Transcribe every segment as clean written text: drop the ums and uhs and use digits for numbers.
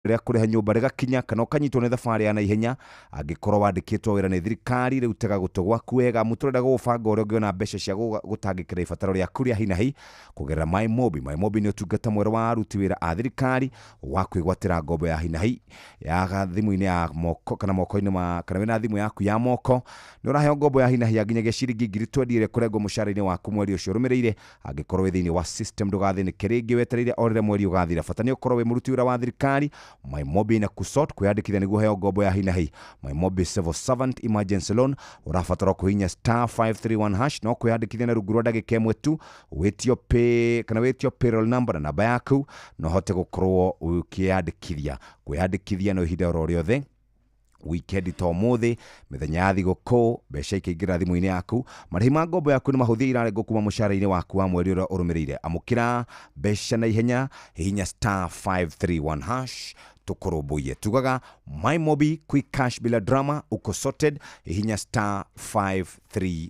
Rĩa kũrĩha nyũmba rĩgakinya kana ũkanyitwo nĩ thabarĩ ya naihenya angĩkorwo wandĩkĩtwo wĩra nĩ thirikari. Rĩu tega gũtũ gwaku wega amu tũrenda gũgũbanga ũrĩa ũngĩona mbeca cia gũtangĩkĩra ibataro rĩaku rĩa hinahi kũgerera MyMobi. MyMobi nĩ ũtungata mwerũ wa aruti wĩra a thirikari wa kwĩgwatĩra ngombo ya hinahi ya thimũ-inĩ ya moko kana moko-inĩ ma kana wĩna thimũ yaku ya moko, nĩ ũraheo ngombo ya hinahi ya nginyagia ciringi 20,000 ĩrĩa ĩkũrengwo mũcara-inĩ waku mweri ũcio ũrũmĩrĩire. Angĩkorwo wĩ thĩinĩ wa system, ndũgathĩnĩke rĩngĩ wetereire o rĩrĩa mweri ũgathira. Bata nĩ ũkorwo wĩ mũruti wĩra wa thirikari. MyMobi na kusort kwĩyandĩkithia nĩguo ũheo ngombo ya hinahi MyMobi Civil Servant Emergency Loan, ũrabatara kũhihinya *531# no kwĩyandĩkithia na rungu rwa ndagĩka ĩmwe tu. Wĩtio pay kana wĩtio payroll number na namba yaku na ũhote gũkorwo ũkĩyandĩkithia. Kwĩyandĩkithia no ihinda oro rĩothe, wikendi ta ũmũthĩ, mĩthenya ya thigũkũ, mbeca ikaingĩra thimũ-inĩ yaku. Marĩhi ma ngombo yaku nĩ mahũthie, irarengwo kuma mũcara-inĩ waku wa mweri ũrĩa ũrũmĩrĩire. Amũkĩra mbeca na ihenya, hihinya *531# tũkũrũmbũiye. Tugaga MyMobi, quick cash bila drama, uko sorted. Hihinya *531#.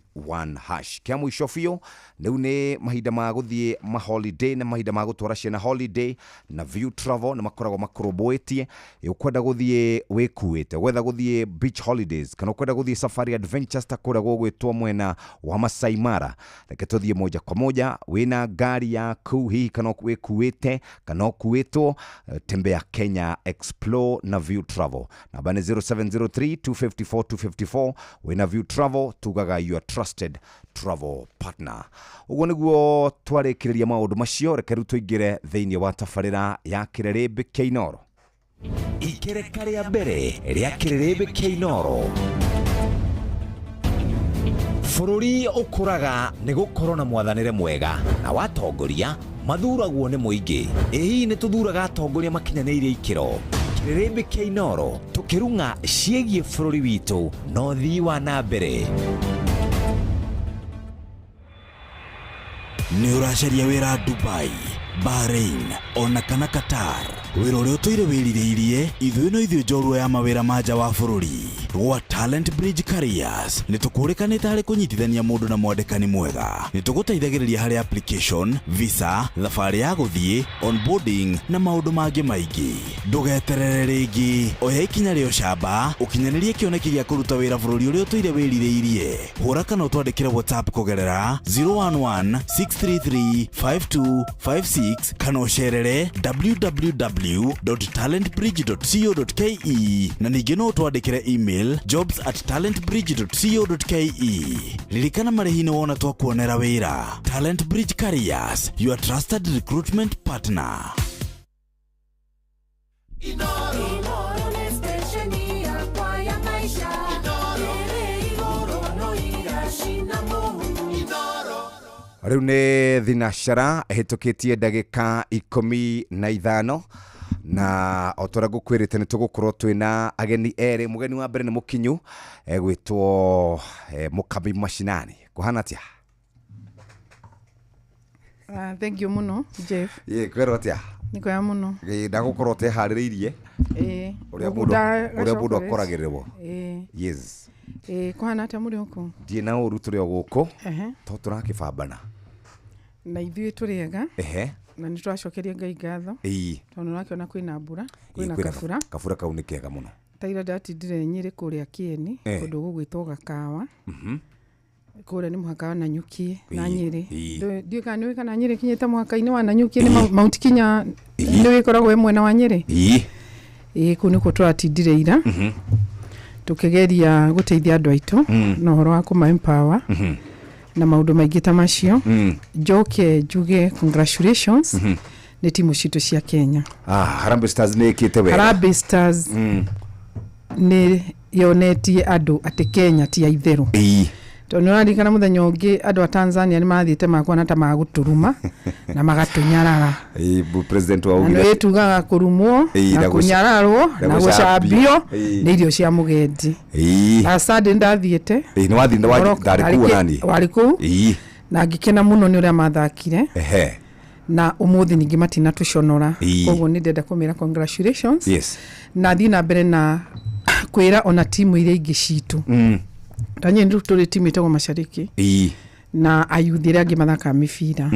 Kĩa mũico biũ, rĩu nĩ mahinda ma gũthiĩ ma holiday na mahinda ma gũtwara ciana holiday, na View Travel nĩ makoragwo makũrũmbũĩtie. Ũkwenda gũthiĩ wĩkuĩte, gwetha gũthiĩ beach holidays kana ũkwenda gũthiĩ safari adventures ta kũrĩa gũgwĩtwo mwena wa Masai Mara, reke tũthiĩ moja kwa moja. Wĩna ngari yaku hihi kana wĩkuĩte kana ũkuĩtwo, tembea Kenya, explore na View Travel. Namba nĩ 0703 254 254. Wĩna View Travel tugaga your trusted travel partner. Ũguo nĩguo twarĩkĩrĩria maũndũ macio. Reke rĩu tũingĩre thĩinĩ wa tabarĩra ya Kĩrĩrĩmbĩ kĩa Inoro. Ikereka rĩa mbere rĩa Kĩrĩrĩmbĩ kĩa Inoro. Bũrũri ũkũraga nĩ gũkorwo na mwathanĩre mwega na watongoria mathuragwo nĩ mũingĩ. Ĩ hihi nĩ tũthuraga atongoria makinyanĩirie ikĩro? Kĩrĩrĩmbĩ kĩa Inoro, tũkĩrung'a ciĩgiĩ bũrũri witũ na ũthii wa na mbere. Nĩ ũracaria wĩra Dubai, Bahrain ona kana Qatar? Wĩra ũrĩa ũtũire wĩrirĩirie, ithuĩ no ithuĩ njorua ya mawĩra ma nja wa bũrũri. Gwa Talent Bridge Careers nĩ tũkũrĩkanĩte harĩ kũnyitithania mũndũ na mwandĩkani mwega. Nĩ tũgũteithagĩrĩria harĩ application, visa, thabarĩ ya gũthiĩ, onboarding na maũndũ mangĩ maingĩ. Ndũgeterere rĩngĩ, oya ikinya rĩa ũcamba ũkinyanĩrie kĩoneki gĩa kũruta wĩra bũrũri ũrĩa ũtũire wĩrirĩirie. Hũra kana ũtwandĩkĩre WhatsApp kũgerera 011 633 5256 kana ũcerere www.talentbridge.co.ke, na ningĩ no ũtwandĩkĩre email jobs@talentbridge.co.ke. Ririkana, marĩhi nĩ wona twakuonera wĩra. Talent Bridge Careers, your trusted recruitment partner. Inoro nĩ station yakwa ya maisha ĩrĩ igũrũ no iracina mũhu. Rĩu nĩ thinacara ĩhĩtũkĩtie ndagĩka 15, na o ta ũrĩa ngũkwĩrĩte, nĩ tũgũkorwo twĩna ageni erĩ. Mũgeni wa mbere nĩ mũkinyu, egwĩtwo Mũkabi Mashinani. Kũhana atĩa? Ah, thank you mũno, Jeff. Ĩ, kwĩrwo atĩa? Nĩ kwega mũno. Ĩ, ndagũkorwo ũteharĩrĩirie Ĩĩ. ũrĩa Gũkũ mũndũ ũrĩa mũndũ gachocolate. akoragĩrĩrwo. Ĩĩ. Yes. Ĩĩ, kũhana atĩa mũrĩ gũkũ? Ndirĩ na ũru, tũrĩ o gũkũ to tũrakĩbambana. Na ithuĩ tũrĩ ega na nĩ tũracokeria Ngai ngatho tondũ nĩũrakĩona kwĩna mbura, kwĩna kwĩna kabura. Kabura kau nĩ kega mũno. Ta ira ndatindire Nyĩrĩ kũrĩa Kĩeni, kũndũ gũgwĩtwo Gakawa. Kũrĩa nĩ mũhaka wa Nanyuki na Nyĩrĩ. Ndiũĩ kana nĩũĩ kana Nyĩrĩ ĩkinyĩte mũhaka-inĩ wa Nanyuki nĩ Mount Kenya nĩ ĩkoragwo ĩ mwena wa Nyĩrĩ. Ĩĩ, kũu nĩkuo tũratindire ira tũkĩgeria gũteithia andũ aitũ na ũhoro wa kũma empower na maũndũ maingĩ ta macio. Njoke njuge congratulations nĩ timu citũ cia Kenya. Ah, Harambee Stars nĩ ĩkĩte wega. Harambee Stars nĩ yonetie andũ atĩ Kenya ti ya itherũ, tondũ nĩ ũraririkana mũthenya ũngĩ andũ a Tanzania nĩ mathiĩte makuona ta magũtũruma na magatũnyarara. Ĩĩ, president wa Na augire nĩ tugaga kũrumwo na na kũnyararwo na na gũcambio. gũcambio nĩ irio cia mũgendi. Na Sunday ndathiĩte. Ĩĩ, nĩ wathiĩ ndarĩ kuo nani. Warĩ kũu na ngĩkena mũno nĩ ũrĩa mathakire, na ũmũthĩ ningĩ matinatũconora. Koguo nĩ ndenda kũmĩra congratulations na thiĩ na mbere na kwĩra ona timu iria ingĩ citũ. Ta niĩ rĩu tũrĩ timu ĩtagwo Mashariki na ayuthi arĩa angĩ mathakaga mĩbira.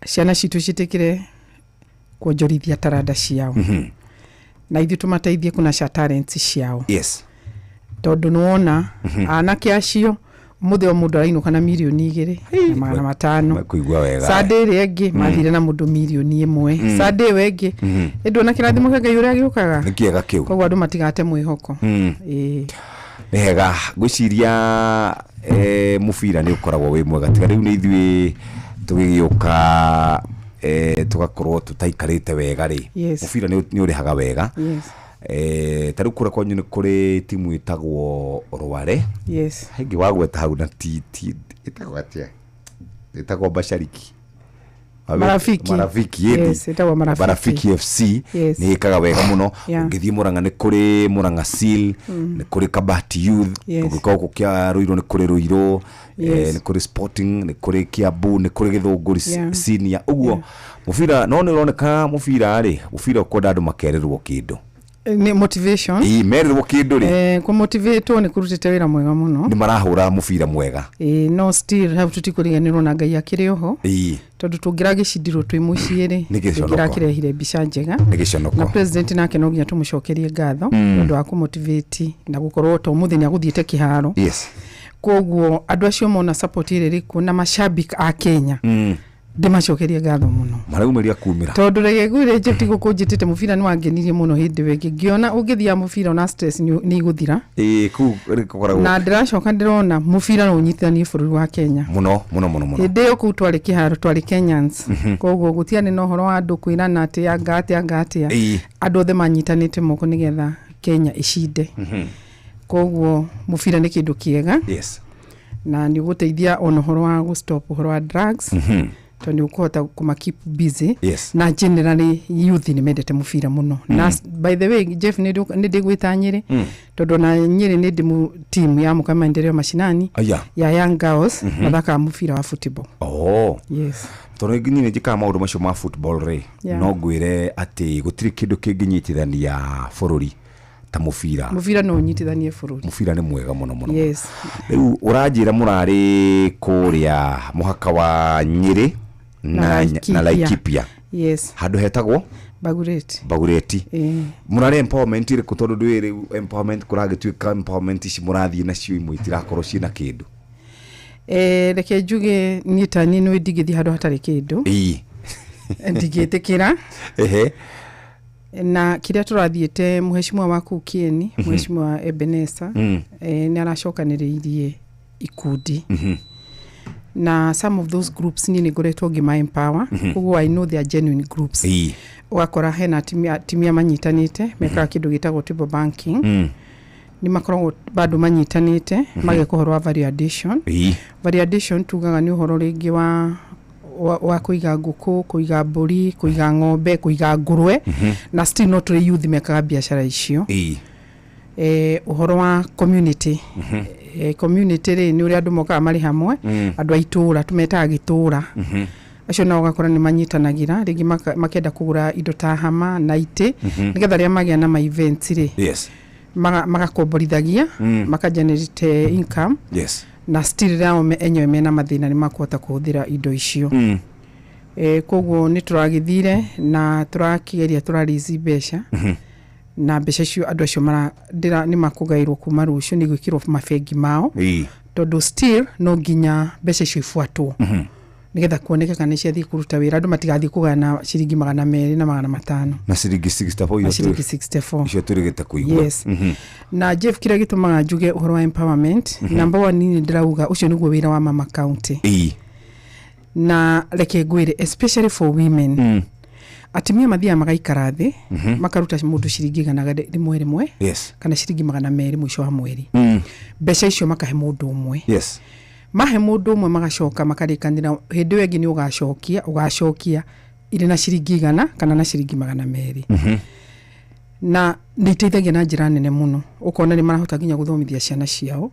Ciana citũ ciĩtĩkĩre kuonjorithia taranda ciao. Na ithuĩ tũmateithie kũnaca talents ciao. Tondũ nĩwona anake acio mũthĩ o mũndũ arainũka na 2,500,000. Kũigua wega. Sunday ĩrĩa ĩngĩ mathire na mũndũ 1 million. Sunday ĩyo ĩngĩ ĩndũ kĩrathimo kĩa Ngai ũrĩa gĩũkaga. Nĩ kĩega kĩu. Koguo andũ matigate mwĩhoko. Ĩĩ. Nĩ hega, ngwĩciria mũbira nĩ ũkoragwo wĩ mwega, tiga rĩu nĩ ithuĩ tũgĩgĩũka tũgakorwo tũtaikarĩte wega rĩ. Mũbira nĩ ũrĩhaga wega. Ta rĩu kũrĩa kwanyu nĩ kũrĩ timu ĩtagwo Rware. Hengĩ wagweta hau na ti ĩtagwo atĩa, ĩtagwo Mashariki. Marafiki. Marafiki ĩndi. Yes, ĩtagwo Marafiki. Marafiki FC. Nĩ ĩkaga wega mũno. Ũngĩthiĩ Mũrang'a nĩ kũrĩ Mũrang'a Seal, nĩ kũrĩ Kabati Youth. Ũngĩkorwo gũkũ kĩa Ruiru nĩ kũrĩ Ruiru, nĩ kũrĩ Sporting, nĩ kũrĩ Kiambu, nĩ kũrĩ Gĩthũngũri Senior ũguo. Mũbira no nĩ ũroneka, mũbira rĩ, mũbira ũkwenda andũ makerĩrwo kĩndũ. Nĩ motivation. Ĩĩ, merĩrwo kĩndũ rĩ, Kũmotivatwo nĩ kũrutĩte wĩra mwega mũno. Nĩ marahũra mũbira mwega. Ĩĩ, no still hau tũtikũriganĩrwo na Ngai akĩrĩ oho, tondũ tũngĩragĩcindirwo twĩ mũciĩ rĩ, Nĩ gĩconoko. tũngĩrakĩrehire mbica njega. Nĩ Na gĩconoko. president nake no nginya tũmũcokerie ngatho nĩ ũndũ wa kũmotivate na gũkorwo to mũthĩ nĩ agũthiĩte kĩharo. Koguo andũ acio mona support ĩrĩa ĩrĩ kuo na mashabik a Kenya, ndĩmacokerie ngatho mũno. Maraumĩria kumĩra. Tondũ reke ngwĩre, Jeff, gũkũ njĩtĩte mũbira nĩ wangenirie mũno. Hĩndĩ ĩyo ĩngĩ ngĩona ũngĩthiaga mũbira ona stress nĩ igũthira. Ĩĩ, kũu gũkoragwo Na ndĩracoka ndĩrona mũbira no ũnyitithanie bũrũri wa Kenya. Mũno mũno mũno mũno. Hĩndĩ ĩyo kũu twarĩ kĩharo twarĩ Kenyans, koguo gũtiarĩ na ũhoro wa andũ kwĩrana atĩ anga atĩa anga atĩa. Andũ othe manyitanĩte moko nĩgetha Kenya ĩcinde. Koguo mũbira nĩ kĩndũ kĩega na nĩ ũgũteithia ona ũhoro wa gũ-stop ũhoro wa drugs, tondũ nĩ ũkũhota kũma keep busy. Na generally youth nĩ mendete mũbira mũno. Na by the way, Jeff, nĩ ndĩgwĩta Nyĩrĩ, tondũ ona Nyĩrĩ nĩ ndĩ team ya Mũka Maendeleo Mashinani Aya. ya Young Girls, mathakaga mũbira wa football. Oh. Yes. Tondũ niĩ nĩ njĩkaga maũndũ macio ma football rĩ, no ngwĩre atĩ gũtirĩ kĩndũ kĩngĩnyitithania bũrũri ta mũbira. Mũbira no ũnyitithanie bũrũri. Mũbira nĩ mwega mũno mũno. Rĩu ũranjĩra mũrarĩ kũrĩa mũhaka wa Nyĩrĩ na na Laikipia. Yes. Handũ hetagwo Bagureti. Bagureti. Ĩĩ. Mũrarĩ empowerment ĩrĩkũ? Tondũ ndũĩ rĩu empowerment kũragĩtuĩka empowerment ici mũrathiĩ nacio imwe itirakorwo ciĩna kĩndũ. Reke njuge niĩ ta niĩ nĩ ndingĩthiĩ handũ hatarĩ kĩndũ. Ndingĩtĩkĩra. Na kĩrĩa tũrathiĩte, mũheshimiwa wa kũu Kieni, mũheshimiwa Ebenesa, nĩ aracokanĩrĩirie ikundi, na some of those groups niĩ nĩ ngoretwo ngĩma empower, koguo I know they are genuine groups. Ũgakora hena atumia manyitanĩte mekaga kĩndũ gĩtagwo table banking. Nĩ makoragwo bado manyitanĩte mageka ũhoro wa value addition. Value addition tugaga nĩ ũhoro rĩngĩ wa kũiga ngũkũ, kũiga mbũri, kũiga ng'ombe, kũiga ngũrwe, na still no tũrĩ youth mekaga biacara icio. Ũhoro wa community, community rĩ, nĩ ũrĩa andũ mokaga marĩ hamwe, andũ a itũũra tũmetaga gĩtũũra acio, nao ũgakora nĩ manyitanagĩra rĩngĩ makenda kũgũra indo ta hama na itĩ, nĩgetha rĩrĩa magĩa na ma events rĩ, magakomborithagia, maka generate income, na still rĩrĩa o enyewe mena mathĩna nĩ makũhota kũhũthĩra indo icio. Koguo nĩ tũragĩthire na tũrakĩgeria tũrarici mbeca, na mbeca icio andũ acio nĩ makũgaĩrwo kuma rũciũ, nĩ gwĩkĩrwo mabengi mao, tondũ still no nginya mbeca icio ibuatwo nĩgetha kuoneke kana nĩ ciathiĩ kũruta wĩra, andũ matigathiĩ kũgayana ciringi 200 na 500. Na ciringi 64. Na iria ciringi 64. Icio tũrĩgĩte kũigua. Yes. Na Jeff, kĩrĩa gĩtũmaga njuge ũhoro wa empowerment, number one, niĩ ndĩrauga ũcio nĩguo wĩra wa mama county. Na reke ngwĩre, especially for women, atumia mathiaga magaikara thĩ, makaruta mũndũ ciringi 100 rĩmwe kana ciringi 200 mũico wa mweri. Mbeca icio makahe mũndũ ũmwe. Mahe mũndũ ũmwe, magacoka makarĩkanĩra hĩndĩ ĩyo ĩngĩ nĩ ũgacokia, ũgacokia irĩ na ciringi 100 kana na ciringi 200. Na nĩ iteithagia na njĩra nene mũno, ũkona nĩ marahota nginya gũthomithia ciana ciao.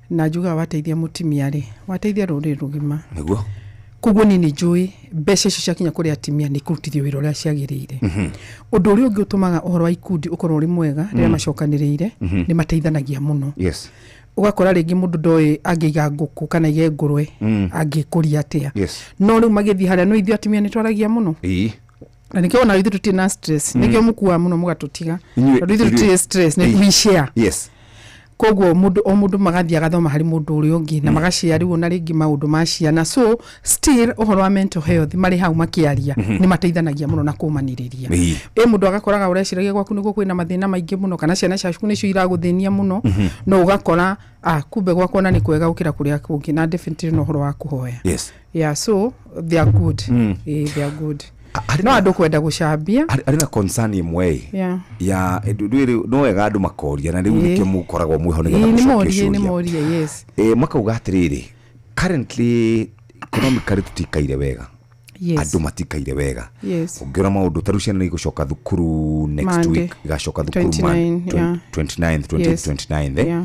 Na njugaga wateithia mũtumia rĩ, wateithia rũrĩrĩ rũgima. Koguo niĩ nĩ njũĩ mbeca icio ciakinya kũrĩ atumia nĩ ikũrutithio wĩra ũrĩa ciagĩrĩire. Ũndũ ũrĩa ũngĩ ũtũmaga ũhoro wa ikundi ũkorwo ũrĩ mwega, rĩrĩa macokanĩrĩire nĩ mateithanagia mũno. Ũgakora rĩngĩ mũndũ ndoĩ angĩiga ngũkũ kana aige ngũrwe, angĩkũria atĩa. No rĩu magĩthiĩ harĩa, no ithuĩ atumia nĩ twaragia mũno. Na nĩkĩo ona ithuĩ tũtirĩ na stress, nĩkĩo mũkuaga mũno mũgatũtiga, tondũ ithuĩ tũtirĩ stress, nĩ we share. Koguo mũndũ o mũndũ magathiĩ agathoma harĩ mũndũ ũrĩa ũngĩ na magashare rĩu ona rĩngĩ maũndũ ma ciana. So still ũhoro wa mental health marĩ hau makĩaria nĩ mateithanagia mũno na kũmanĩrĩria. Ĩ mũndũ agakoraga ũreciragia gwaku nĩguo kwĩna mathĩna maingĩ mũno, kana ciana ciaku nĩcio iragũthĩnia mũno, no ũgakora kumbe gwakwa ona nĩ kwega gũkĩra kũrĩa kũngĩ, na definitely no ũhoro wa kũhoya. Yeah, so they are good. They are good. No andũ kwenda gũcambia. Harĩ na concern ĩmwe ya ndwĩrĩ no wega andũ makoria, na rĩu nĩkĩo mũkoragwo mwĩho nĩgetha nĩ mũcokie morie, nĩ ciũria. morie, yes. Makauga atĩrĩrĩ, currently economically tũtikaire wega, andũ matikaire wega. Ũngĩona maũndũ ta rĩu ciana nĩ igũcoka thukuru next Monday. week, igacoka thukuru 29, yeah. 29th, 28th, 29th, eh?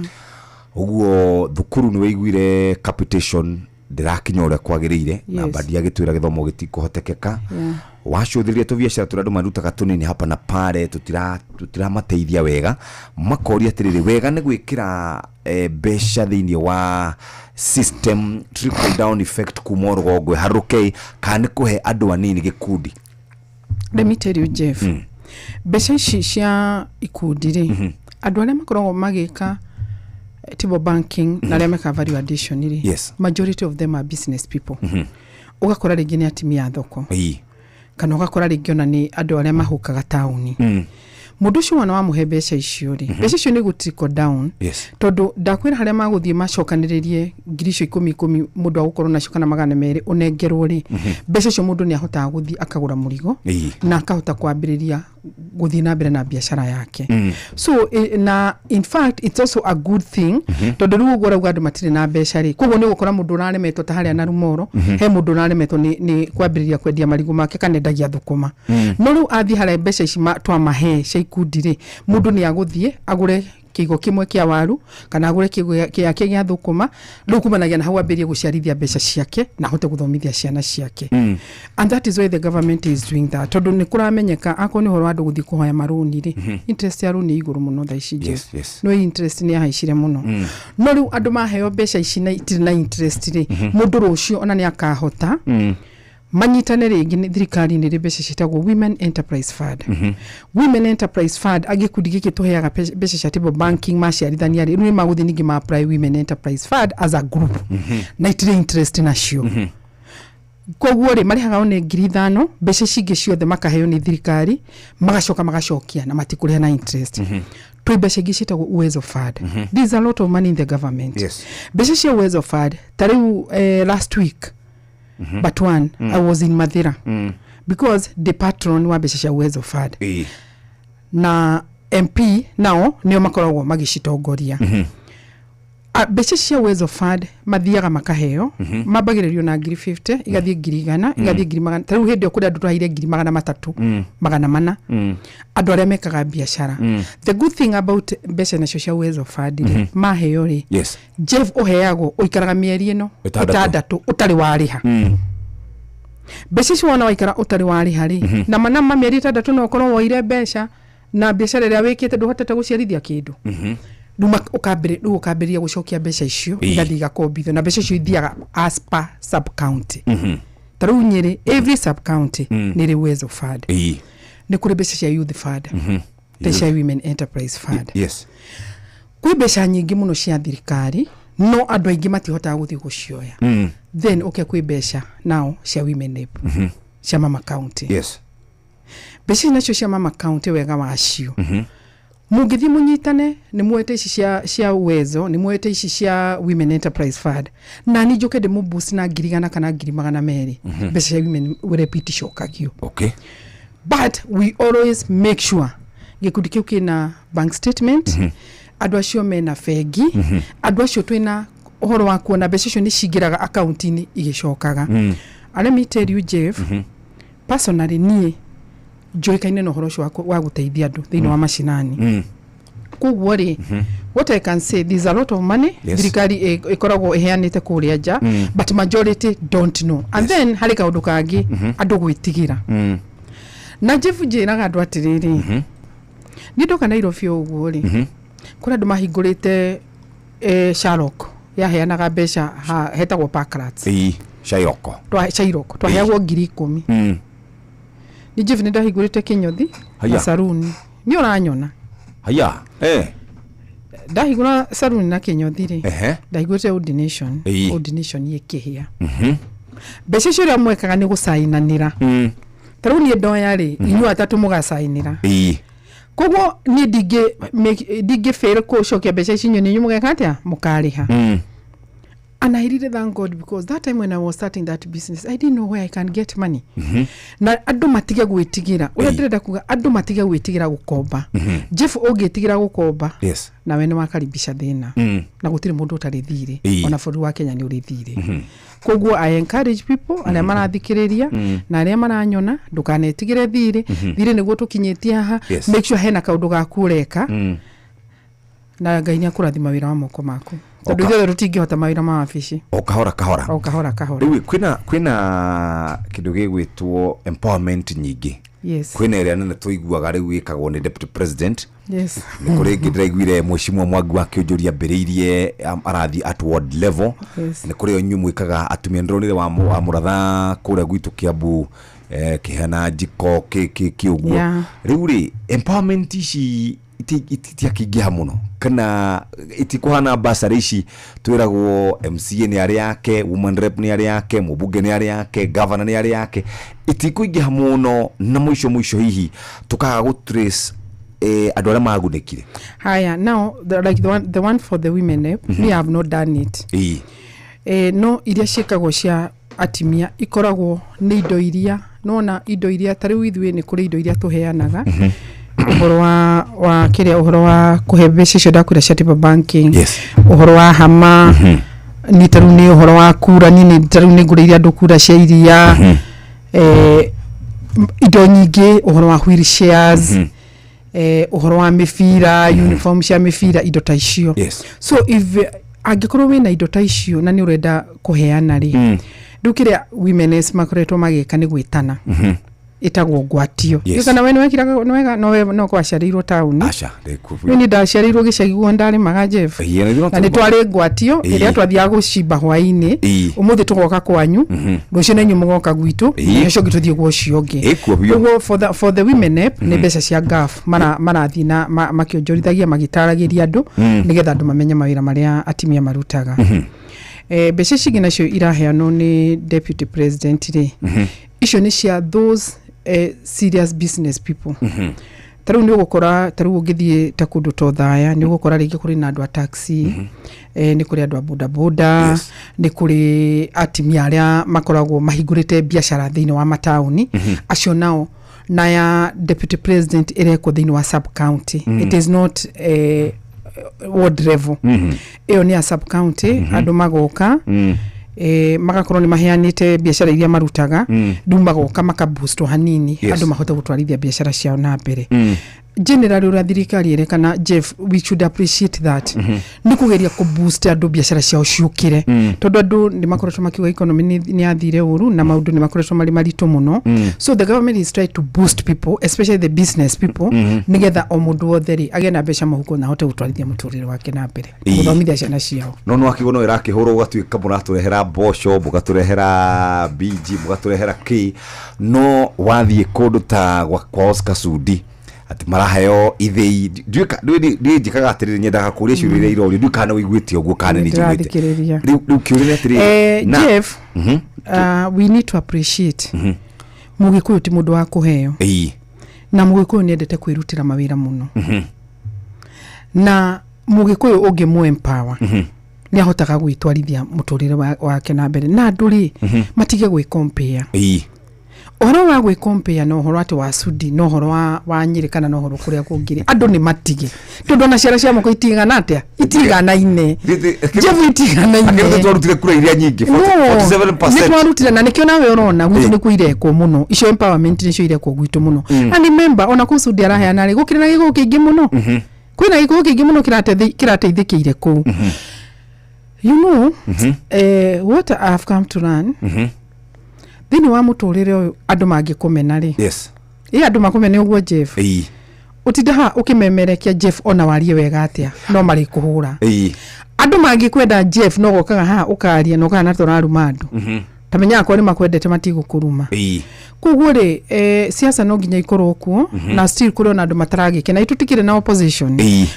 Ũguo thukuru nĩ wĩiguire capitation ndĩrakinya ũrĩa kwagĩrĩire, na Mbadi agĩtwĩra gĩthomo gĩtikũhotekeka. Wacũthĩrĩria tũbiacara tũrĩa andũ marutaga tũnini hapa na pale, tũtiramateithia wega. Makoria atĩrĩrĩ, wega nĩ gwĩkĩra mbeca thĩinĩ wa system trickle down effect kuma rũgongo ĩharũke, kana nĩ kũhe andũ anini gĩkundi? Let me tell you, Jeff, mbeca ici cia ikundi rĩ, andũ arĩa makoragwo magĩka table banking na arĩa mekaga value addition rĩ, majority of them are business people. Ũgakora rĩngĩ nĩ atumia a thoko, kana ũgakora rĩngĩ ona nĩ andũ arĩa mahũkaga taũni. Mũndũ ũcio wona wamũhe mbeca icio rĩ, mbeca icio nĩ gũ trickle down, tondũ ndakwĩra harĩa magũthiĩ macokanĩrĩrie ngiri icio ikũmi ikũmi mũndũ agũkorwo nacio kana 200 ũnengerwo rĩ, mbeca icio mũndũ nĩ ahotaga gũthiĩ akagũra mũrigo na akahota kwambĩrĩria gũthiĩ na mbere na biacara yake. So na in fact it's also a good thing, tondũ rĩu ũguo ũrauga andũ matirĩ na mbeca rĩ, koguo nĩ ũgũkora mũndũ ũraremetwo ta harĩa Narumoro, he mũndũ ũraremetwo nĩ kwambĩrĩria kwendia marigũ make kana endagia thũkũma, no rĩu athiĩ harĩa mbeca ici twamahe cia ikundi rĩ, mũndũ nĩ agũthiĩ agũre kĩigo kĩmwe kĩa waru kana agũre kĩigo gĩake gĩa thũkũma, rĩu kumanagia na hau ambĩrĩrie gũciarithia mbeca ciake na ahote gũthomithia ciana ciake. And that is why the government is doing that, tondũ nĩ kũramenyeka akorwo nĩ ũhoro wa andũ gũthiĩ kũhoya marũni rĩ, interest ya rũni ĩ igũrũ mũno thaa ici, Jeff. No interest nĩ yahaicire mũno, no rĩu andũ maheo mbeca ici na itirĩ na interest rĩ, mũndũ rũciũ ona nĩ akahota manyitane rĩngĩ. Nĩ thirikari nĩ ĩrĩ mbeca ciĩtagwo Women Enterprise Fund. Women Enterprise Fund, gĩkundi gĩkĩ tũheaga mbeca cia table banking maciarithania rĩ, rĩu nĩ magũthiĩ ningĩ ma apply Women Enterprise Fund as a group, na itirĩ interest nacio. Koguo rĩ, marĩhaga o nĩ 5,000, mbeca ici ingĩ ciothe makaheo nĩ thirikari, magacoka magacokia na matikũrĩha na interest. Twĩ mbeca ingĩ ciĩtagwo Uwezo Fund. There is a lot of money in the government. Mbeca cia Uwezo Fund, ta rĩu last week but one, I was in Mathira because the patron wa mbeca cia Uwezo Fund na MP nao nĩo makoragwo magĩcitongoria. Mbeca cia Uwezo Fund mathiaga makaheo, mambagĩrĩrio na 50,000, igathiĩ 100,000, igathiĩ ngiri magana. Ta rĩu hĩndĩ ĩyo kũrĩ andũ twaheire 300,000, 400, andũ arĩa mekaga biacara. The good thing about mbeca nacio cia Uwezo Fund rĩ, maheo rĩ, Jeff, ũheagwo ũikaraga mĩeri ĩno Ĩtandatũ. Ĩtandatũ ũtarĩ warĩha mbeca icio. Wona waikara ũtarĩ warĩha rĩ, na manama mĩeri 6 no ũkorwo woire mbeca na biacara ĩrĩa wĩkĩte ndũhotete gũciarithia kĩndũ, rĩu ũkambĩrĩria gũcokia mbeca icio. Igathiĩ igakombithio, na mbeca icio ithiaga as per sub county. Ta rĩu Nyĩrĩ, every sub county nĩ ĩrĩ Uwezo Fund. Nĩ kũrĩ mbeca cia Youth Fund, mbeca cia Women Enterprise Fund. Kwĩ mbeca nyingĩ mũno cia thirikari, no andũ aingĩ matihotaga gũthiĩ gũcioya. Then ũke kwĩ mbeca nao cia Women Rep, cia mama county. Mbeca ici nacio cia mama county, wega wacio, mũngĩthiĩ mũnyitane, nĩ muoete ici cia Uwezo, nĩ muoete ici cia Women Enterprise Fund, na ni njũke ndĩmũboost na 100,000 kana 200,000, mbeca cia Women Rep iticokagio. But we always make sure gĩkundi kĩu kĩna bank statement, andũ acio mena bengi, andũ acio twĩna ũhoro wa kuona mbeca icio nĩ cingĩraga akaunti-inĩ igĩcokaga. And let me tell you, Jeff, personally niĩ njũĩkaine na ũhoro ũcio wa gũteithia andũ thĩinĩ wa macinani. Koguo rĩ, what I can say, there's a lot of money thirikari ĩkoragwo ĩheanĩte kũrĩa nja, but majority don't know. And then harĩ kaũndũ kangĩ, andũ gwĩtigĩra. Na Jeff, njĩraga andũ atĩrĩrĩ, niĩ ndoka Nairobi ũguo rĩ, kũrĩ andũ mahingũrĩte Sharok yaheanaga mbeca hetagwo Parklands. Ĩĩ, Shairoko. Shairok twaheagwo 10,000. Ni Jeff, nĩ ndahingũrĩte kĩnyothi Haya. na saruni, nĩ ũranyona. Haya, eh. Ndahingũra saruni na kĩnyothi rĩ, ndahingũrĩte ordination. Ordination ĩkĩhĩa. Mbeca icio ũrĩa mwekaga nĩ gũcainanĩra. Ta rĩu niĩ ndoya rĩ, inyuĩ atatũ mũgacainĩra. Koguo niĩ ndingĩ fail gũcokia mbeca ici, inyuĩ nĩ inyuĩ mũgeka atĩa, mũkarĩha. And I really thank God, because that time when I was starting that business, I didn't know where I can get money. Na andũ matige gwĩtigĩra. Ũrĩa ndĩrenda kuga, andũ matige gwĩtigĩra gũkomba. Jeff, ũngĩtigĩra gũkomba, nawe nĩ wakaribisha thĩna. Na gũtirĩ mũndũ ũtarĩ thirĩ. Ona bũrũri wa Kenya nĩ ũrĩ thirĩ. Koguo I encourage people arĩa marathikĩrĩria na arĩa maranyona, ndũkanetigĩre thirĩ. Thirĩ nĩguo tũkinyĩtie haha. Make sure hena kaũndũ gaku ũreka, na Ngai nĩ akũrathima wĩra wa moko maku, tondũ ithuothe tũtingĩhota mawĩra ma wabici. O kahora kahora. O kahora kahora. Rĩu kwĩna kĩndũ gĩgwĩtwo empowerment nyingĩ. Kwĩna ĩrĩa nene tũiguaga rĩu ĩkagwo nĩ deputy president. Nĩ kũrĩ ĩngĩ ndĩraiguire mheshimiwa Mwangi wa Kĩũnjũri ambĩrĩirie, arathiĩ at ward level. Nĩ kũrĩ o inyuĩ mwĩkaga atumia, ndĩronire wa mũratha kũrĩa gwitũ Kiambu, kĩheana njiko kĩ ũguo. Rĩu rĩ, empowerment ici itiakĩingĩha mũno kana itikũhana basarĩ ici twĩragwo MCA nĩ arĩ yake, woman rep nĩ arĩ yake, mũmbunge nĩ arĩ yake, governor nĩ arĩ yake, itikũingĩha mũno na mũico mũico hihi tũkaga gũ trace andũ arĩa magunĩkire. Haya, now like the one for the women rep, me have not done it. No iria ciĩkagwo cia atimia ikoragwo nĩ indo iria nona indo iria ta rĩu ithuĩ nĩ kũrĩ indo iria tũheanaga, ũhoro wa kĩrĩa, ũhoro wa kũhe mbeca icio ndakwĩra cia table banking, ũhoro wa hama ni ta rĩu nĩ ũhoro wa kura, niĩ nĩ ta rĩu nĩ ngũrĩire andũ kura cia iria, indo nyingĩ, ũhoro wa wheelchairs, ũhoro wa mĩbira, uniform cia mĩbira, indo ta icio. So if angĩkorwo wĩna indo ta icio na nĩ ũrenda kũheana rĩ, rĩu kĩrĩa women's makoretwo magĩka nĩ gwĩtana, ĩtagwo ngwatio. Kana we nĩwekiraga nĩwega no kwaciarĩirwo taũni? Aca. Niĩ nĩ ndaciarĩirwo gĩcagi guo ndarĩmaga, Jeff. Na nĩ twarĩ ngwatio ĩrĩa twathiaga gũcimba hwaĩ-inĩ. Ũmũthĩ tũgoka kwanyu, rũciũ na inyuĩ mũgoka gwitũ, na ũcio ũngĩ tũthiĩ gwa ũcio ũngĩ. Ĩkuo biũ. Koguo for the women rep nĩ mbeca cia ngaf marathiĩ na makĩonjorithagia, magĩtaragĩria andũ nĩgetha andũ mamenye mawĩra marĩa atimia marutaga. Mbeca ici ingĩ nacio iraheanwo nĩ deputy president rĩ, icio nĩ cia those serious business people. Ta rĩu nĩ ũgũkora, ta rĩu ũngĩthiĩ ta kũndũ ta Othaya, nĩ ũgũkora rĩngĩ kũrĩ na andũ a taxi, nĩ kũrĩ andũ a bodaboda, nĩ kũrĩ atimia arĩa makoragwo mahingũrĩte biacara thĩinĩ wa mataũni. Acio nao na ya deputy president ĩrekwo thĩinĩ wa sub county. It is not ward level, ĩyo nĩ ya sub county. Andũ magoka, magakorwo nĩ maheanĩte biacara iria marutaga, rĩu magoka makaboostwo hanini, andũ mahote gũtwarithia biacara ciao na mbere. Generally ũrĩa thirikari ĩrekana, Jeff, we should appreciate that, nĩ kũgeria kũ-boost andũ biacara ciao ciũkĩre, tondũ andũ nĩ makoretwo makiuga economy nĩ yathire ũru na maũndũ nĩ makoretwo marĩ maritũ mũno. So the government is trying to boost people, especially the business people, nĩgetha o mũndũ wothe rĩ agĩe na mbeca mũhuko na ahote gũtwarithia mũtũrĩre wake na mbere, gũthomithia ciana ciao. No nĩ wakĩgwo no ĩrakĩhũrwo ũgatuĩka mũratũrehera mboco, mũgatũrehera mbinji, mũgatũrehera kĩ, no wathiĩ kũndũ ta kwa Oscar Sudi atĩ maraheo ithĩi. Ndiũĩ njĩkaga atĩrĩrĩ, nyendaga kũria ciũria iria irorio. Ndiũĩ kana nĩ ũiguĩte ũguo kana nĩ njiguĩte. Ndĩrathikĩrĩria. Rĩu kĩũria nĩ atĩrĩrĩ, Jeff, we need to appreciate Mũgĩkũyũ ti mũndũ wa kũheo. Na Mũgĩkũyũ nĩ endete kwĩrutĩra mawĩra mũno, na Mũgĩkũyũ ũngĩmũ empower nĩ ahotaga gwĩtwarithia mũtũrĩre wake na mbere. Na andũ rĩ, matige gwĩ-compare. Ũhoro wa gwĩ-compare na ũhoro atĩ wa Sudi na ũhoro wa Nyĩrĩ kana na ũhoro kũrĩa kũngĩ rĩ, andũ nĩ matige, tondũ ona ciara cia moko itigana atĩa, itiganaine, Jeff, itiganaine. Akĩrĩ twarutire kura iria nyingĩ, 47%. Nĩ twarutire, na nĩkĩo nawe ũrona gwitũ nĩkuo irekwo mũno. Icio empowerment nĩcio irekwo gwitũ mũno. And remember, ona kũu Sudi araheana rĩ, gũkĩrĩ na gĩkũyũ kĩingĩ mũno, kwĩna gĩkũyũ kĩingĩ mũno kĩrateithĩkĩire kũu. What I have come to learn thĩinĩ wa mũtũrĩre ũyũ, andũ mangĩkũmena rĩ, ĩ andũ makũmene ũguo, Jeff, ũtinda haha ũkĩmemerekia, Jeff, ona warie wega atĩa, no marĩkũhũra. Andũ mangĩkwenda, Jeff, no gokaga haha ũkaria na ũkaga na tũraruma andũ. Tamenya akorwo nĩ makwendete matigũkũruma. Koguo rĩ, siasa no nginya ikorwo kuo, na still kũrĩ ona andũ mataragĩkena. Itũ na opposition,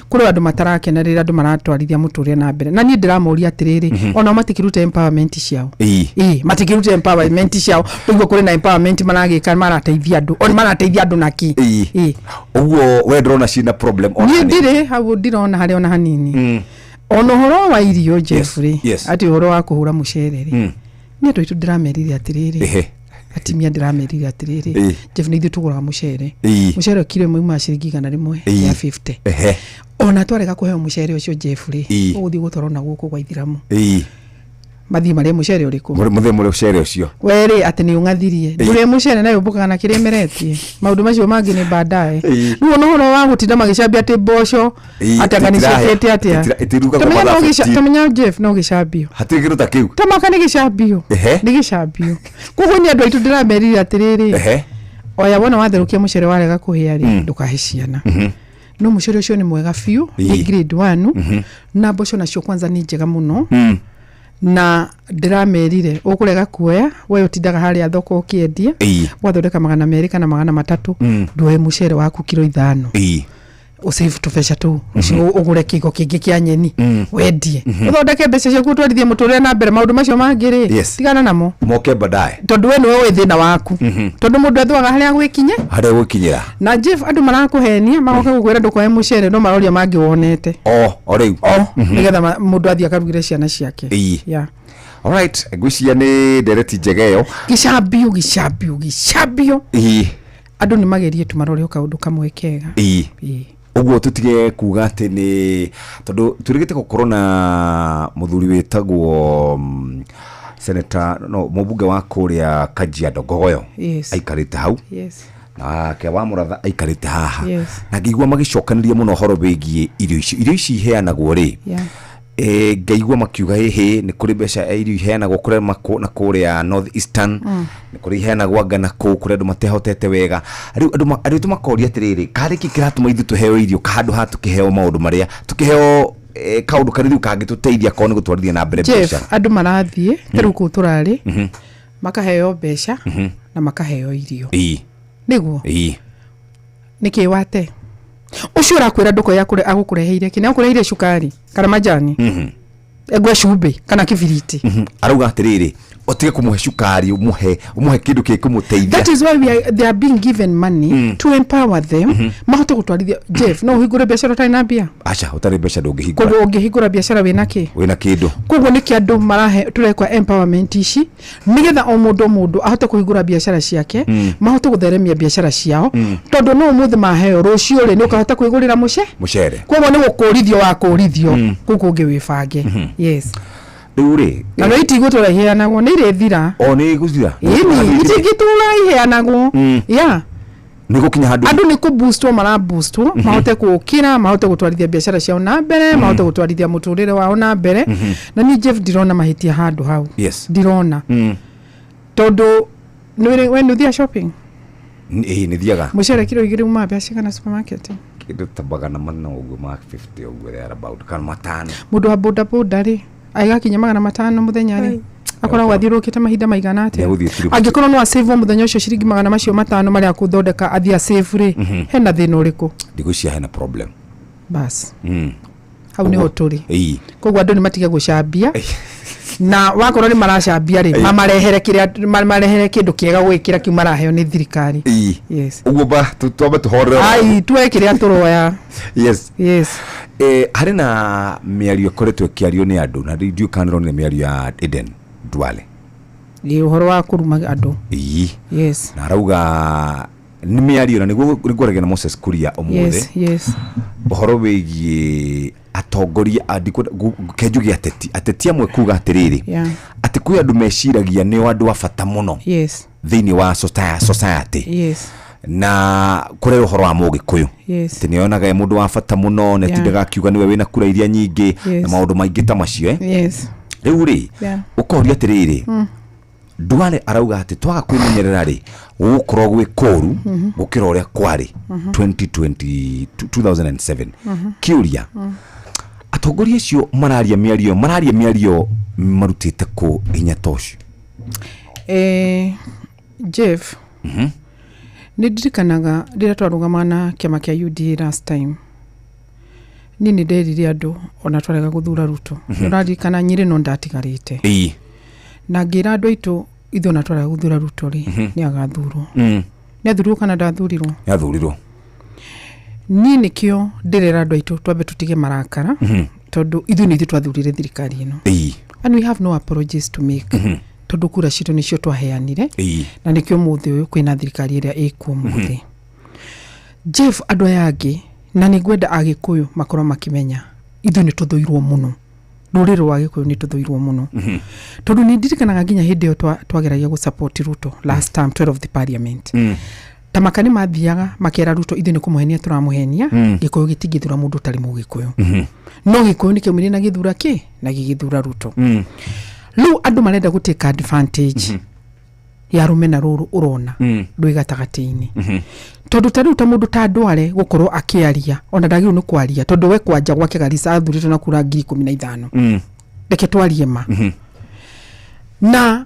kũrĩ andũ matarakena rĩrĩa andũ maratwarithia mũtũrĩre na mbere. Na niĩ ndĩramoria atĩrĩrĩ, onao matikĩrute empowerment ciao? Ĩĩ, matikĩrute empowerment ciao nĩguo kũrĩ na empowerment maragĩka, marateithia andũ, o marateithia andũ naki? Ĩĩ. Ũguo we ndũrona ciĩna problem ona niĩ hanini? Ndirĩ hau, ndirona harĩ ona hanini. Ona ũhoro wa irio, Jeffrey, atĩ ũhoro wa kũhũra mũcere rĩ, nĩ andũ aitũ ndĩramerire atĩrĩrĩ, atimia ndĩramerire atĩrĩrĩ, Jeff, nĩ ithuĩ tũgũraga mũcere. Mũcere kiro ĩmwe umaga ciringi 100 ya 50. Ona twarega kũheo mũcere ũcio, Jeffrey, ũgũthiĩ gũtwarwo na gũkũ gwa ithiramu, mathiĩ marĩe mũcere ũrĩkũ? Mũthĩ mũrĩ ũcere ũcio. Werĩ atĩ nĩ ũng'athirie ndũrĩe mũcere nayo ũmbũkaga na kĩrĩa ĩmeretie, maũndũ macio mangĩ nĩ baadaye. Rĩu ona ũhoro wa gũtinda magĩcambia atĩ mboco atĩ anga nĩciokĩte atĩa, ĩtirugagwo mathaa 15. Tamenya, Jeff, no gĩcambio. Hatirĩ kĩndũ ta kĩu. Tamaka nĩ gĩcambio. Nĩ gĩcambio. Koguo nĩ andũ aitũ ndĩramerire atĩrĩrĩ, oya wona watherũkia mũcere warega kũhĩa rĩ, ndũkahe ciana. No mũcere ũcio nĩ mwega biũ, nĩ grade 1, na mboco nacio kwanza nĩ njega mũno. Na ndĩramerire ũkũrega kuoya, we ũtindaga harĩa thoko ũkĩendia, ũgathondeka 200 kana 300, ndwoe mũcere waku kiro 5, ũsave tũbeca tũu ũcio, ũgũre kĩgo kĩngĩ kĩa nyeni, wendie, ũthondeke mbeca ciaku, ũtwarithie mũtũrĩre na mbere. Maũndũ macio mangĩ rĩ, tigana namo. Moke baadaye. Tondũ we nĩwe ũĩ thĩna waku, tondũ mũndũ ethwaga harĩa gwĩkinye. Harĩa gwĩkinyĩra. Na Jeff, andũ marakũhenia magoka gũkwĩra ndũkoe mũcere, no maroria mangĩ wonete. O rĩu. O nĩgetha mũndũ athiĩ akarugĩre ciana ciake. Yeah. Alright, ngwĩciria nĩ ndereti njega ĩyo. Gĩcambio, gĩcambio, gĩcambio. Andũ nĩ magerie tu marore o kaũndũ kamwe kega. Ĩĩ. Ũguo tũtige kuga atĩ nĩ tondũ twĩrĩgĩte gũkorwo na mũthuri wĩtagwo senator, no mũmbunge wa kũrĩa Kajiado, Ngogoyo, aikarĩte hau, nake wa Mũratha aikarĩte haha, na ngĩigua magĩcokanĩria mũno ũhoro wĩgiĩ irio icio, irio ici iheanagwo rĩ, ngaigua makiuga ĩhĩ nĩ kũrĩ mbeca, irio iheanagwo kũrĩa na kũrĩa North Eastern, nĩ kũrĩ iheanagwo anga na kũu kũrĩa andũ matehotete wega. Rĩu andũ aitũ makoria atĩrĩrĩ, karĩ kĩ kĩratũma ithuĩ tũheo irio handũ ha tũkĩheo maũndũ marĩa tũkĩheo, kaũndũ karĩa rĩu kangĩtũteithia korwo nĩ gũtwarithia na mbere Jeff, biacara? Andũ marathiĩ ta rĩu kũu tũrarĩ, makaheo mbeca na makaheo irio, nĩguo? Nĩkĩ wate ũcio ũrakwĩra ndũkoya agũkũreheire kĩ? Nĩ agũkũreheire cukari kana majani, egwe cumbĩ kana kĩbiriti? Arauga atĩrĩrĩ, ũtige kũmũhe cukari, ũmũhe kĩndũ gĩkũmũteithia. That is why they are being given money to empower them mahote gũtwarithia. Jeff, no ũhingũre biacara ũtarĩ na mbia? Aca, ũtarĩ mbeca ndũngĩhingũra. Koguo ũngĩhingũra biacara wĩna kĩ? Wĩna kĩndũ. Koguo nĩkĩ andũ marahe tũrekwa empowerment ici, nĩgetha o mũndũ o mũndũ ahote kũhingũra biacara ciake, mahote gũtheremia biacara ciao, tondũ no ũmũthĩ maheo, rũciũ rĩ, nĩ ũkahota kwĩgũrĩra mũce mũcere. Koguo nĩ gũkũrithio wakũrithio kũu kũngĩ wĩbange, yes. Rĩu rĩ, Na no itigũtũra iheanagwo, nĩ irĩthira. O nĩ gũthira. Ĩni, itingĩtũra iheanagwo, yeah. Nĩ gũkinya handũ andũ nĩ kũboostwo, maraboostwo mahote gũkĩra, mahote gũtwarithia biacara ciao na mbere, mahote gũtwarithia mũtũrĩre wao na mbere. Na niĩ, Jeff, ndirona mahĩtia handũ hau. Ndirona, tondũ we nĩ ũthiaga shopping? Ĩĩ, nĩ thiaga. Mũcere kiro 2 umaga mbeca cigana supermarket? Kĩndũ ta 400 ũguo ma 50 ũguo, there about, kana 500. Mũndũ wa boda boda rĩ, agĩgakinya 500 mũthenya rĩ, akoragwo athiũrũrũkĩte mahinda maigana atĩa? Nĩegũthiĩ trip. Angĩkorwo no asave mũthenya ũcio ciringi magana macio matano marĩa akũthondeka athiĩ asave rĩ, hena thĩna ũrĩkũ? Ndigwĩciria hena problem. Bas, hau nĩho tũrĩ. Koguo andũ nĩ matige gũcambia, na wakorwo nĩ maracambia rĩ, mamarehere kĩrĩa, mamarehere kĩndũ kĩega gwĩkĩra kĩu maraheo nĩ thirikari. Yes. Ũguo ba twambe tũhorere. Ai, tuoe kĩrĩa tũroya. Yes. Harĩ na mĩario ĩkoretwo ĩkĩario nĩ andũ, na ndiũĩ kana nĩũronire mĩario ya Eden Duale. Ĩ, ũhoro wa kũruma andũ? Yes. Na arauga nĩ mĩario, na nĩguo nĩngwaragia na Moses Kuria ũmũthĩ, ũhoro wĩgiĩ atongoria a kenjuge ateti, ateti amwe kuga atĩrĩrĩ, atĩ kwĩ andũ meciragia nĩo andũ a bata mũno thĩinĩ wa society, na kũrĩ ũhoro wa Mũgĩkũyũ, atĩ nĩonaga e mũndũ wa bata mũno, nĩ atindaga akiuga nĩwe wĩna kura iria nyingĩ, na maũndũ maingĩ ta macio, eh. Rĩu rĩ, ũkoria atĩrĩrĩ, Duale arauga atĩ twaga kwĩmenyerera rĩ, gũgũkorwo gwĩ kũru gũkĩra ũrĩa kwarĩ 2020, 2007. Kĩũria, atongoria acio mararia mĩario marutĩte kũ hinya ta ũcio? Jeff, nĩ ndirikanaga rĩrĩa twarũgamaga na kĩama kĩa UDA last time, niĩ nĩ nderire andũ ona twarega gũthura Ruto, nĩ ũraririkana Nyĩrĩ no ndatigarĩte, na ngĩra andũ aitũ ithuĩ ona twarega gũthura Ruto rĩ, nĩ agathurwo. Nĩ athurirwo kana ndathurirwo? Nĩathurirwo. Niĩ nĩkĩo ndĩrera andũ aitũ twambe tũtige marakara, tondũ ithuĩ nĩ ithuĩ twathurire thirikari ĩno, and we have no apologies to make, tondũ kura citũ nĩcio twaheanire, na nĩkĩo mũthĩ ũyũ kwĩna thirikari ĩrĩa ĩkuo mũthĩ. Jeff, andũ aya angĩ, na nĩ ngwenda Agĩkũyũ makorwo makĩmenya ithuĩ nĩ tũthũirwo mũno, rũrĩrĩ rwa Gĩkũyũ nĩ tũthũirwo mũno, tondũ nĩ ndirikanaga nginya hĩndĩ ĩyo twageragia gũ support Ruto last time 12 the parliament, ta maka nĩ mathiaga makera Ruto ithuĩ nĩ kũmũhenia tũramũhenia, Gĩkũyũ gĩtingĩthura mũndũ ũtarĩ Mũgĩkũyũ. No Gĩkũyũ nĩ kĩaumire na gĩthura kĩ na gĩgĩthura Ruto. Rĩu andũ marenda gũ take advantage ya rũmena rũrũ ũrona rwĩ gatagatĩ-inĩ, tondũ ta rĩu ta mũndũ ta Ndware gũkorwo akĩaria, ona ndagĩrĩirwo nĩ kwaria, tondũ we kwanja gwake Garissa athurĩtwo na kura 15,000. Reke twarie ma na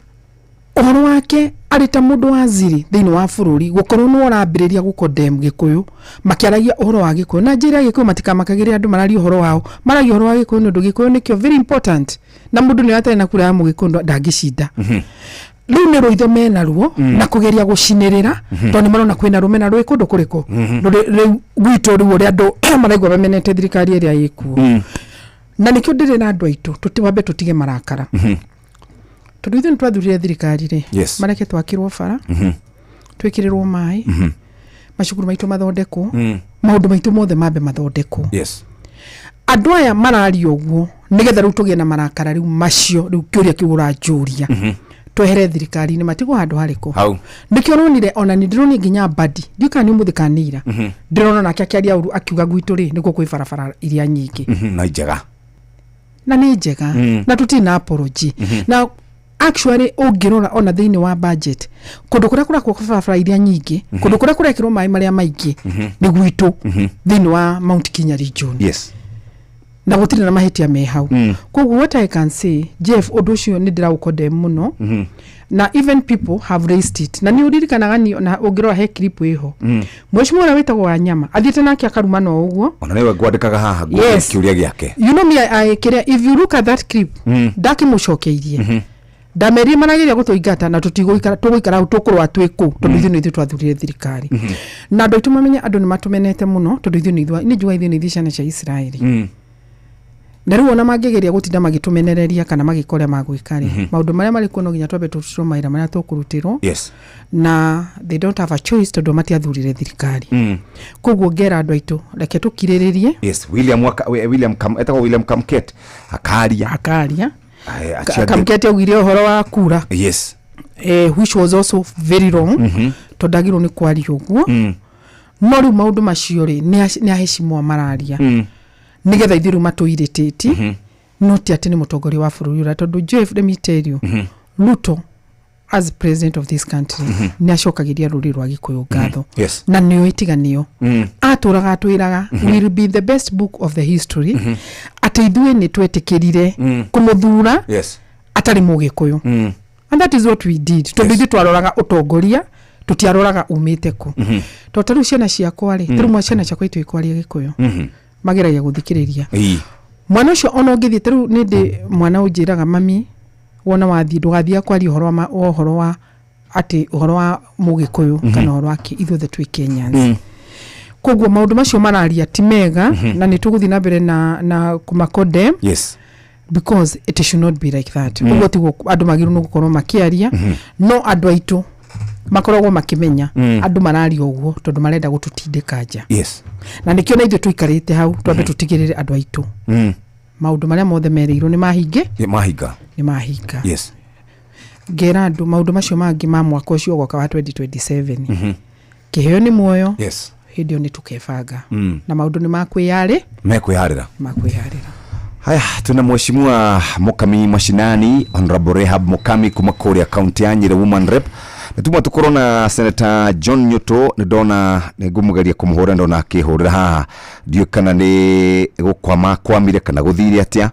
ũhoro wake arĩ ta mũndũ wa ziri thĩinĩ wa bũrũri, gũkorwo nĩ ũrambĩrĩria gũkondem Gĩkũyũ makĩaragia ũhoro wa Gĩkũyũ na njĩra ya Gĩkũyũ, matikamakagĩre andũ mararia ũhoro wao, maragia ũhoro wa Gĩkũyũ nĩ ũndũ Gĩkũyũ nĩkĩo very important, na mũndũ nĩ atarĩ na kura ya Mũgĩkũyũ ndangĩcinda. Rĩu nĩ rũitho mena ruo na kũgeria gũcinĩrĩra, tondũ nĩ marona kwĩna rũmena rwĩ kũndũ kũrĩkũ rĩu gwitũ, rĩu ũrĩa andũ maraigua mamenete thirikari ĩrĩa ĩkuo. Na nĩkĩo ndĩrĩ na andũ aitũ wambe tũtige marakara, tondũ ithuĩ nĩ twathurire thirikari rĩ, mareke twakĩrwo bara, twĩkĩrĩrwo maĩ, macukuru maitũ mathondekwo, maũndũ maitũ mothe mambe mathondekwo. Andũ aya mararia ũguo nĩgetha rĩu tũgĩe na marakara rĩu macio. Rĩu kĩũria kĩu ũranjũria, twehere thirikari-inĩ, matigwo handũ harĩkũ? Hau. Nĩkĩo ũronire ona nĩ ndĩronire nginya Mbadi, ndiũĩ kana nĩ ũmũthĩ kana nĩ ira, ndĩrona nake akĩaria ũru akiuga gwitũ rĩ nĩkuo kwĩ barabara iria nyingĩ. Na njega. Na nĩ njega, na tũtirĩ na apology. Na actually ũngĩrora ona thĩinĩ wa budget, kũndũ kũrĩa kũrakwo barabara iria nyingĩ, kũndũ kũrĩa kũrekĩrwo maĩ marĩa maingĩ nĩ gwitũ thĩinĩ wa Mount Kenya region. Na gũtirĩ na mahĩtia me hau. Koguo what I can say, Jeff, ũndũ ũcio nĩ ndĩraũkondem mũno, na even people have raised it, na nĩ ũririkanaga ni na ũngĩrora he clip ĩho, mheshimiwa ũrĩa wĩtagwo Wanyama athiĩte nake akaruma no ũguo. Ona nĩwe ngwandĩkaga haha nguo kĩũria gĩake. You know me, I, kĩrĩa, if you look at that clip, ndakĩmũcokeirie, ndamerire marageria gũtũingata na tũtigũikara, tũgũikara hau, tũkũrũa twĩ kũu, tondũ ithuĩ nĩ ithuĩ twathurire thirikari. Na andũ aitũ mamenye andũ nĩ matũmenete mũno, tondũ ithuĩ nĩ ithuĩ nĩ njuga ithuĩ nĩ ithuĩ ciana cia Isiraeli. Na rĩu ona mangĩgeria gũtinda magĩtũmenereria kana magĩka ũrĩa magwĩka rĩ, maũndũ marĩa marĩ kuo no nginya twambe tũrutĩrwo mawĩra marĩa tũkũrutĩrwo. Na they don't have a choice, tondũ matiathurire thirikari. Koguo ngera andũ aitũ reke tũkirĩrĩrie. Yes, William Waka, William Kam, etagwo William Kamket akaria. Akaria. Acio angĩ- Kamkete augire ũhoro wa kura, which was also very wrong, tondũ ndagĩrĩirwo nĩ kwaria ũguo. No rĩu maũndũ macio rĩ, nĩ aheshimwa mararia nĩgetha ithuĩ rĩu matũirĩtĩti, no ti atĩ nĩ mũtongoria wa bũrũri ũrĩa, tondũ Jeff, let me tell you, Ruto as president of this country nĩ acokagĩria rũrĩrĩ rwa Gĩkũyũ ngatho. Na nĩo ĩtiganĩo atũraga atwĩraga will be the best book of the history atĩ ithuĩ nĩ twetĩkĩrire kũmũthura atarĩ Mũgĩkũyũ, and that is what we did, tondũ ithuĩ twaroraga ũtongoria, tũtiaroraga umĩte kũ. Tondũ ta rĩu ciana ciakwa rĩ, ta rĩu ciana ciakwa itũĩ kwaria Gĩkũyũ, mageragia gũthikĩrĩria mwana ũcio. Ona ũngĩthiĩ ta rĩu nĩ ndĩ mwana ũnjĩraga, "Mami, wona wathiĩ ndũgathiĩ kwaria ũhoro wa ũhoro wa atĩ ũhoro wa Mũgĩkũyũ kana ũhoro wa kĩ, ithuothe twĩ Kenyans." Koguo maũndũ macio mararia ti mega, na nĩ tũgũthiĩ na mbere na kũmakondem, because it should not be like that. Ũguo tiguo andũ magĩrĩirwo nĩ gũkorwo makĩaria. No andũ aitũ makoragwo makĩmenya andũ mararia ũguo tondũ marenda gũtũtindĩka nja. Na nĩkĩo na ithuĩ tũikarĩte hau twambe tũtigĩrĩre andũ aitũ maũndũ marĩa mothe merĩirwo nĩ mahinge. Mahinga. Nĩ mahinga. Ngera andũ maũndũ macio mangĩ ma mwaka ũcio ũgoka wa 2027, kĩheo nĩ muoyo. Hĩndĩ ĩyo nĩ tũkebanga na maũndũ nĩ makwĩyarĩ. Mekwĩharĩra. Makwĩharĩra. Haya, tuna mheshimiwa Mukami mashinani, Honorable Rehab Mukami kuma kũrĩa kaunti ya Nyĩrĩ, woman rep. Nĩ tuma tũkorwo na Senator John Nyuto, nĩ ndona nĩ ngũmũgeria kũmũhũra, ndona akĩhũrĩra haha, ndiũĩ kana nĩ gũkwama kwamire kana gũthire atĩa.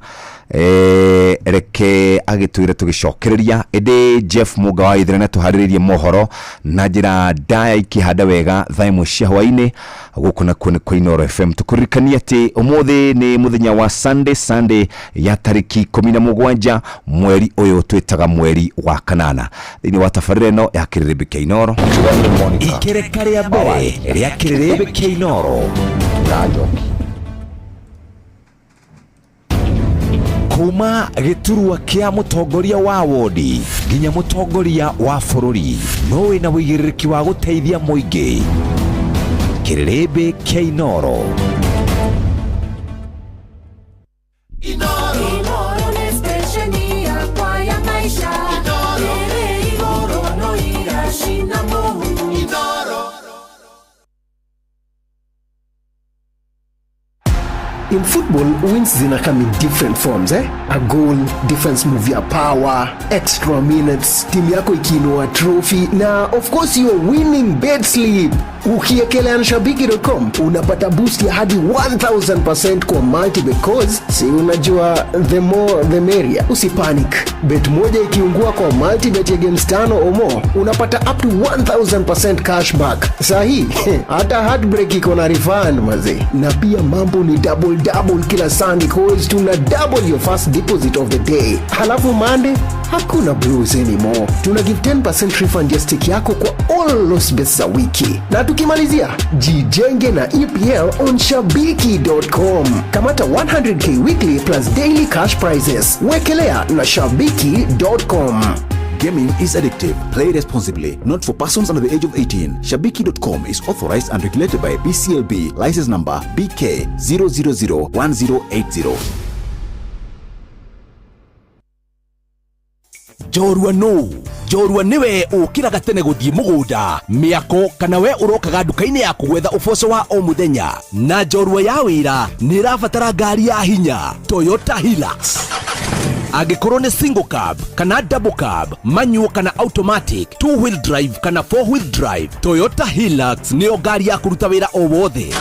Reke agĩtwĩre tũgĩcokereria ĩndĩ Jeff Mũnga wa Ithira na tũharĩrĩrie mohoro na njĩra ndaya ikĩhanda wega thaa 1 cia hwaĩ-inĩ gũkũ nakuo nĩ kwa Inooro FM. Tũkũririkania atĩ ũmũthĩ nĩ mũthenya wa Sunday ya tarĩki 17 mweri ũyũ twĩtaga mweri wa kanana thĩinĩ wa tabarĩra ĩno ya kĩrĩrĩmbĩ kĩa Inooro. Ikereka rĩa mbere rĩa kĩrĩrĩmbĩ kĩa Inooro kuma gĩturwa kĩa mũtongoria wa wodi nginya mũtongoria wa bũrũri no wĩna wĩigĩrĩrĩki wa gũteithia mũingĩ. Kĩrĩrĩmbĩ kĩa Inooro. Inooro nĩ stesheni yakwa ya maisha. Ĩrĩ igũrũ no iracina mũhu. In football, wins zina come in different forms, eh? A goal, defense move ya power, extra minutes, timu yako ikiinua trophy na of course your winning bet slip. Ukiekelea na shabiki.com unapata boost ya hadi 1000% kwa multibet cause si unajua the more the merrier. Usipanic. Bet moja ikiungua kwa multibet ya games 5 or more unapata up to 1000% cashback. Sahi hata heartbreak iko na refund maze. Na pia mambo ni double double kila Sunday cause tuna double your first deposit of the day. Halafu Monday hakuna blues anymore. Tuna give 10% refund ya stake yako kwa all loss bets za wiki. Na tukimalizia, jijenge na EPL on shabiki.com. Kamata 100k weekly plus daily cash prizes. Wekelea na shabiki.com. Gaming is addictive. Play responsibly. Not for persons under the age of 18. Shabiki.com is authorized and regulated by BCLB. License number BK 0001080. Njorua nũ? Njorua nĩwe ũkĩraga tene gũthiĩ mũgũnda, mĩako kana we ũrokaga nduka-inĩ yaku gwetha ũboco wa o mũthenya. Na njorua ya wĩra nĩ ĩrabatara ngari ya hinya, Toyota Hilux. Angĩkorwo nĩ single cab kana double cab, manual kana automatic, two wheel drive kana four wheel drive, Toyota Hilux nĩyo ngari ya kũruta wĩra o wothe.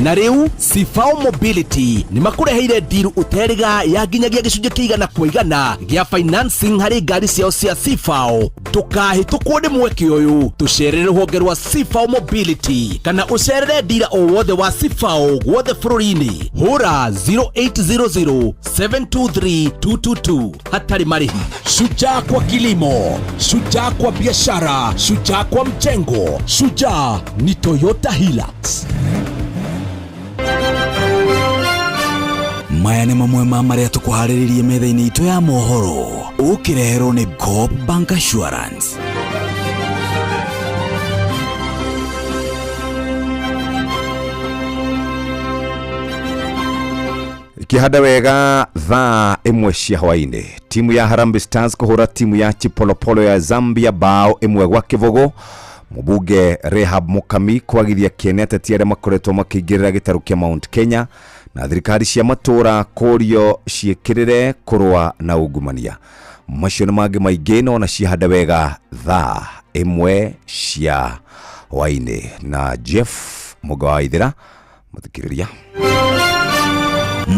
Na rĩu Sifao Mobility nĩ makũreheire ndiru ũterĩga ya nginyagia gĩcunjĩ kĩa 100% gĩa financing harĩ ngari ciao cia Sifao. Ndũkahĩtũkwo nĩ mweke ũyũ, tũcerere rũhonge rwa Sifao Mobility kana ũcerere ndira o wothe wa Sifao guothe bũrũri-inĩ. Hũra 0800 723 222 hatarĩ marĩhi. Shujaa kwa kilimo, shujaa kwa biashara, shujaa kwa mjengo, shujaa ni Toyota Hilux. Maya nĩ mamwe ma marĩa tũkũharĩrĩrie metha-inĩ itũ ya mohoro ũkĩreherwo nĩ Coop Bank Assurance. Ikihanda wega thaa 1 cia hwaĩ-inĩ, timu ya Harambee Stars kũhũra timu ya Chipolopolo ya Zambia bao 1-0. Mũbunge Rehab Mukami kwagithia kĩene ateti arĩa makoretwo makĩingĩrĩra gĩtarũ kĩa Mount Kenya na thirikari cia matũra kũrio ciĩkĩrĩre kũrũa na ungumania. Macio nĩ mangĩ maingĩ no na ciahanda wega thaa 1 cia hwaĩ-inĩ. Na Jeff Mũnga wa Ithira mũthikĩrĩria.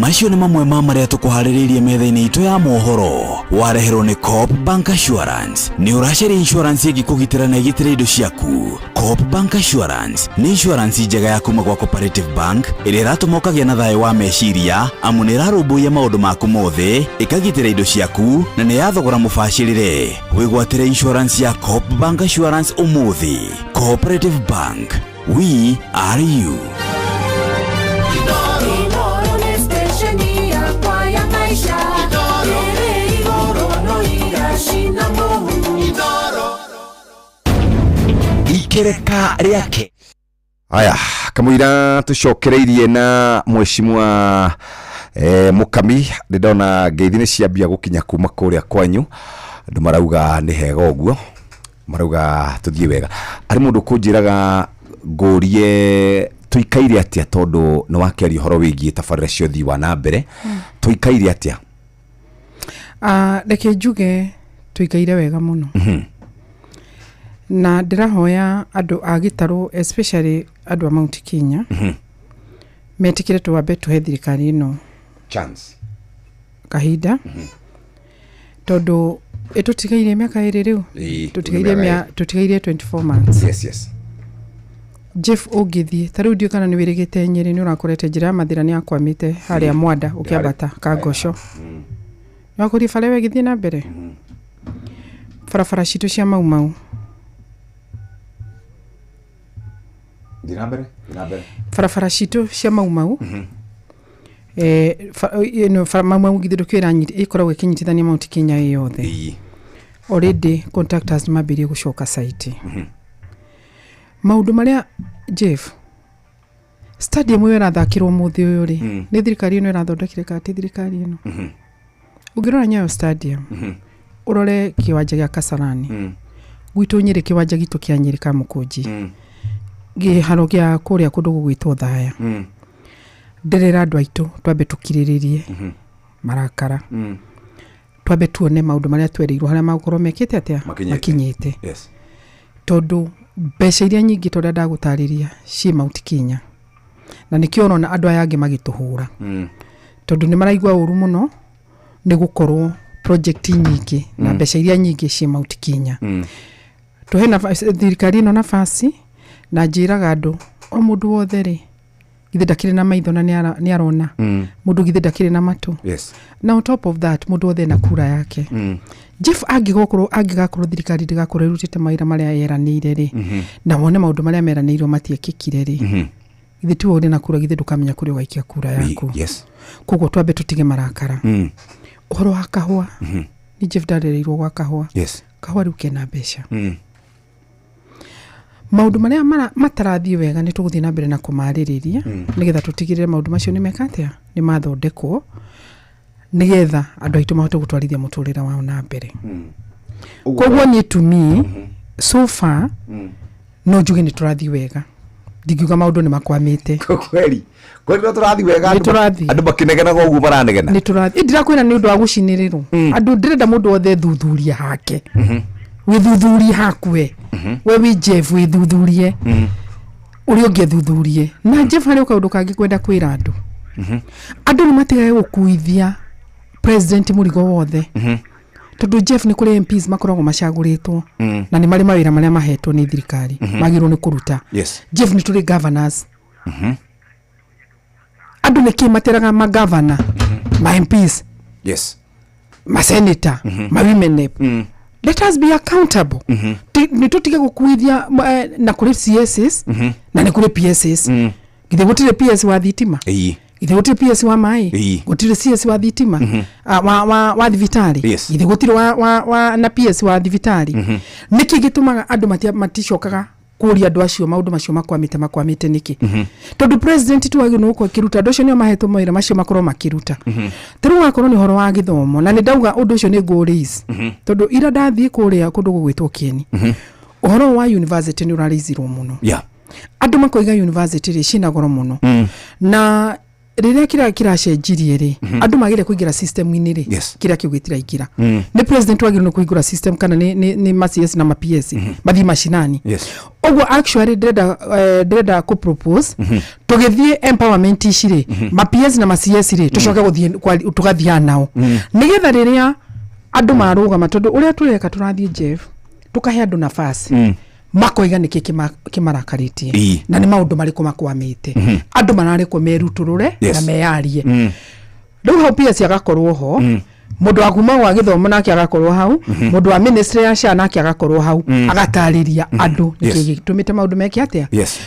Macio nĩ mamwe ma marĩa tũkũharĩrĩirie metha-inĩ itũ ya mohoro wareherwo nĩ Coop Bank Assurance. Nĩ ũracaria insurance ĩngĩkũgitĩra na ĩgitĩre indo ciaku. Coop Bank Assurance nĩ insurance njega ya kuma gwa Cooperative Bank ĩrĩa ĩratũma ũkagĩa na thayũ wa meciria amu nĩ ĩrarũmbũiya maũndũ maku mothe, ĩkagitĩra indo ciaku na nĩ ya thogora mũbacĩrĩre. Wĩgwatĩre insurance ya Coop Bank Assurance ũmũthĩ. Cooperative Bank, we are you. Inooro nĩ stesheni yakwa ya maisha. Ĩrĩ igũrũ no iracina mũhu. Ikereka rĩake. Aya, kamũira tũcokereirie na mheshimiwa Mukami, ndĩndona ngeithi nĩ ciambia gũkinya kuma kũrĩa kwanyu. Andũ marauga nĩ hega ũguo, marauga tũthiĩ wega. Arĩ mũndũ kũnjĩraga ngũrie tũikaire atĩa tondũ nĩ wakĩaria ũhoro wĩgiĩ tabarĩra cia ũthii wa na mbere, tũikaire atĩa? Reke njuge tũikaire wega mũno. Na ndĩrahoya andũ a gĩtarũ especially andũ a Mount Kenya metĩkĩre twambe tũhe thirikari ĩno chance. Kahinda, tondũ ĩtũtigairie mĩaka 2 rĩu. Ĩĩ, Tũtigairie mĩaka tũtigairie 24 months. Yes. Jeff, ũngĩthiĩ ta rĩu, ndiũĩ kana nĩ wĩrĩgĩte Nyĩrĩ, nĩ ũrakorete njĩra ya Mathĩra nĩ yakwamĩte harĩa mwanda ũkĩambata Kangosho, nĩwakũria bara ĩyo ĩgĩthiĩ na mbere, barabara citũ cia Mau Mau. Thiĩ na mbere, thiĩ na mbere. Barabara citũ cia Mau Mau, ĩno Mau Mau githĩ ndũkĩũĩ ĩkoragwo ĩkĩnyitithania Mount Kenya ĩ yothe. Already contractors nĩ mambĩrĩrie gũcoka site. Maũndũ marĩa, Jeff, stadium ĩyo ĩrathakĩrwo mũthĩ ũyũ rĩ, nĩ thirikari ĩno ĩrathondekire kana ti thirikari ĩno? Ũngĩrora Nyayo Stadium, ũrore kĩwanja gĩa Kasarani, gwitũ Nyĩrĩ, kĩwanja gitũ kĩa Nyĩrĩ Kamũkũnji, kĩharo gĩa kũrĩa kũndũ gũgwĩtwo Thaya, ndĩrera andũ aitũ twambe tũkirĩrĩrie marakara, twambe tuone maũndũ marĩa twerĩirwo harĩa magũkorwo mekĩte atĩa. Makinyĩte. Makinyĩte. Tondũ mbeca iria nyingĩ, ta ũrĩa ndagũtarĩria, ciĩ Mount Kenya, na nĩkĩo ũrona andũ aya angĩ magĩtũhũra, tondũ nĩ maraigua ũru mũno nĩ gũkorwo project nyingĩ na mbeca iria nyingĩ ciĩ Mount Kenya. Tũhe thirikari ĩno nafasi, na njĩraga andũ o mũndũ wothe rĩ, githĩ ndakĩrĩ na maitho na nĩ arona? Mũndũ githĩ ndakĩrĩ na matũ? Na on top of that, mũndũ wothe ena kura yake. Jeff, angĩgokorwo angĩgakorwo thirikari ndĩgakorwo ĩrutĩte mawĩra marĩa yeranĩire rĩ, na wone maũndũ marĩa meranĩirwo matiekĩkire rĩ, githĩ tiwe ũrĩ na kura? Githĩ ndũkamenya kũrĩa ũgaikia kura yaku? Yes. Koguo twambe tũtige marakara. Ũhoro wa kahũa, nĩ Jeff ndarereirwo gwa kahũa. Kahũa rĩu kena mbeca. Maũndũ marĩa matarathiĩ wega, nĩ tũgũthiĩ na mbere na kũmarĩrĩria, nĩgetha tũtigĩrĩre maũndũ macio nĩ meka atĩa, nĩ mathondekwo, nĩgetha andũ aitũ mahote gũtwarithia mũtũrĩre wao na mbere. Koguo niĩ, to me, so far no njuge nĩ tũrathiĩ wega, ndingiuga maũndũ nĩ makwamĩte. Kweli kweli, no tũrathiĩ wega? Nĩ Andũ tũrathiĩ. Andũ makĩnegenaga ũguo maranegena. Nĩ tũrathiĩ. Ndirakwĩra nĩ ũndũ wa gũcinĩrĩrwo andũ. Ndĩrenda mũndũ wothe thuthuria hake, wĩthuthurie haku we wĩ Jeff, wĩthuthurie ũrĩa ũngĩethuthurie. Na Jeff, harĩ kaũndũ kangĩ kwenda kwĩra andũ. Andũ nĩ matigage gũkuithia president mũrigo wothe, tondũ Jeff, nĩ kũrĩ MPs makoragwo macagũrĩtwo na nĩ marĩ mawĩra marĩa mahetwo nĩ thirikari magĩrĩirwo nĩ kũruta. Jeff, nĩ tũrĩ governors. Andũ nĩ kĩ materaga magavana, ma MPs, masenata, ma women rep? Let us be accountable. Nĩ tũtige gũkuithia na kũrĩ CSs na nĩ kũrĩ PSs. Githĩ gũtirĩ PS wa thitima? Githĩ gũtirĩ PS wa maĩ? Gũtirĩ CS wa thitima? Ah, wa thibitarĩ? Githĩ gũtirĩ wa na PS wa thibitarĩ? Nĩkĩ gĩtũmaga andũ maticokaga kũria andũ acio maũndũ macio makwamĩte nĩkĩ? Tondũ president tu wagĩrĩirwo nĩ gũkorwo akĩruta, andũ acio nĩo mahetwo mawĩra macio makorwo makĩruta. Ta rĩu wakorwo nĩ ũhoro wa gĩthomo, na nĩ ndauga ũndũ ũcio nĩ ngũ-raise, tondũ ira ndathiĩ kũrĩa kũndũ gũgwĩtwo Kĩeni, ũhoro wa university nĩ ũraraisirwo mũno. Andũ makoiga university rĩ ciĩna goro mũno, na rĩrĩa kĩrĩa kĩracenjirie rĩ, andũ magĩrĩire kũingĩra system-inĩ rĩ, kĩrĩa kĩu gĩtiraingĩra. Nĩ president wagĩrĩirwo nĩ kũhingũra system kana nĩ ma CS na ma PS mathiĩ macinani? Ũguo actually ndĩrenda kũ propose tũgĩthiĩ empowerment ici rĩ, ma PS na ma CS rĩ, tũcoke gũthiĩ tũgathiaga nao, nĩgetha rĩrĩa andũ marũgama, tondũ ũrĩa tũreka, tũrathiĩ, Jeff, tũkahe andũ nafasi makoiga nĩkĩ kĩmarakarĩtie na nĩ maũndũ marĩkũ makwamĩte. Andũ mararekwo merutũrũre na meyarie. Rĩu hau PS agakorwo ho, mũndũ wa kuma wa gĩthomo nake agakorwo hau, mũndũ wa ministry ya SHA nake agakorwo hau, agatarĩria andũ nĩkĩ gĩtũmĩte maũndũ meke atĩa.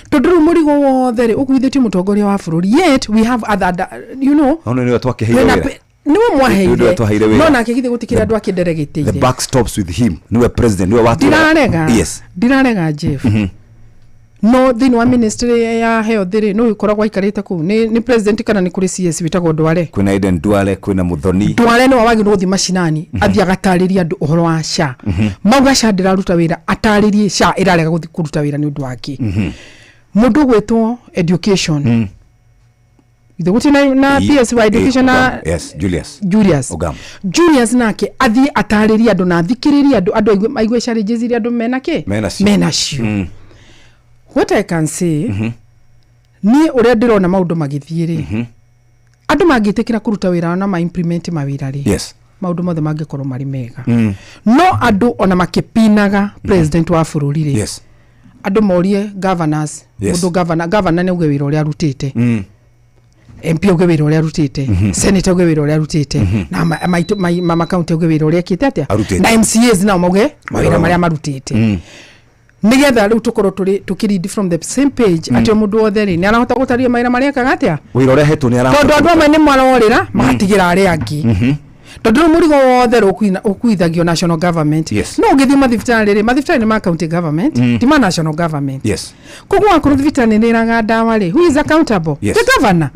Tondũ rĩu mũrigo wothe rĩ ũkuithĩtie mũtongoria wa bũrũri, yet we have other, you know, Ono nĩwe twakĩheire twĩna wĩra. Nĩwe mwaheire. Nĩwe twaheire wĩra. No nake githĩ gũtikĩrĩ andũ The akĩnderegĩtĩire? buck stops with him. Niwe president, niwe watwĩra. Ndirarega. Ndirarega, Jeff. No thĩinĩ wa ministry ya health rĩ, nũ ũkoragwo aikarĩte kũu? Nĩ president kana nĩ kũrĩ CS wĩtagwo Ndware? Kwĩna Aden Duale, kwĩna Muthoni. Ndware nĩwe wagĩrĩirwo gũthiĩ macinani, athiĩ agatarĩria andũ ũhoro wa SHA. Mauga SHA ndĩraruta wĩra, atarĩrie SHA ĩrarega gũthiĩ kũruta wĩra nĩ ũndũ wa kĩ. Mũndũ ũgwĩtwo education, ithe gũtirĩ na PS wa education na Ogam. Yes, Julius. Julius. Ogam. Julius nake athiĩ atarĩrie andũ na athikĩrĩrie andũ, andũ aigue challenges iria andũ mena kĩ. Menacio. Menacio. What I can say, niĩ ũrĩa ndĩrona maũndũ magĩthiĩ rĩ, Andũ mangĩtĩkĩra kũruta wĩra na ma implement mawĩra rĩ, maũndũ mothe mangĩkorwo marĩ mega. No andũ ona makĩpinaga president wa bũrũri rĩ, andũ morie governors, mũndũ governor nĩ auge wĩra ũrĩa arutĩte, MP auge wĩra ũrĩa arutĩte, senator auge wĩra ũrĩa arutĩte, na ma county auge wĩra ũrĩa ekĩte atĩa, Arutĩte. Na MCAs nao mauge mawĩra marĩa marutĩte, nĩgetha rĩu tũkorwo tũrĩ tũkĩread from the same page, atĩ o mũndũ wothe rĩ, nĩ arahota gũtarĩria mawĩra marĩa ekaga atĩa. Wĩra ũrĩa ahetwo nĩ arahota Tondũ andũ kũruta. amwe nĩ marorĩra magatigĩra arĩa angĩ, tondũ rĩu mũrigo wothe rĩ ũkuithagio national government. No ũngĩthiĩ mathibitarĩ rĩ, mathibitarĩ nĩ ma county government, ti ma national government. Koguo wakorwo thibitarĩ nĩ ĩraga ndawa rĩ, who is accountable? The governor.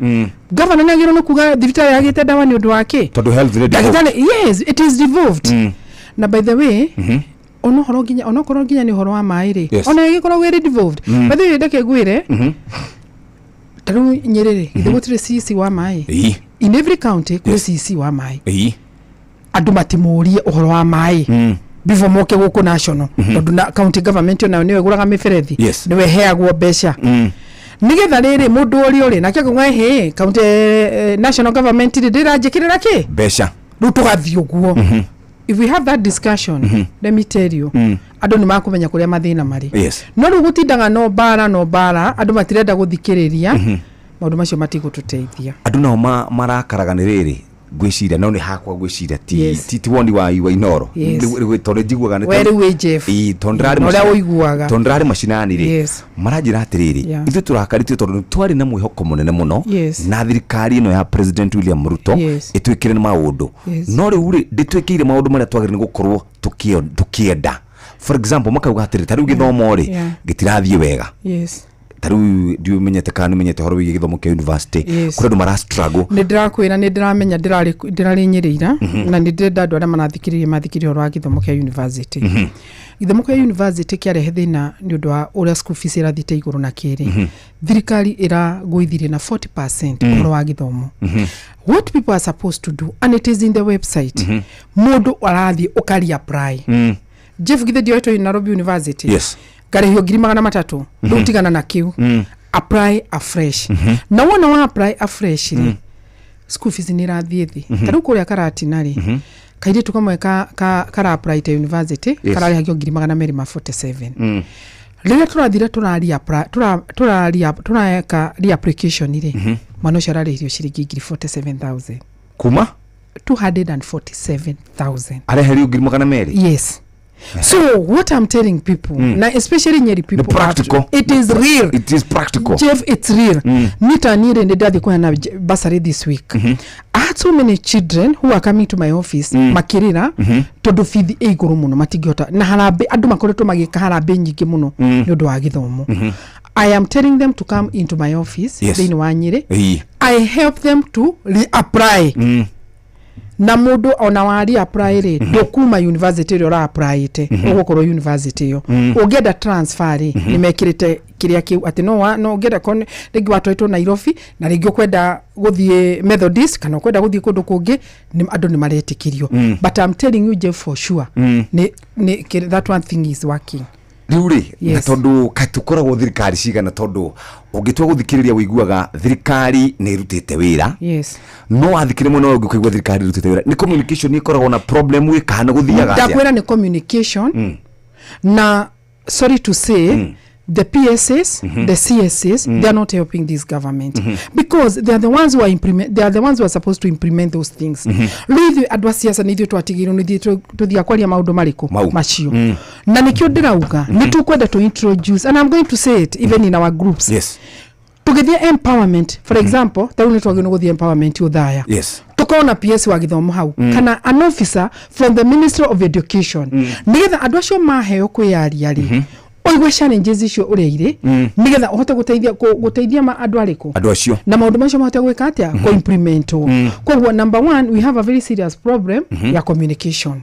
Governor nĩ agĩrĩirwo nĩ kuga thibitarĩ yagĩte ndawa nĩ ũndũ wa kĩ. Tondũ health nĩ devolved. Ndagĩtarĩ, yes, it is devolved. Na by the way, ona ũhoro nginya onokorwo nginya nĩ ũhoro wa maĩ rĩ, ona ĩgĩkoragwo ĩrĩ devolved. By the way, ndeke ngwĩre, ta rĩu Nyĩrĩ rĩ, githĩ gũtirĩ CC wa maĩ? In every county kũrĩ CC wa maĩ. Andũ matimũrie ũhoro wa maĩ before moke gũkũ national, tondũ na county government onayo nĩyo ĩgũraga mĩberethi, nĩwe ĩheagwo mbeca nĩgetha rĩrĩ mũndũ ũrĩa ũrĩ nake akauga, "Hĩ, county, national government rĩ, ndĩranjĩkĩrĩra kĩ?" Mbeca. Rĩu tũgathiĩ ũguo. If we have that discussion, let me tell you, andũ nĩ makũmenya kũrĩa mathĩna marĩ. No rĩu gũtindaga no mbara, no mbara, andũ matirenda gũthikĩrĩria, maũndũ macio matigũtũteithia. Andũ nao marakaraga nĩ rĩrĩ, ngwĩciria no nĩ hakwa ngwĩciria ti ti woni wa Inoro. Tondũ njiguaga nĩ We rĩu wĩ Jeff. Ĩĩ, tondũ ndĩrarĩ Na ũrĩa ũiguaga. Tondũ ndĩrarĩ macinani rĩ, maranjĩra atĩrĩrĩ, ithuĩ tũrakarĩtio tondũ nĩ twarĩ na mwĩhoko mũnene mũno na thirikari ĩno ya President William Ruto ĩtwĩkĩre maũndũ, no rĩu rĩ, ndĩtwĩkĩire maũndũ marĩa twagĩrĩire nĩ gũkorwo tũkĩenda. For example, makauga atĩrĩ, ta rĩu gĩthomo rĩ, gĩtirathiĩ wega. Ta rĩu ndiũmenyete kana nĩmenyete ũhoro wĩgiĩ gĩthomo kĩa university, kũrĩ andũ mara struggle. Nĩ ndĩrakwĩra, nĩ ndĩramenya, ndĩrarĩ Nyĩrĩ ira, na nĩ ndĩrenda andũ arĩa marathikĩrĩria mathikĩrĩria ũhoro wa gĩthomo kĩa university. Gĩthomo kĩa university kĩarehe thĩna nĩ ũndũ wa ũrĩa school fees ĩrathiĩte igũrũ, na kĩrĩ thirikari ĩragũithirie na 40% ũhoro wa gĩthomo. What people are supposed to do, and it is in the website, mũndũ arathiĩ ũkari apply. Jeff, githĩ ndioetwo Nairobi University? Yes. Ngarĩhio 300,000. Rĩu tigana na kĩu, apply afresh. Na wona wa apply afresh rĩ, school fees nĩ ĩrathiĩ thĩ. Ta rĩu kũrĩa Karatina rĩ, kairĩtu kamwe kara apply te university, kararĩhagio 247,000. Rĩrĩa tũrathire tũreka reapplication rĩ, mwana ũcio ararĩhirio ciringi 47,000. Kuma? 247,000. Areherio 200,000. Yes. So what I'm telling people, na especially Nyeri people, Nĩ practical. It is real. It is practical. Jeff, it's real. Nita niĩ nĩ ndathiĩ kũheana bursary this week. I had so many children who are coming to my office makĩrĩra tondũ bithi ĩ igũrũ mũno, matingĩhota, na harambĩ, andũ makoretwo magĩka harambĩ nyingĩ mũno nĩ ũndũ wa gĩthomo. I am telling them to come into my office thĩinĩ wa Nyĩrĩ. I help them to reapply, na mũndũ ona wa reapply rĩ, ndũkuma university ĩrĩa ũra-applyĩte, ũgũkorwo university ĩyo. Ũngĩenda transfer rĩ, nĩ mekĩrĩte kĩrĩa kĩu atĩ no ũngĩenda rĩngĩ watwaritwo Nairobi na rĩngĩ ũkwenda gũthiĩ Methodist kana ũkwenda gũthiĩ kũndũ kũngĩ, andũ nĩ maretĩkĩrio. But I'm telling you, Jeff, for sure nĩ that one thing is working. Rĩu rĩ, na tondũ kaĩ tũkoragwo thirikari cigana? Tondũ ũngĩtua gũthikĩrĩria, ũiguaga thirikari nĩ ĩrutĩte wĩra, no wathikĩrĩ mwena ũyũ ũngĩ ũkaigua thirikari ĩrutĩte wĩra. Nĩ communication ĩkoragwo na problem ĩ kana gũthiaga atĩa? Ndakwĩra nĩ communication, na sorry to say, the PSs, the CSs, they are not helping this government because they are the ones who are implement they are the ones who are supposed to implement those things. Rĩu ithuĩ andũ a siasa nĩ ithuĩ twatigĩirwo nĩ ithuĩ tũthiaga kwaria maũndũ marĩkũ? Mau. Macio. Na nĩkĩo ndĩrauga nĩ tũkwenda to introduce, and I'm going to say it even in our groups, tũgĩthiĩ empowerment, for example, ta rĩu nĩ twagĩrĩirwo nĩ gũthiĩ empowerment Ũthaya, tukona PS wa gĩthomo hau kana an officer from the Ministry of Education, nĩgetha andũ acio maheo kwĩyaria rĩ, ũigue challenges icio ũrĩa irĩ, nĩgetha ũhote gũteithia andũ arĩkũ? Andũ acio. Na maũndũ macio mahote gwĩka atĩa? Kũimplementwo. Koguo number one, we have a very serious problem ya communication,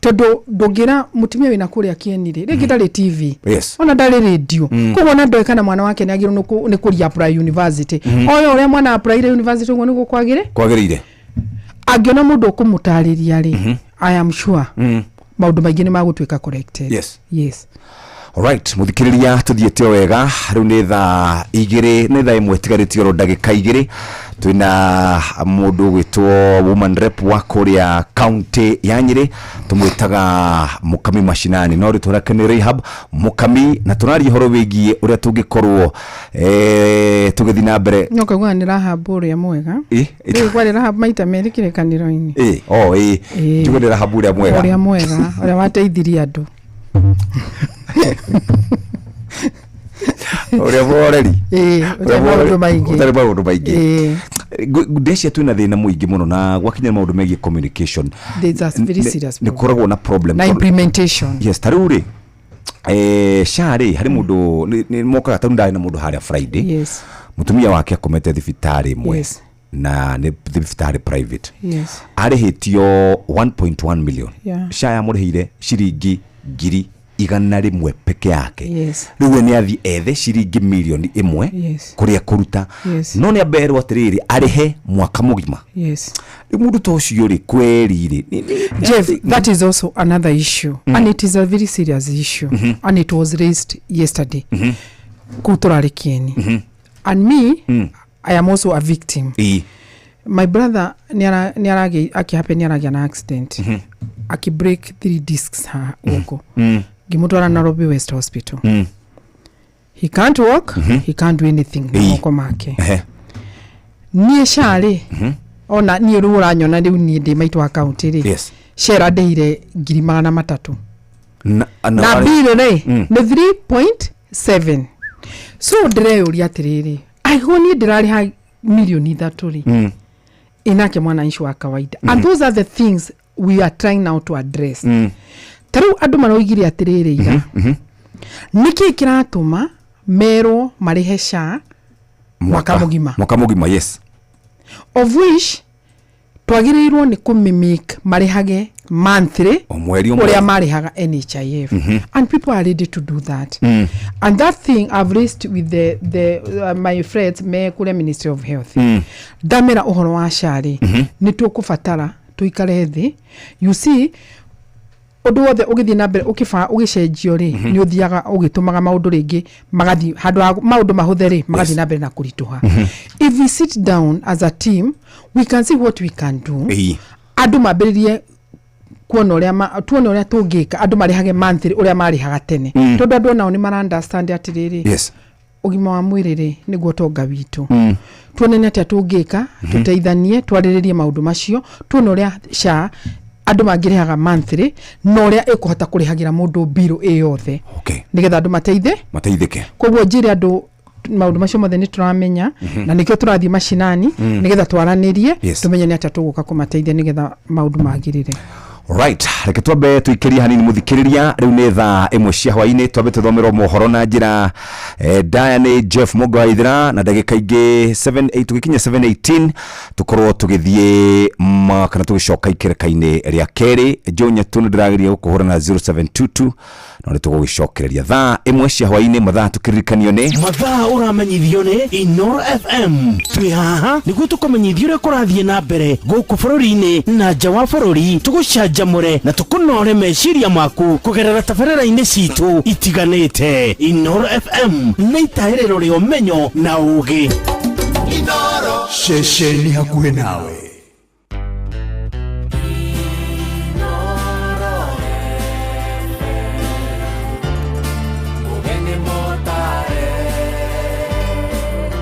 tondũ ndũngĩra mũtumia wĩna kũrĩa kĩeni rĩ, rĩngĩ ndarĩ TV, ona ndarĩ radio, koguo ona ndoĩ kana mwana wake nĩ agĩrĩirwo nĩ kũri-apply university. Oyo ũrĩa mwana applyire university ũguo nĩguo kwagĩrĩ. Kwagĩrĩire. Angĩona mũndũ ũkũmũtarĩria rĩ, I am sure maũndũ maingĩ nĩ magũtuĩka corrected. Yes. Alright, muthikiriria tuthiĩte o wega. Rĩu nĩ thaa igĩrĩ, nĩ thaa ĩmwe ĩtigarĩtie oro ndagĩka igĩrĩ. Twĩna mũndũ ũgwĩtwo woman rep wa kũrĩa county ya Nyĩrĩ, tũmwĩtaga Mũkami Mashinani, no rĩtwa rĩake nĩ Rahab Mũkami, na tũraria ũhoro wĩgiĩ ũrĩa tũngĩkorwo tũgĩthiĩ na mbere. No kaigua nĩ Rahab ũrĩa mwega. Rĩu kwarĩ Rahab maita merĩ kĩrĩkanĩro-inĩ. Oh, njuge nĩ Rahab ũrĩa mwega. Ũrĩa mwega, ũrĩa wateithirie andũ. Ũrĩa mũhoreri. Ũtarĩ maũndũ maingĩ. Ũtarĩ maũndũ maingĩ. Ndecia twĩna thĩna mũingĩ mũno na gwakinya maũndũ megiĩ communication. There's a very serious Nĩ kũkoragwo na problem. Na implementation. Yes, ta rĩu rĩ, SHA rĩ, harĩ mũndũ nĩ mokaga, ta rĩu ndarĩ na mũndũ harĩa Friday. Yes. Mũtumia wake akomete thibitarĩ ĩmwe. Yes. Na nĩ thibitarĩ private. Yes. Arĩhĩtio 1.1 million. Yeah. SHA yamũrĩhĩire ciringi 100,000 peke yake. Yes. Rĩu we nĩ athiĩ ethe ciringi mirioni 1 Yes. kũrĩa kũruta. Yes. No nĩ amberwo atĩrĩrĩ, arĩhe mwaka mũgima. Yes. Rĩu mũndũ ta ũcio rĩ, kweri rĩ, Jeff, that is also another issue, and it is a very serious issue, and it was raised yesterday. Kũu tũrarĩ kĩeni. And me, I am also a victim. My brother nĩ aragĩa akĩhappen nĩ aragĩa na accident, akĩ break three discs ha guoko. Ngĩmũtwara Nairobi West Hospital. He can't walk, he can't do anything na moko make. Niĩ SHA rĩ, ona niĩ rĩu ũranyona rĩu niĩ ndĩ maitũ wa kaunti rĩ, SHA ĩrandĩhire 300,000. Na, na, Na mbirũ rĩ nĩ 3.7. So ndĩreyũria atĩrĩrĩ, angĩkorwo niĩ ndĩrarĩha 3 mirioni rĩ, inake mwananchi wa kawaida? And those are the things we are trying now to address. Ta rĩu andũ maroigire atĩrĩrĩ ira, nĩkĩ kĩratũma merwo marĩhe SHA mwaka mũgima? Mwaka mũgima, yes. Of which twagĩrĩirwo nĩ kũmĩmake marĩhage monthly, O mweri, o ũrĩa mweri. marĩhaga NHIF, and people are ready to do that. And that thing I've raised with the my friends me kũrĩa Ministry of Health. Ndamera ũhoro wa SHA rĩ, nĩ tũkũbatara tũikare thĩ. You see, ũndũ wothe ũgĩthiĩ na mbere ũkĩba ũgĩcenjio rĩ, nĩ ũthiaga ũgĩtũmaga maũndũ rĩngĩ magathiĩ handũ ha maũndũ mahũthe rĩ, magathiĩ na mbere na kũritũha. If we sit down as a team, we can see what we can do. Andũ mambĩrĩrie kuona ũrĩa tuone ũrĩa tũngĩka andũ marĩhage monthly ũrĩa marĩhaga tene, tondũ andũ onao nĩ mara understand atĩrĩrĩ, ũgima wa mwĩrĩ rĩ, nĩguo tonga witũ. Tuone nĩ atĩa tũngĩka tũteithanie, twarĩrĩrie maũndũ macio, tuone ũrĩa SHA andũ mangĩrĩhaga monthly na ũrĩa ĩkũhota kũrĩhagĩra mũndũ mbirũ ĩ yothe, nĩgetha andũ mateithe Mateithĩke. Koguo njĩre andũ maũndũ macio mothe nĩ tũramenya, na nĩkĩo tũrathiĩ macinani nĩgetha twaranĩrie, tũmenye nĩ atĩa tũgũka kũmateithia nĩgetha maũndũ magĩrĩre. Right, reke twambe tuikĩrie hanini mũthikĩrĩria. Rĩu nĩ thaa 1 cia hwainĩ, twambe tũthomerwo mohoro na njĩra ndaya nĩ Jeff Mũgo Waithera, na ndagĩka ingĩ 7 8 tũgĩkinya 7:18 tũkorwo tũgĩthiĩ kana tũgĩcoka ikereka-inĩ rĩa kerĩ. Joe Nyatũ nĩ ndĩrageria gũkũhũra na 0722, no nĩ tũgũgĩcokereria thaa 1 cia hwainĩ. Mathaa tũkĩririkanio nĩ Mathaa ũramenyithio nĩ Inoro FM. Twĩ haha nĩguo tũkũmenyithia ũrĩa kũrathiĩ na mbere gũkũ bũrũri-inĩ na nja wa bũrũri, tũgũcanjamũre na tũkũnore meciria maku kũgerera tabarĩra-inĩ citũ itiganĩte. Inoro FM nĩ itahĩrĩro rĩa ũmenyo na ũgĩ. Ceceni hakuhĩ nawe. Mugeni motare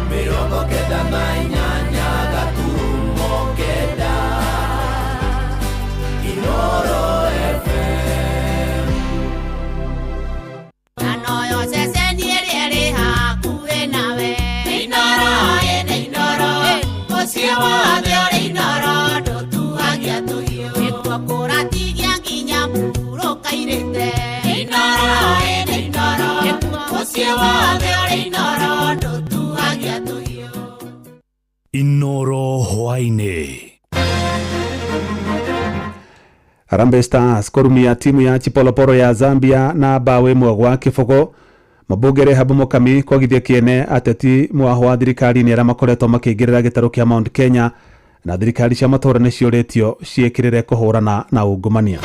98.9 Inoro FM. Anoyo ceceni ĩrĩa ĩrĩ hakuhĩ nawe. Nĩ Inoro, ĩ nĩ Inoro, mũciĩ wothe ũrĩ Inoro, ndũtuagia tũhiũ. Nĩkuo kũratigia nginya mũhurũka-irĩte. Nĩ Inoro, ĩ nĩ Inoro, mũciĩ wothe ũrĩ Inoro, ndũtuagia tũhiũ. Inoro hwainĩ. Harambee Stars kũrumia timu ya Chipolopolo ya Zambia na bao 1-0. Mũmbunge Rehab Mukami kwagithia kĩene ateti mwaho wa thirikari-inĩ arĩa makoretwo makĩingĩrĩra gĩtarũ kĩa Mount Kenya, na thirikari cia matũũra nĩ ciũrĩtio ciĩkĩrĩre kũhũrana na ungumania.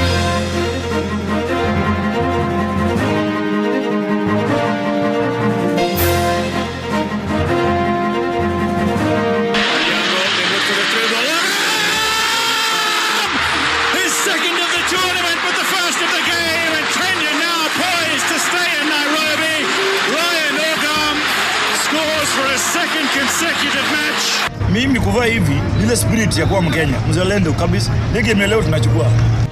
Mimi kuvaa hivi ile spirit ya kuwa Mkenya mzalendo kabisa, ni game leo tunachukua.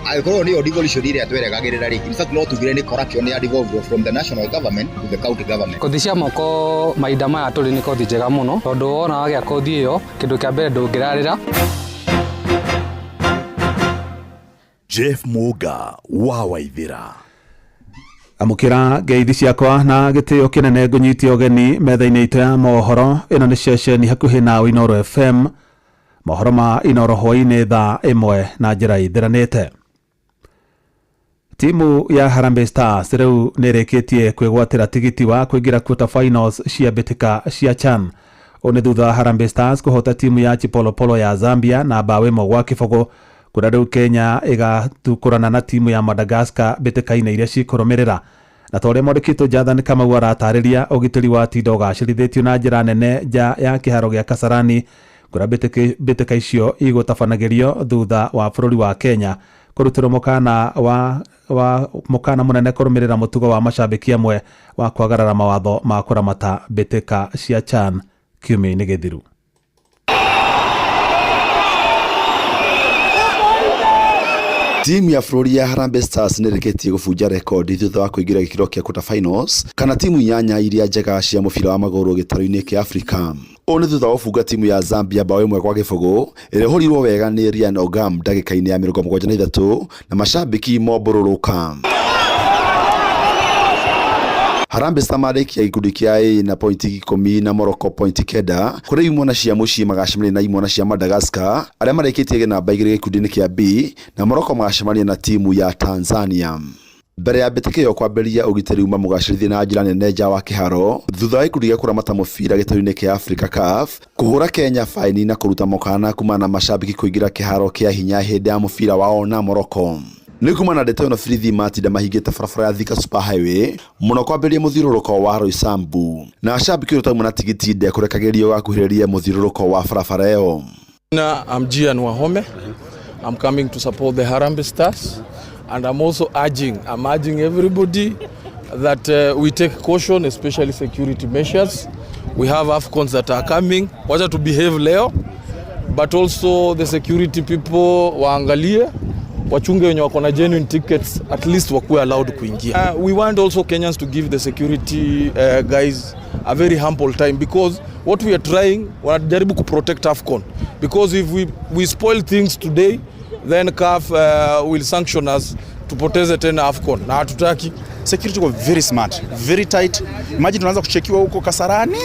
Angĩkorwo nĩyo devolution ĩrĩa tweregagĩrĩra rĩ, in fact no tugire nĩ corruption ya devolved from the national government to the county government. Kothi cia moko mahinda maya tũrĩ nĩ kothi njega mũno tondũ wona wagĩa kothi ĩyo kĩndũ kĩa mbere ndũngĩrarĩra. Jeff Muga wa Waithira. Amũkĩra ngeithi ciakwa na gĩtĩo kĩnene ngũnyitie ũgeni metha-inĩ itũ ya mohoro. Ĩno nĩ ceceni hakuhĩ na Inooro FM. Mohoro ma Inooro hwaĩ-inĩ thaa 1 na njĩra ithiranĩte. Timu ya Harambee Stars rĩu nĩrĩkĩtie kwĩgwatĩra tigiti wa kũingĩra quarter finals cia mbĩtĩka cia CHAN. Ũũ nĩ thutha wa Harambee Stars kũhota timu ya Chipolopolo ya Zambia na mbaũ 1-0, kũrĩa rĩu Kenya ĩgatukũrana na timu ya Madagascar mbĩtĩka-inĩ iria cikũrũmĩrĩra. Na ta ũrĩa mwandĩkĩtwo Jathan Kamau aratarĩria, ũgitĩri wa tindo ũgacĩrithĩtio na njĩra nene nja ya kĩharo gĩa Kasarani, kũrĩa mbĩtĩka icio igũtabanagĩrio thutha wa bũrũri wa Kenya kũrutĩrwo mũkana wa mũkana mũnene kũrũmĩrĩra mũtugo wa macambĩki amwe wa kwagarara mawatho ma kũramata mbĩtĩka cia CHAN kiumia-inĩ gĩthiru. Timu ya bũrũri ya Harambee Stars nĩrĩkĩtie gũbunja rekondi thutha wa kũingĩra gĩkĩro kĩa quarter finals kana timu 8 iria njega cia mũbira wa magũrũ gĩtarũ-inĩ kĩa Afrika. Ũũ nĩ thutha wa gũbunga timu ya Zambia bao 1-0 ĩrĩa ĩhũrirwo wega nĩ Ryan Ogam ndagĩka-inĩ ya 73 na macambĩki mombũrũrũka. Harambee Stars marĩkia gĩkundi kĩa A na pointi 10 na Morocco pointi 9, kũrĩa imwana cia mũciĩ magacemania na imwana cia Madagascar arĩa marĩkĩtie namba 2 gĩkundi-inĩ kĩa B, na Morocco magacemania na timu ya Tanzania. Mbere ya mbĩtĩka ĩyo kwambĩrĩria, ũgitĩri uma mũgacĩrithie na njĩra nene nja wa kĩharo thutha wa gĩkundi gĩa kũramata mũbira gĩtarũ-inĩ kĩa Africa CAF kũhũra Kenya faini na kũruta mũkana kumana na macambĩki kũingĩra kĩharo kĩa hinya hĩndĩ ya mũbira wao na Morocco. Nĩ kumana na ndeto ĩno, birithi matinda mahingĩte barabara ya Thika Super Highway mũno kwambĩrĩria mũthiũrũrũko wa Roysambu, na acambĩki ũrĩa ũtauma na tigiti ndekũrekagĩrio gakuhĩrĩria mũthiũrũrũko wa barabara ĩyo. I'm Gian Wahome. I'm coming to support the Harambee Stars, and I'm also urging everybody that we take caution, especially security measures. We have AFCONs that are coming. Wacha to behave leo, but also the security people waangalie, wachunge wenye wako na genuine tickets, at least wakuwe allowed kuingia. We want also Kenyans to give the security guys a very humble time, because what we are trying, wanajaribu ku protect AFCON, because if we spoil things today, then CAF will sanction us tupoteze tena AFCON na hatutaki. Security was very smart, very tight. Imagine tunaanza kuchekiwa huko Kasarani,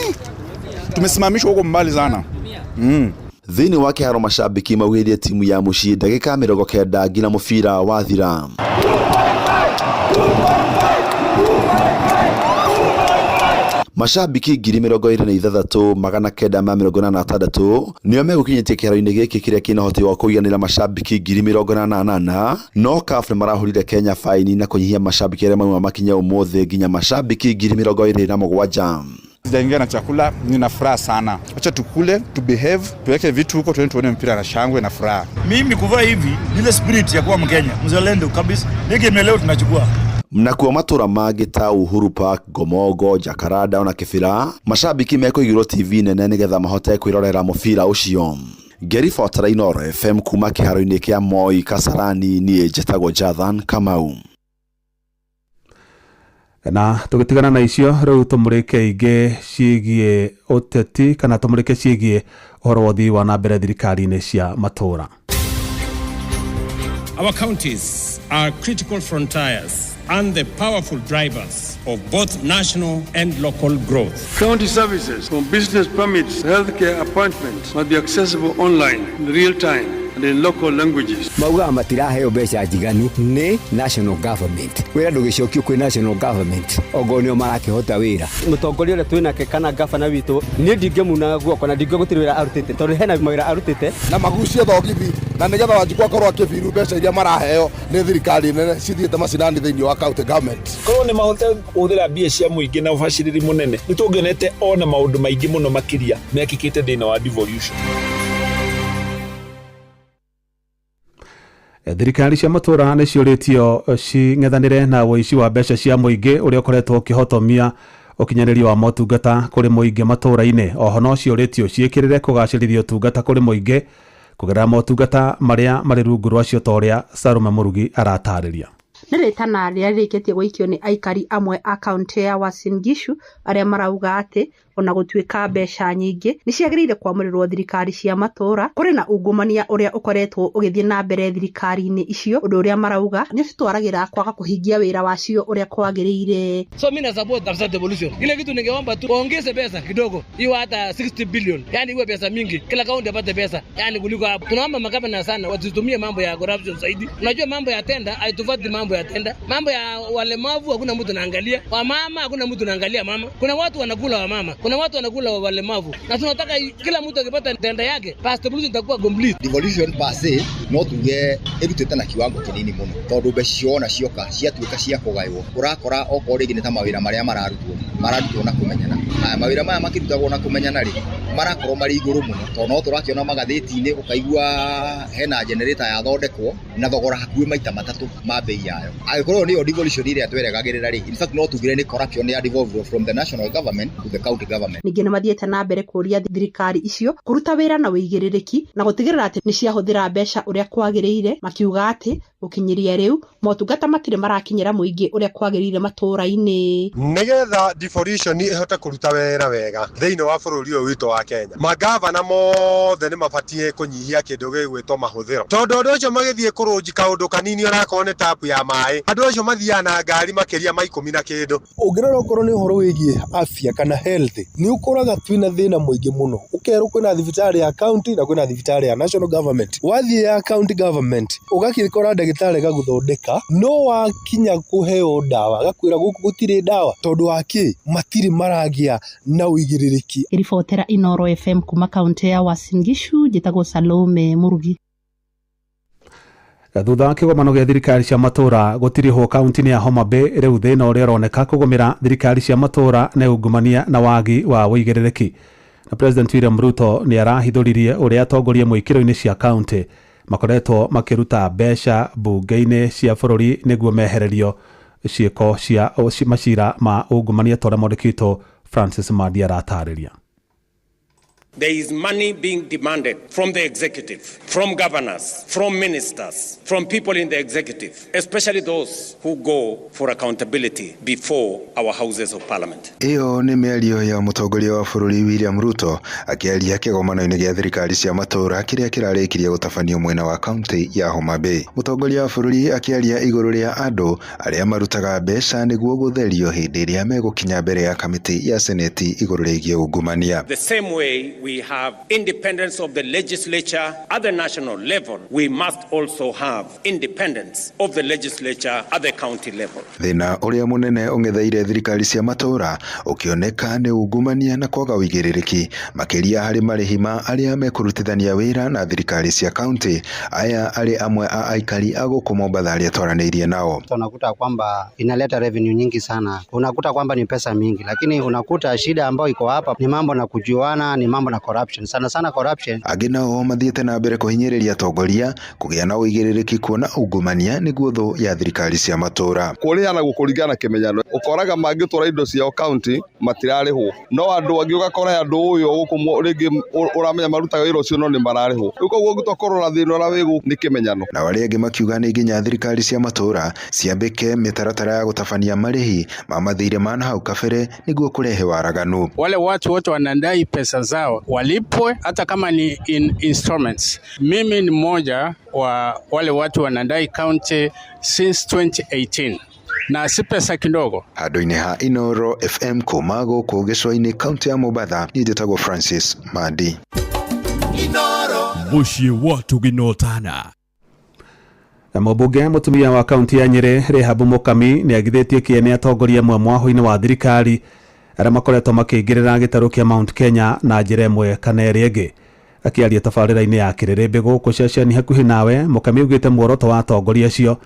tumesimamishwa huko mbali sana. Thĩinĩ wa kĩharo macambĩki maugĩrĩrie timu ya mũciĩ ndagĩka 90 nginya mũbira wathira. Macambĩki 26,986 nĩo megũkinyĩtie kĩharo-inĩ gĩkĩ kĩrĩa kĩna ũhoti wa kũiganĩra macambĩki 88,000, no CAF nĩmarahũrire Kenya faini na kũnyihia macambĩki arĩa mauma makinye ũmũthĩ nginya macambĩki 27,000. Sijaingia na chakula, nina furaha sana. Acha tukule, tu behave, tuweke vitu huko, tuende tuone mpira na shangwe na furaha. Mimi kuvaa hivi ile spirit ya kuwa Mkenya mzalendo kabisa, ni game leo tunachukua. Mnakuwa matura mangĩ ta Uhuru Park, Ngomongo, Jacaranda ona Kibera, macambĩki mekũigĩrwo TV nene nĩgetha mahote kwĩrorera mũbira ũcio. Ngĩribotera Inooro FM kuma kĩharo-inĩ kĩa Moi Kasarani, niĩ njĩtagwo Jathan Kamau. Na tũgĩtigana na icio rĩu tũmũrĩke ingĩ ciĩgiĩ ũteti kana tũmũrĩke ciĩgiĩ ũhoro wa ũthii wa na mbere thirikari-inĩ cia matũũra. Our counties are critical frontiers and the powerful drivers of both national and local growth. County services from business permits to healthcare appointments must be accessible online in real time and in local languages. Maugaga matiraheo mbeca njiganu nĩ national government. Wĩra ndũgĩcokio kwĩ national government ongorwo nĩo marakĩhota wĩra. Mũtongoria ũrĩa twĩnake kana gavana witũ niĩ ndingĩmunaga guoko na ndingĩ gũtirĩ wĩra arutĩte tondũ hena mawĩra arutĩte. Na magucie thogithi na nĩgetha Wanjikũ akorwo akĩbiru mbeca iria maraheo nĩ thirikari nene cithiĩte macinani thĩinĩ wa county government. Korwo nĩ mahote kũhũthĩra mbia cia mũingĩ na ũbacĩrĩri mũnene nĩ tũngĩonete ona maũndũ maingĩ mũno makĩria mekĩkĩte thĩinĩ wa devolution. Thirikari cia matũra nĩ ciũrĩtio cing'ethanĩre na ũici wa mbeca cia mũingĩ ũrĩa ũkoretwo ũkĩhotomia Ũkinyanĩria wa motungata kũrĩ mũingĩ matũũra-inĩ. Oho no ciũrĩtio ciĩkĩrĩre kũgacĩrithia ũtungata kũrĩ mũingĩ kũgerera motungata marĩa marĩ rungu rwacio ta ũrĩa Salome Mũrugi aratarĩria. Nĩ rĩtana rĩrĩa rĩrĩkĩtie gũikio nĩ aikari amwe a kaũntĩ ya Uasin Gishu arĩa marauga atĩ ona gũtuĩka mbeca nyingĩ nĩ ciagĩrĩire kwamũrĩrwo thirikari cia matũũra, kũrĩ na ungumania ũrĩa ũkoretwo ũgĩthiĩ na mbere thirikari-inĩ icio, ũndũ ũrĩa marauga nĩ ũcitwaragĩra kwaga kũhingia wĩra wacio ũrĩa kwagĩrĩire. So mimi na support kabisa devolution. Ile kitu ningeomba tu waongeze pesa kidogo, iwe hata 60 billion, yani iwe pesa mingi, kila kaunti apate pesa, yani kuliko hapo. Tunaomba magavana sana wasitumie mambo ya corruption zaidi. Unajua mambo ya tenda haitufati, mambo ya tenda, mambo ya walemavu hakuna mtu anaangalia, wamama hakuna mtu anaangalia mama. Kuna watu wanakula wamama, kuna watu wanakula walemavu, na tunataka kila mtu akipata tenda yake, basi devolution itakuwa complete. Devolution per se no tuge ĩrutĩte na kiwango kĩnini mũno tondũ mbeca ciona cioka ciatuĩka cia kũgaywo, ũrakora okorwo rĩngĩ nĩ ta mawĩra marĩa mararutwo na kũmenyana. Aya mawĩra maya makĩrutagwo na kũmenyana rĩ, marakorwo marĩ igũrũ mũno tondũ no tũrakĩona magathĩti-inĩ ũkaigua hena generator yathondekwo na thogora hakuhĩ maita matatũ ma bei yayo. Angĩkorwo nĩyo devolution ĩrĩa tweregagĩrĩra rĩ, in fact no tugire nĩ corruption ya devolved from the national government to the county government. Ningĩ nĩ mathiĩte na mbere kũũria thirikari icio kũruta wĩra na ũigĩrĩrĩki na gũtigĩrĩra atĩ nĩ ciahũthĩra mbeca ũrĩa kwagĩrĩire, makiuga atĩ gũkinyĩria rĩu motungata matirĩ marakinyĩra mũingĩ ũrĩa kwagĩrĩire matũũra-inĩ. Nĩgetha devolution ĩhote kũruta wĩra wega thĩinĩ wa bũrũri ũyũ witũ wa Kenya, magavana mothe nĩ mabatiĩ kũnyihia kĩndũ gĩgwĩtwo mahũthĩro, tondũ andũ acio magĩthiĩ kũrũnji kaũndũ kanini onakorwo nĩ tapu ya maĩ, andũ acio mathiaga na ngari makĩria ma 10 na kĩndũ. Ũngĩrora okorwo nĩ ũhoro wĩgiĩ afya kana health, nĩ ũkoraga twĩna thĩna mũingĩ mũno, ũkerwo kwĩna thibitarĩ ya county na kwĩna thibitarĩ ya national government. Wathiĩ ya county government ũgakĩkora ndagĩtarĩ gagũthondeka, no wakinya kũheo ndawa gakwĩra gũkũ gũtirĩ ndawa, tondũ wa kĩ matirĩ maragĩa na ũigĩrĩrĩki. Ngĩribotera Inooro FM kuma kaũntĩ ya Uasin Gishu, njĩtagwo Salome Mũrugi. Thutha wa kĩgomano gĩa thirikari cia matũũra gũtirihwo kaunti-inĩ ya Homa Bay, rĩu thĩna ũrĩa ũroneka kũgũmĩra thirikari cia matũũra nĩ ungumania na wagi wa ũigĩrĩrĩki. Na President William Ruto nĩ arahithũririe ũrĩa atongoria mwĩkĩro-inĩ cia kaunti makoretwo makĩruta mbeca mbunge-inĩ cia bũrũri nĩguo mehererio ciĩko cia macira ma ungumania ta ũrĩa mwandĩki witũ Francis Mandi aratarĩria. There is money being demanded from the executive, from governors, from ministers, from people in the executive, especially those who go for accountability before our houses of parliament. Iyo nĩ mĩario ya mũtongoria wa bũrũri William Ruto akĩaria kĩgomano-inĩ gĩa thirikari cia matũũra kĩrĩa kĩrarĩkirie gũtabanio mwena wa kaunti ya Homa Bay. Mũtongoria wa bũrũri akĩaria igũrũ rĩa andũ arĩa marutaga mbeca nĩguo gũtherio hĩndĩ ĩrĩa megũkinya mbere ya kamĩtĩ ya seneti igũrũ rĩgiĩ ungumania. The same way we have independence of the legislature at the national level, we must also have independence of the legislature at the county level. Thĩna ũrĩa mũnene ũng'etheire thirikari cia matũũra ũkĩoneka nĩ ungumania na kwaga ũigĩrĩrĩki, makĩria harĩ marĩhi ma arĩa mekũrutithania wĩra na thirikari cia kaunti. Aya arĩ amwe a aikari a gũkũ Mombatha arĩa twaranĩirie nao. Unakuta kwamba inaleta revenue nyingi sana, unakuta kwamba ni pesa mingi, lakini unakuta shida ambayo iko hapa ni mambo na kujuana, ni mambo na corruption, sana sana corruption. Angĩ nao mathiĩte na mbere kũhinyĩrĩria atongoria kũgĩa na ũigĩrĩrĩki kuona ungumania nĩguo thũ ya thirikari cia matũũra. Kũrĩhana gũkũringana na kĩmenyano, ũkoraga mangĩtwara indo ciao county matirarĩhwo, no andũ angĩ ũgakora andũ ũyũ gũkũ rĩngĩ ũramenya marutaga wĩra ũcio no nĩ mararĩhwo. Rĩu koguo ũngĩtua kũrora thĩna ũrĩa wĩ gũkũ nĩ kĩmenyano. Nao arĩa angĩ makiuga nĩ nginya thirikari cia matũũra ciambĩke mĩtaratara ya gũtabania marĩhi ma mathirĩ ma nahau kabere nĩguo kũrehe waraganu. Wale watu wote wanadai pesa zao walipwe hata kama ni in installments. Mimi ni mmoja wa wale watu wanadai county since 2018 na si pesa kidogo. Handũ-inĩ ha Inooro FM kuma gũkũ gĩcũa-inĩ kaunti ya Mombatha, niĩ njĩtagwo Francis Mandi. Mũciĩ wa Tũginotana. Na mũmbunge mũtumia wa kaunti ya Nyĩrĩ Rehab Mũkami nĩ agithĩtie kĩene atongoria amwe mwahũ-inĩ wa thirikari arĩa makoretwo makĩingĩrĩra gĩtarũ kĩa Mount Kenya na njĩra ĩmwe kana ĩrĩa ĩngĩ. Akĩaria tabarĩra-inĩ ya Kĩrĩrĩmbĩ gũkũ ceceni hakuhĩ nawe, Mũkami augĩte muoroto wa atongoria acio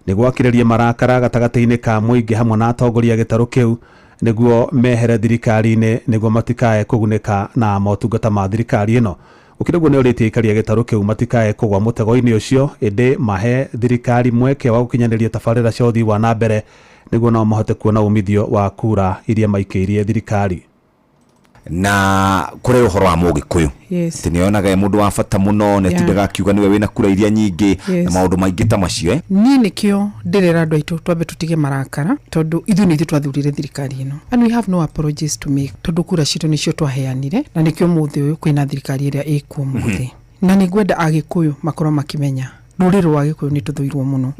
nĩ gwakĩrĩria marakara gatagatĩ-inĩ ka mũingĩ hamwe na atongoria a gĩtarũ kĩu nĩguo mehere thirikari-inĩ nĩguo matikae kũgunĩka na motungata ma thirikari ĩno. Gũkĩrĩ ũguo nĩ ũrĩtie aikari a gĩtarũ kĩu matikae kũgwa mũtego-inĩ ũcio, ĩndĩ mahe thirikari mweke wa gũkinyanĩria tabarĩra cia ũthii wa na mbere Nĩguo nao mahote kuona umithio wa kura iria maikĩirie thirikari. Na kũrĩ ũhoro wa Mũgĩkũyũ, atĩ nĩonaga e mũndũ wa bata mũno, nĩatindaga akiuga nĩwe wĩna kura iria nyingĩ na maũndũ maingĩ ta macio. Niĩ nĩkĩo ndĩrera andũ aitũ twambe tũtige marakara, tondũ ithuĩ nĩ ithuĩ twathurire thirikari ĩno, and we have no apologies to make, tondũ kura citũ nĩcio twaheanire, na nĩkĩo mũthĩ ũyũ kwĩna thirikari ĩrĩa ĩkuo mũthĩ. Na nĩ ngwenda Agĩkũyũ makorwo makĩmenya rũrĩrĩ rwa Gĩkũyũ nĩ tũthũirwo mũno,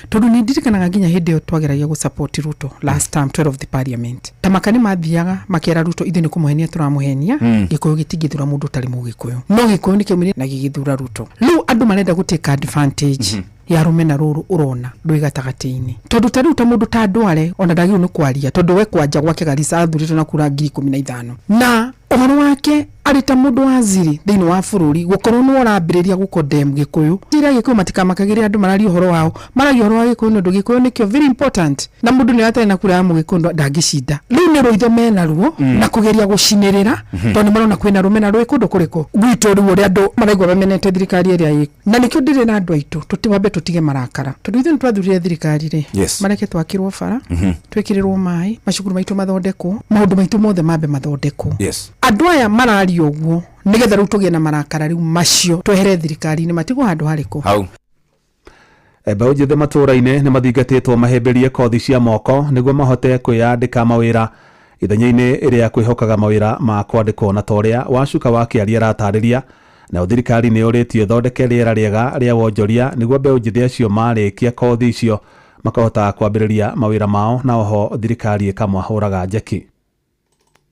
tondũ nĩ ndirikanaga nginya hĩndĩ ĩyo twageragia gũ support Ruto last time 12 the parliament, ta maka nĩ mathiaga makera Ruto ithuĩ nĩ kũmũhenia tũramũhenia. Gĩkũyũ gĩtingĩthura mũndũ ũtarĩ Mũgĩkũyũ, no Gĩkũyũ nĩ kĩaumire na gĩgĩthura Ruto. Rĩu andũ marenda gũ take advantage ya rũmena rũrũ ũrona rwĩ gatagatĩ-inĩ, tondũ ta rĩu ta mũndũ ta Ndware ona ndagĩrĩirwo nĩ kwaria, tondũ we kwanja gwake Garissa athurĩtwo na kura 15,000, na ũhoro wake arĩ ta mũndũ wa ziri thĩinĩ wa bũrũri gũkorwo nĩ ũrambĩrĩria gũkondem Gĩkũyũ. Njĩra Gĩkũyũ matikamakagĩre andũ mararia ũhoro wao, mararia ũhoro wa Gĩkũyũ nĩ ũndũ Gĩkũyũ nĩkĩo very important, na mũndũ nĩ atarĩ na kura ya Mũgĩkũyũ ndangĩcinda. Rĩu nĩ rũitho menaruo na kũgeria gũcinĩrĩra, tondũ nĩ marona kwĩna rũmena rwĩ kũndũ kũrĩkũ gwitũ, rĩu ũrĩa andũ maraigua mamenete thirikari ĩrĩa ĩ, na nĩkĩo ndĩrĩ na andũ aitũ wambe tũtige marakara, tondũ ithuĩ nĩ twathurire thirikari rĩ, mareke twakĩrwo bara, twĩkĩrĩrwo maĩ, macukuru maitũ mathondekwo, maũndũ maitũ mothe mambe mathondekwo. Andũ aya mararia ũguo nĩgetha rĩu tũgĩe na marakara rĩu macio twehere thirikari-inĩ, matigwo handũ harĩkũ. Hau. Mbeũ njĩthĩ matũũra-inĩ nĩ mathingatĩtwo mahĩmbĩrie kothi cia moko nĩguo mahote kwĩyandĩka mawĩra ithenya-inĩ rĩa kwĩhokaga mawĩra ma kwandĩkwo, na ta ũrĩa Wacuka wa Kĩaria aratarĩria. Nayo thirikari nĩ yũrĩtie ĩthondeke rĩera rĩega rĩa wonjoria nĩguo mbeũ njĩthĩ acio marĩkia kothi icio makahota kwambĩrĩria mawĩra mao, na oho thirikari ĩkamahũraga njeki.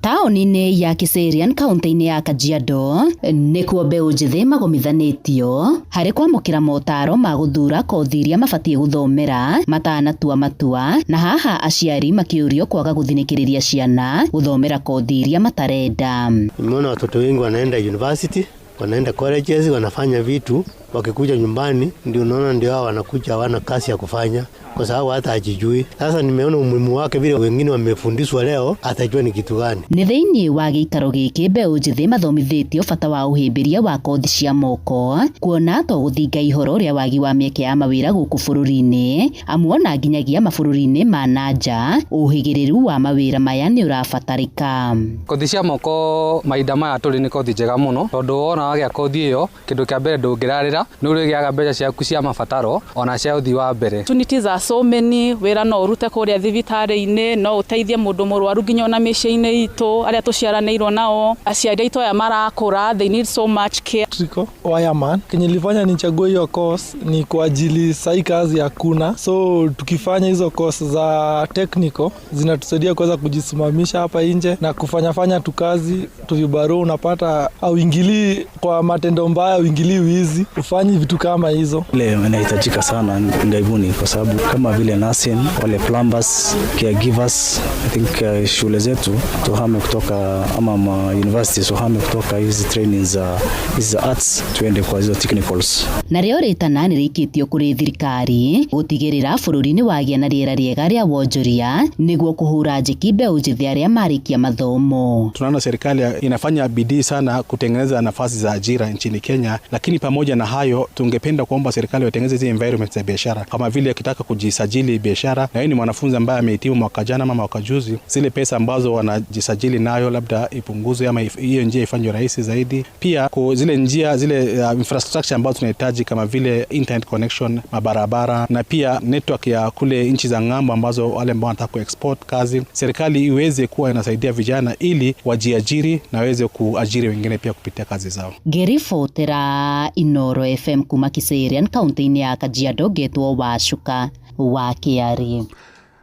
Taũni-inĩ ya Kiserian kaunti-inĩ ya Kajiado nĩkuo mbeũ njĩthĩ magomithanĩtio harĩ kwamũkĩra motaro ma gũthura kothi iria mabatiĩ gũthomera matanatua matua, na haha aciari makĩũrio kwaga gũthinĩkĩrĩria ciana gũthomera kothi iria matarenda. Nimeona watoto wengi wanaenda university, wanaenda colleges, wanafanya vitu, wakikuja nyumbani ndio unaona ndio hao wanakuja hawana kazi ya kufanya kwa sababu hata hajijui. Sasa nimeona umuhimu wake, vile wengine wamefundishwa leo, atajua ni kitu gani. Nĩ thĩinĩ wa gĩikaro gĩkĩ mbeũ njĩthĩ mathomithĩtio bata wa ũhĩmbĩria wa kothi cia moko, kuona to gũthinga ihoro rĩa wagi wa mĩeke ya mawĩra gũkũ bũrũri-inĩ, amu ona nginyagia mabũrũri-inĩ ma na nja ũhĩgĩrĩru wa mawĩra maya nĩ ũrabatarĩka. Kothi cia moko mahinda maya tũrĩ nĩ kothi njega mũno, tondũ wona wagĩa kothi ĩyo kĩndũ kĩa mbere ndũngĩrarĩra, nĩ ũrĩgĩaga mbeca ciaku cia mabataro ona cia ũthii wa mbere. Opportunities are so many, wĩra no ũrute kũrĩa thibitarĩ-inĩ, no ũteithie mũndũ mũrwaru nginya ona mĩciĩ-inĩ itũ arĩa tũciaranĩirwo nao, aciari aitũ aya marakũra, they need so much care. Electrical wireman. Kenye nilifanya nichague hiyo course ni kwa ajili sahi kazi hakuna, so tukifanya hizo course za technical zinatusaidia kuweza kujisimamisha hapa nje na kufanya fanya tu kazi tuvibarua, unapata auingilii kwa matendo mbaya, auingilii wizi, ufanyi vitu kama hizo. Ile inahitajika sana ngaibuni kwa sababu kama vile nursing, wale plumbers, caregivers, I think shule zetu tuhame kutoka ama ma universities tuhame kutoka hizi training za hizi arts tuende kwa hizo technicals. Narĩo rĩtana nĩ rĩikĩtio kũrĩ thirikari gũtigĩrĩra bũrũri nĩ wagĩa na rĩera rĩega rĩa wonjoria nĩguo kũhũra njeki mbeũ njĩthĩ arĩa marĩkia mathomo. Tunaona serikali inafanya bidii sana kutengeneza nafasi za ajira nchini Kenya, lakini pamoja na hayo tungependa kuomba serikali watengeneze hizi environment za biashara, kama vile ukitaka kujisajili biashara na wewe ni mwanafunzi ambaye amehitimu mwaka jana ama mwaka juzi, zile pesa ambazo wanajisajili nayo labda ipunguzwe ama hiyo njia ifanywe rahisi zaidi. Pia kwa zile njia zile infrastructure ambazo tunahitaji kama vile internet connection, mabarabara na pia network ya kule nchi za ng'ambo ambazo wale ambao wanataka kuexport kazi, serikali iweze kuwa inasaidia vijana ili wajiajiri na waweze kuajiri wengine pia kupitia kazi zao. Ngĩribotera Inoro FM kuma Kiserian kaunti-inĩ ya Kajiado, ngetwo Wacuka wa Kĩarĩ.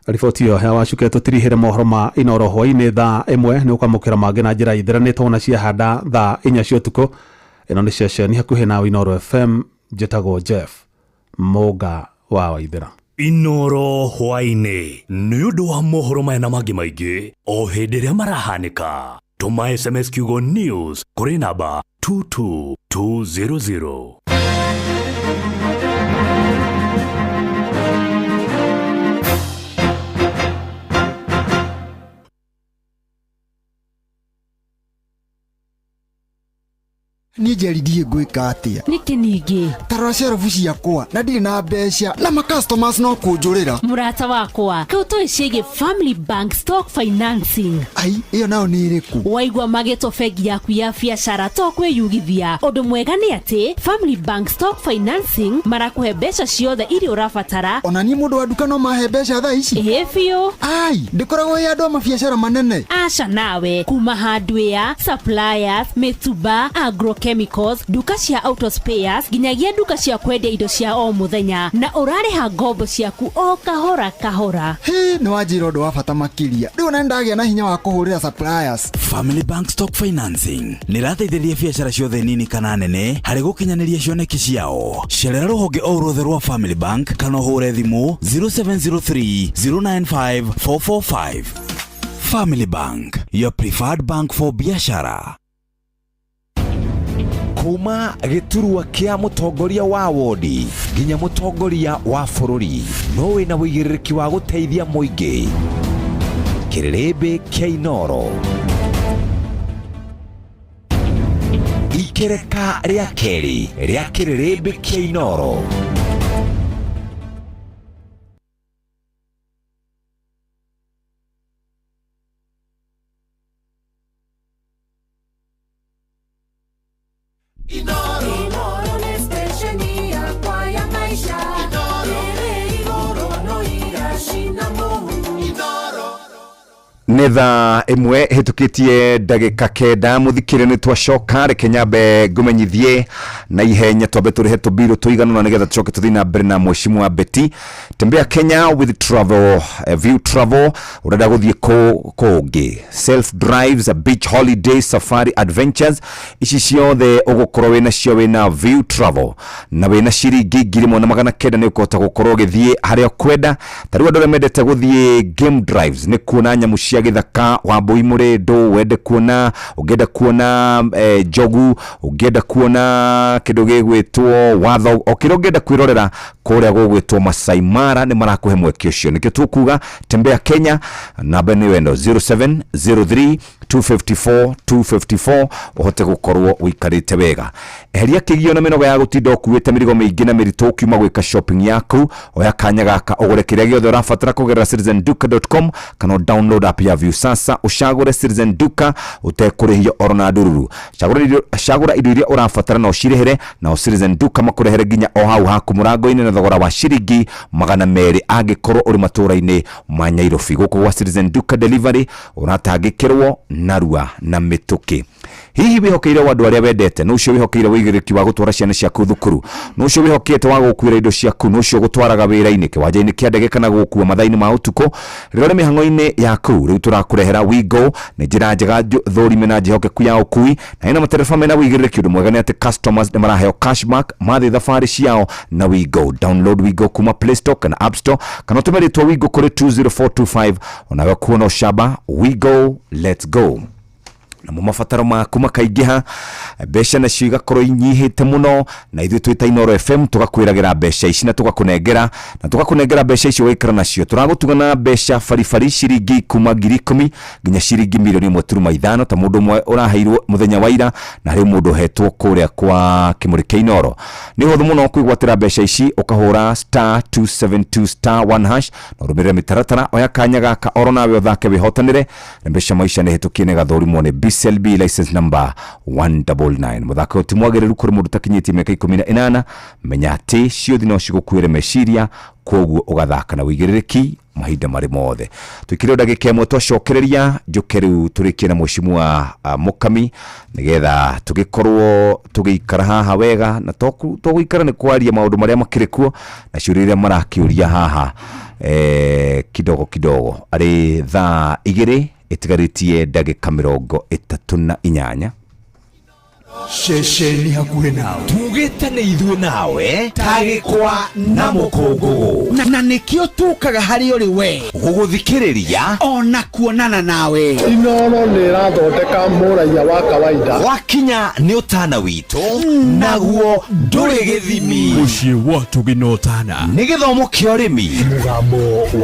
Riboti ĩyo ya Wacuka ĩtũtirihĩre mohoro ma Inoro hwaĩ-inĩ thaa 1 nĩ ũkwamũkĩra mangĩ na njĩra ithĩranĩtwo na ciahanda thaa 4 cia ũtukũ. Ĩno nĩ ceceni hakuhĩ nawe Inoro FM, njĩtagwo Jeff Mũnga wa Waithĩra. Inoro hwaĩ-inĩ nĩ ũndũ wa mohoro maya na mangĩ maingĩ o hĩndĩ ĩrĩa marahanĩka. Tũma SMS kiugo news kũrĩ namba 22200. Niĩ Njeri ndiĩ ngwĩka atĩa. Nĩkĩ ningĩ? Ta rora cerobu ciakwa na ndirĩ na mbeca na ma customers no kũnjũrĩra. Mũrata wakwa, kau tũĩ ciĩgiĩ Family Bank Stock Financing. Ai, ĩyo nayo nĩ ĩrĩkũ? Waigua magĩtwo bengi yaku ya biacara to kwĩyugithia. Ũndũ mwega nĩ atĩ Family Bank Stock Financing marakũhe mbeca ciothe iria ũrabatara. Ona niĩ mũndũ wa nduka no mahe mbeca thaa ici? Ĩĩ biũ. Ai, ndĩkoragwo ĩ andũ a mabiacara manene? Aca nawe, kuma hardware, suppliers, mĩtumba, agrochemicals, nduka cia auto spares, nginyagia nduka cia kwendia indo cia o mũthenya, na ũrarĩha ngombo ciaku o kahora kahora. Hĩ, nĩ wanjĩra ũndũ wa bata makĩria. Rĩu ona nĩndagĩa na hinya wa kũhũrĩra suppliers. Family Bank Stock Financing nĩ ĩrateithĩrĩria biacara ciothe nini kana nene harĩ gũkinyanĩria cioneki ciao. Cerera rũhonge o ruothe rwa Family Bank kana ũhũre thimũ 0703 095 445. Family Bank, your preferred bank for biashara. Kuma gĩturwa kĩa mũtongoria wa wodi nginya mũtongoria wa bũrũri, no wĩna wĩigĩrĩrĩki wa gũteithia mũingĩ. Kĩrĩrĩmbĩ kĩa Inooro. Ikereka rĩa kerĩ rĩa kĩrĩrĩmbĩ kĩa Inooro. Inooro nĩ stesheni yakwa ya maisha. Ĩrĩ igũrũ no iracina mũhu. Nĩ thaa 1 hĩtũkĩtie ndagĩka 9 mũthikĩre nĩ twacoka. Reke nyambe ngũmenyithie na ihenya twambe tũrĩhe tũbirũ tũiganũra nĩgetha tũcoke tũthiĩ na mbere na mheshimiwa Betty. Tembea Kenya with travel, view travel, ũrenda gũthiĩ kũngĩ, self drives, beach holiday, safari adventures, ici ciothe ũgũkorwo wĩna cio wĩna view travel na wĩna ciringi 1900 nĩ ũkũhota gũkorwo ũgĩthiĩ harĩa ũkwenda. Ta rĩu andũ arĩa mendete gũthiĩ game drives nĩ kuona nyamũ cia gĩthaka, Wambui Mũrĩndũ, wende kuona, ũngĩenda kuona njogu, ũngĩenda kuona kĩndũ gĩgwĩtwo watho, o kĩrĩa ũngĩenda kwĩrorera kũrĩa gũgwĩtwo Masai Mara nĩ marakũhe mweke ũcio. Nĩkĩo tũkuga Tembea Kenya, namba nĩ ĩno 0703 254 254 ũhote gũkorwo ũikarĩte wega. Eheria kĩgio na mĩnoga ya gũtinda ũkuĩte mĩrigo mĩingĩ na mĩritũ ũkiuma gwĩka shopping yaku. Oya kanya gaka ũgũre kĩrĩa gĩothe ũrabatara kũgerera citizenduka.com kana download app ya Viusasa ũcagũre Citizen Duka ũtekũrĩhio oro na ndururu. Cagũra indo iria ũrabatara na ũcirĩhĩre, na Citizen Duka makũrehere nginya o hau haku mũrango-inĩ na thogora wa ciringi 200 angĩkorwo ũrĩ matũũra-inĩ ma Nyairobi. Gũkũ gwa Citizen Duka Delivery ũratangĩkĩrwo narua na mĩtũkĩ. Hihi wĩhokeire andũ arĩa wendete, nũ ũcio wĩhokeire wĩigĩrĩrĩki wa gũtwara ciana ciaku thukuru, nũ ũcio wĩhokete wa gũkuĩra indo ciaku, nũ ũcio ũgũtwaraga wĩra-inĩ, kĩwanja-inĩ kĩa ndege kana gũgũkua mathaa-inĩ ma ũtukũ, rĩrĩa ũrĩ mĩhang'o-inĩ yaku. Rĩu tũrakũrehera Wigo, nĩ njĩra njega thũrime na njĩhokeku ya ũkui, na ĩna matereba mena wĩigĩrĩrĩki. Ũndũ mwega nĩ atĩ customers nĩ maraheo cashback mathiĩ thabarĩ ciao na Wigo. Download Wigo kuma Play Store kana App Store kana ũtũme rĩtwa Wigo kũrĩ 20425 onawe kuona ũcamba. Wigo, let's go. Namo mabataro maku makaingĩha, mbeca nacio igakorwo inyihĩte mũno, na ithuĩ twĩ ta Inooro FM tũgakwĩragĩra mbeca ici na tũgakũnengera, na tũgakũnengera mbeca icio ũgaikara nacio. Tũragũtuga na mbeca baribari ciringi kuma 10,000 nginya ciringi 1,500,000 ta mũndũ ũmwe ũraheirwo mũthenya wa ira, na rĩu mũndũ ũhetwo kũrĩa kwa kĩmũrĩ kĩa Inooro. Nĩ ũhũthũ mũno kwĩgwatĩra mbeca ici, ũkahũra star 272 star 1 hash na ũrũmĩrĩre mĩtaratara. Oya kanya gaka oro nawe ũthake wĩhotanĩre, na mbeca maica nĩ hĩtũkie nĩ gathũrimwo nĩ BCLB license number 199. Mũthako ti mwagĩrĩru kũrĩ mũndũ ũtakinyĩtie mĩaka 18. Menya atĩ ciũthi no cigũkuĩre meciria, koguo ũgathaka na wĩigĩrĩrĩki mahinda marĩ mothe. Twĩkĩre ndagĩka ĩmwe twacokereria, njũke rĩu tũrĩkie na mheshimiwa Mukami nĩgetha tũgĩkorwo tũgĩikara haha wega, na tũgũikara nĩ kwaria maũndũ marĩa makĩrĩ kuo na ciũria iria marakĩũria haha kidogo kidogo. Arĩ thaa 2 ĩtigarĩtie ndagĩka 38. Ceceni hakuhĩ nawe, tugĩte nĩ ithuĩ nawe tagĩkwa na mũkũngũgũ, na nĩkĩo tũkaga harĩ ũrĩ we gũgũthikĩrĩria ona kuonana nawe. Inooro nĩ ĩrathondeka mũraiya wa kawaida. Wakinya nĩ ũtana witũ, naguo ndũrĩ gĩthimi. Mũciĩ wa Tũgĩ na ũtana nĩ gĩthomo kĩa ũrĩmi, mũgambo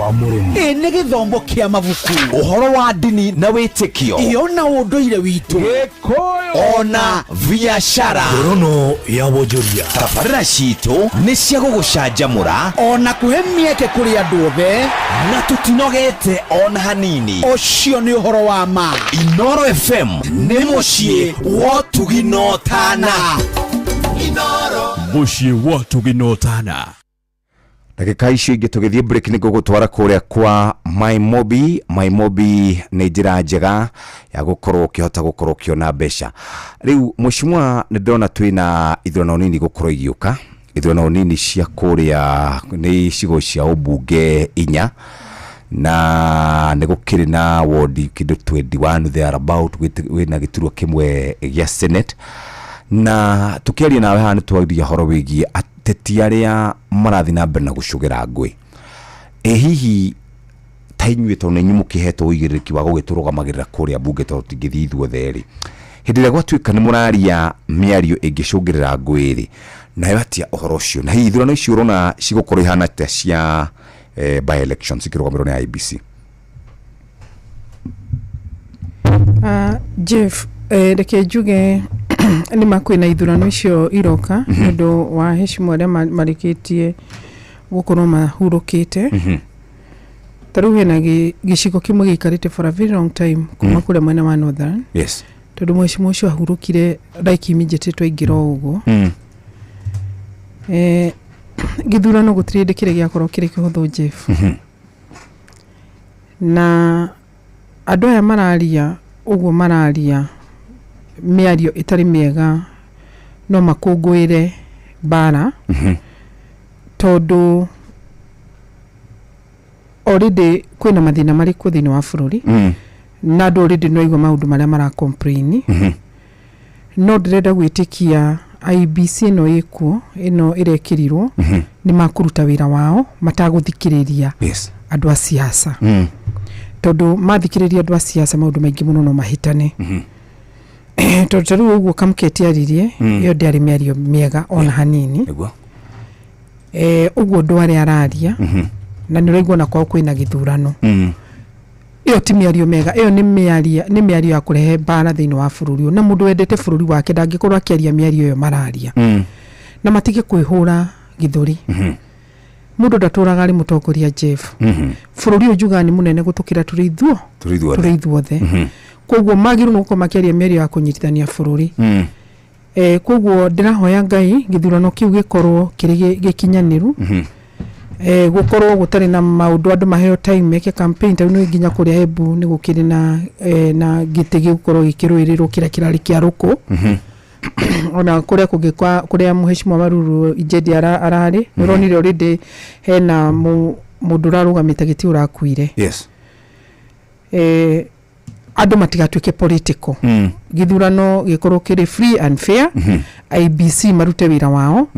wa mũrĩmi, ĩ nĩ gĩthomo kĩa mabuku, ũhoro wa ndini na wĩtĩkio, ĩ ona ũndũire witũ, Gĩkũyũ, ona Biacara Ngorono ya wonjoria. Tabarĩra citũ nĩ cia gũgũcanjamũra ona kũhe mĩeke kũrĩ andũ othe, na tũtinogete ona hanini. Ũcio nĩ ũhoro wa ma. Inoro FM nĩ mũciĩ wa ũtugi na ũtana. Mũciĩ wa ũtugi na ũtana. Ndagĩka icio ingĩ tũgĩthiĩ break nĩ ngũgũtwara kũrĩa kwa MyMobi. MyMobi nĩ njĩra njega ya gũkorwo ũkĩhota gũkorwo ũkĩona mbeca. Rĩu mheshimiwa, nĩ ndĩrona twĩna ithurano nini gũkorwo igĩũka, ithurano nini cia kũrĩa nĩ icigo cia ũmbunge inya, na nĩ gũkĩrĩ na wodi kĩndũ 21 there about, wĩna gĩturwa kĩmwe gĩa Senate. Na tũkĩaria nawe haha nĩ twaria ũhoro wĩgiĩ ateti arĩa marathiĩ na mbere na gũcũgĩra ngũĩ. Ĩ hihi ta inyuĩ, tondũ nĩ inyuĩ mũkĩhetwo ũigĩrĩrĩki wa gũgĩtũrũgamagĩrĩra kũrĩa mbunge, tondũ tũtingĩthiĩ ithuothe rĩ, hĩndĩ ĩrĩa gwatuĩka nĩ mũraria mĩario ĩngĩcũngĩrĩra ngũĩ rĩ, nayo atia ũhoro ũcio? Na hihi ithurano icio ũrona cigũkorwo ihana atĩa cia by elections ikĩrũgamĩrĩrwo nĩ IEBC? Jeff, reke njuge nĩ ma kwĩna ithurano icio iroka nĩ ũndũ wa heshima arĩa marĩkĩtie gũkorwo mahurũkĩte. Ta rĩu hena gĩcigo kĩmwe gĩikarĩte for a very long time kuma kũrĩa mwena wa Northern, tondũ mheshimiwa ũcio ahurũkire like immediately twaingĩra o ũguo. Gĩthurano gũtirĩ hĩndĩ kĩrĩ gĩakorwo kĩrĩ kĩhũthũ, Jeff, na andũ aya mararia ũguo, mararia mĩario ĩtarĩ mĩega, no makũngũĩre mbara, tondũ already kwĩna mathĩna marĩkuo thĩinĩ wa bũrũri, na andũ already no aigua maũndũ marĩa mara complain. No ndĩrenda gwĩtĩkia IEBC ĩno ĩkuo, ĩno ĩrekĩrirwo, nĩ makũruta wĩra wao matagũthikĩrĩria andũ a siasa, tondũ mathikĩrĩria andũ a siasa maũndũ maingĩ mũno no mahĩtane. Tondũ ta rĩu ũguo Kamketi aririe, ĩyo ndĩarĩ mĩario mĩega ona hanini. Ũguo ndwarĩ araria, na nĩ ũraigua ona kwao kwĩna gĩthurano. Ĩyo ti mĩario mĩega, ĩyo nĩ mĩario ya kũrehe mbara thĩinĩ wa bũrũri ũyũ, na mũndũ wendete bũrũri wake ndangĩkorwo akĩaria mĩario ĩyo mararia. Na matige kwĩhũra gĩthũri. Mũndũ ndatũraga arĩ mũtongoria, Jeff. Bũrũri ũyũ njugaga nĩ mũnene gũtũkĩra tũrĩ ithuo tũrĩ ithuothe. Tũrĩ ithuothe. Koguo magĩrĩirwo nĩ gũkorwo makĩaria mĩario ya kũnyitithania bũrũri. Koguo ndĩrahoya Ngai gĩthurano kĩu gĩkorwo kĩrĩ gĩkinyanĩru, gũkorwo gũtarĩ na maũndũ, andũ maheo time meke campaign. Ta rĩu nĩ nginya kũrĩa Embu nĩ gũkĩrĩ na gĩtĩ gĩgũkorwo gĩkĩrũĩrĩrwo kĩrĩa kĩrarĩ kĩa rũkũ, ona kũrĩa kũngĩ kwa kũrĩa mheshimiwa Maruru Injendi ararĩ, nĩ ũronire already hena mũndũ ũrarũgamĩte gĩtĩ ũrakuire. Andũ matigatuĩke political. Gĩthurano gĩkorwo kĩrĩ free and fair. IEBC marute wĩra wao.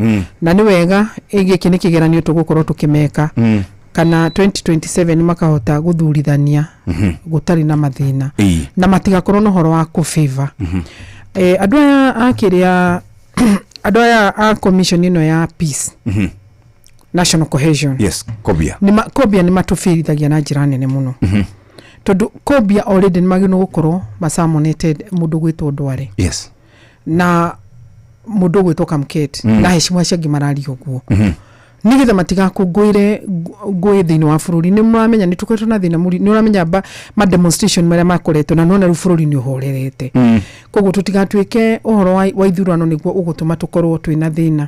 Na nĩ wega, gĩkĩ nĩ kĩgeranio tũgũkorwo tũkĩmeka, kana 2027 makahota gũthurithania gũtarĩ na mathĩna, na matigakorwo na ũhoro wa kũ-favor. Andũ aya a kĩrĩa, andũ aya a commission ĩno ya peace, national cohesion, Yes, Kobia. Kobia nĩ matũbĩrithagia na njĩra nene mũno, tondũ Kobia already nĩ magĩrĩirwo gũkorwo macamonete mũndũ gwĩtwo Ndware na mũndũ ũgwĩtwo Kamket, na heshima acio angĩ mararia ũguo, nĩgetha matigakũngũĩre ngũĩ thĩinĩ wa bũrũri. Nĩ mũramenya nĩ tũkoretwo na thĩna mũri, nĩ ũramenya ma demonstration marĩa makoretwo, na nĩwona rĩu bũrũri nĩ ũhorerete. Koguo tũtigatuĩke ũhoro wa ithurano nĩguo ũgũtũma tũkorwo twĩna thĩna.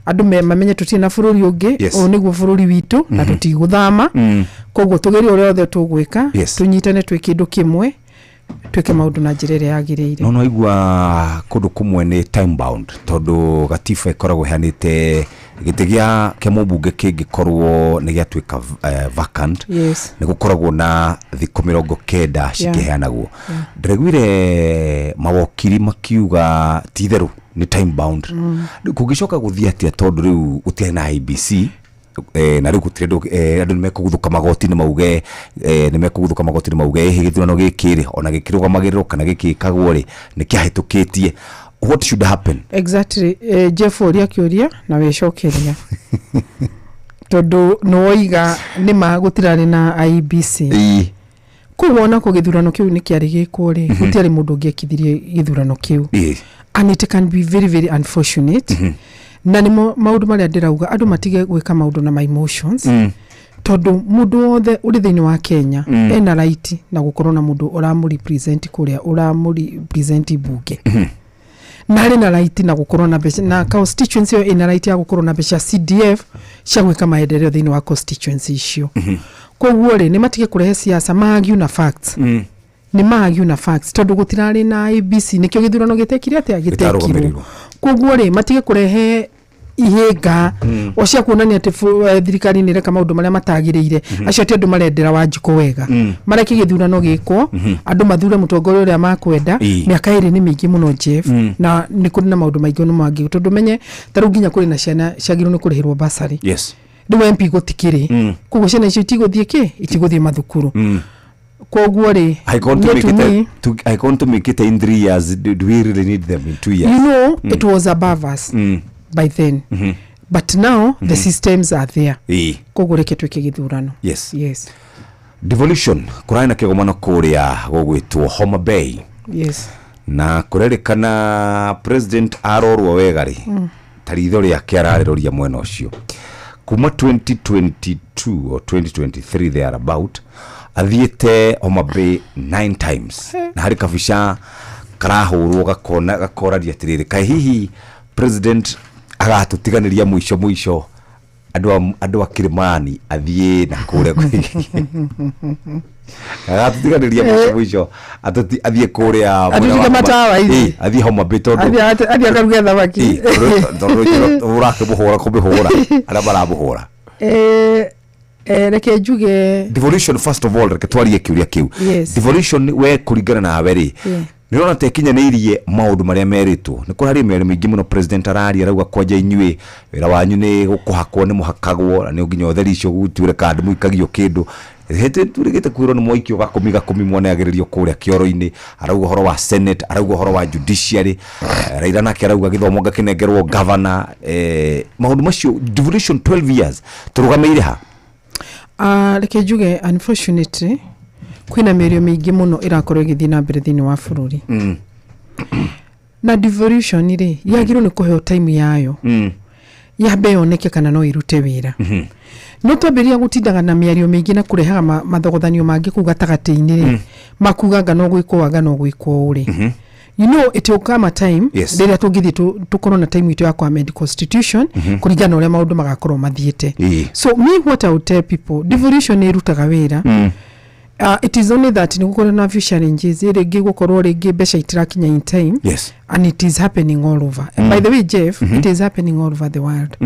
Andũ mamenye tũtirĩ na bũrũri ũngĩ. Ũyũ nĩguo bũrũri witũ na tũtigũthama. Koguo tũgerie ũrĩa othe tũgwĩka, tũnyitane twĩ kĩndũ kĩmwe, twĩke maũndũ na njĩra ĩrĩa yagĩrĩire. No naigua kũndũ kũmwe nĩ time bound, tondũ gatiba ĩkoragwo ĩhanĩte gĩtĩ kĩa mũmbunge kĩngĩkorwo nĩ gĩatuĩka vacant, nĩ gũkoragwo na thikũ 90 cikĩheanagwo. Ndĩraiguire mawokiri makiuga ti itherũ nĩ time bound. Rĩu kũngĩcoka gũthiĩ atĩa, tondũ rĩu gũtirĩ na IEBC, na rĩu gũtirĩ andũ, andũ nĩmekũguthũka magoti-inĩ mauge, nĩmekũguthũka magoti-inĩ mauge ĩhĩ gĩthurano gĩkĩ rĩ, ona gĩkĩrũgamagĩrĩrwo kana gĩkĩkagwo rĩ, nĩ kĩahĩtũkĩtie. What should happen? Exactly. Jeff, ũria kĩũria na wĩcokeria, tondũ nĩwoiga nĩma gũtirarĩ na IEBC. Koguo onako gĩthurano kĩu nĩ kĩarĩ gĩkwo rĩ, gũtiarĩ mũndũ ũngĩekithirie gĩthurano kĩu. And it can be very very unfortunate. Na nĩmo maũndũ marĩa ndĩrauga andũ matige gwĩka maũndũ na my emotions, tondũ mũndũ wothe ũrĩ thĩinĩ wa Kenya ena right na gũkorwo na mũndũ ũramũrepresent kũrĩa ũramũrepresent mbunge, na arĩ na right na gũkorwo na mbeca, na constituency ĩyo ĩna right ya gũkorwo na mbeca CDF cia gwĩka maendeleo thĩinĩ wa constituency icio. Koguo rĩ, nĩ matige kũrehe siasa, maagiu na facts. Nĩ maagiu na facts tondũ gũtirarĩ na IEBC, nĩkĩo gĩthurano gĩtekire atĩa, gĩtekirwo. Gĩtarũgamĩrĩirwo. Koguo rĩ, matige kũrehe ihĩnga o cia kuonania atĩ thirikari nĩ ĩreka maũndũ marĩa matagĩrĩire. Acio ti andũ marendera Wanjikũ wega. Mareke gĩthurano gĩkwo, andũ mathure mũtongoria ũrĩa makwenda. Mĩaka 2 nĩ mĩingĩ mũno, Jeff. Na nĩ kũrĩ na maũndũ maingĩ mũno mangĩ, tondũ menye ta rĩu nginya kũrĩ na ciana ciagĩrĩirwo nĩ kũrĩhĩrwo basarĩ. Rĩu MP gũtikĩrĩ. Koguo ciana icio itigũthiĩ kĩ, itigũthiĩ mathukuru. Koguo rĩ, Angĩkorwo niĩ to me, angĩkorwo tũmĩkĩte in 3 years, do we really need them in 2 years? You know, it was above us by then, but now the systems are there. Koguo reke twĩke gĩthurano. Yes. Devolution, kũrarĩ na kĩgomano kũrĩa gũgwĩtwo Homa Bay, na kũrerĩkana president arorwo wega rĩ, ta ritho rĩake ararĩroria mwena ũcio kuma 2022 or 2023 there about, athiĩte Homa Bay nine times, na harĩ kabica karahũrwo gakona gakoraria atĩrĩrĩ, kaĩ hihi president agatũtiganĩria mũico mũico, andũ a Kilimani, athiĩ na kũrĩa agatũtiganĩria mũico mũico, athiĩ kũrĩa mwena Atũtige wa matawa-inĩ. Ĩ, athiĩ Homa Bay tondũ Athiĩ akaruge thamaki. Ĩ, tondũ ũrakĩmũhũra kũmĩhũra arĩa maramũhũra. Reke njuge, Devolution, first of all, reke twarie kĩũria kĩu. Devolution, we kũringana nawe rĩ, nĩ ũrona ta ĩkinyanĩirie maũndũ marĩa merĩtwo? Nĩ kũrarĩ mĩario mĩingĩ mũno president araria, arauga kwanja inyuĩ wĩra wanyu nĩ gũkũhakwo, nĩ mũhakagwo, na nĩ nginya ũtheri icio gũtuĩre kana mũikagio kĩndũ tũrĩgĩte kwĩrwo nĩ mwaikio gakũmi gakũmi mwaneagĩrĩrio kũrĩa kĩoro-inĩ. Arauga ũhoro wa senate, arauga ũhoro wa judiciary, Raila nake arauga gĩthomo ngakĩnengerwo governor, maũndũ macio. Devolution, 12 years tũrũgamĩire ha? Reke njuge, unfortunately kwĩna mĩario mĩingĩ mũno ĩrakorwo ĩgĩthiĩ na mbere thĩinĩ wa bũrũri, na devolution rĩ, yagĩrĩirwo nĩ kũheo time yayo, yambe yoneke kana no ĩrute wĩra. No twambĩrĩria gũtindaga na mĩario mĩingĩ na kũrehaga mathogothanio mangĩ kũu gatagatĩ-inĩ rĩ, makuga anga no gwĩkwo, anga no gwĩkwo ũũ rĩ, you know it will come a time rĩrĩa tũngĩthiĩ tũkorwo na time itũ ya kũ amend constitution kũringana na ũrĩa maũndũ magakorwo mathiĩte. So me, what I would tell people, devolution nĩ ĩrutaga wĩra. It is only that nĩ gũkorwo na few challenges, rĩngĩ gũkorwo rĩngĩ mbeca itirakinya in time, and it is happening all over. By the way, Jeff, it is happening all over the world.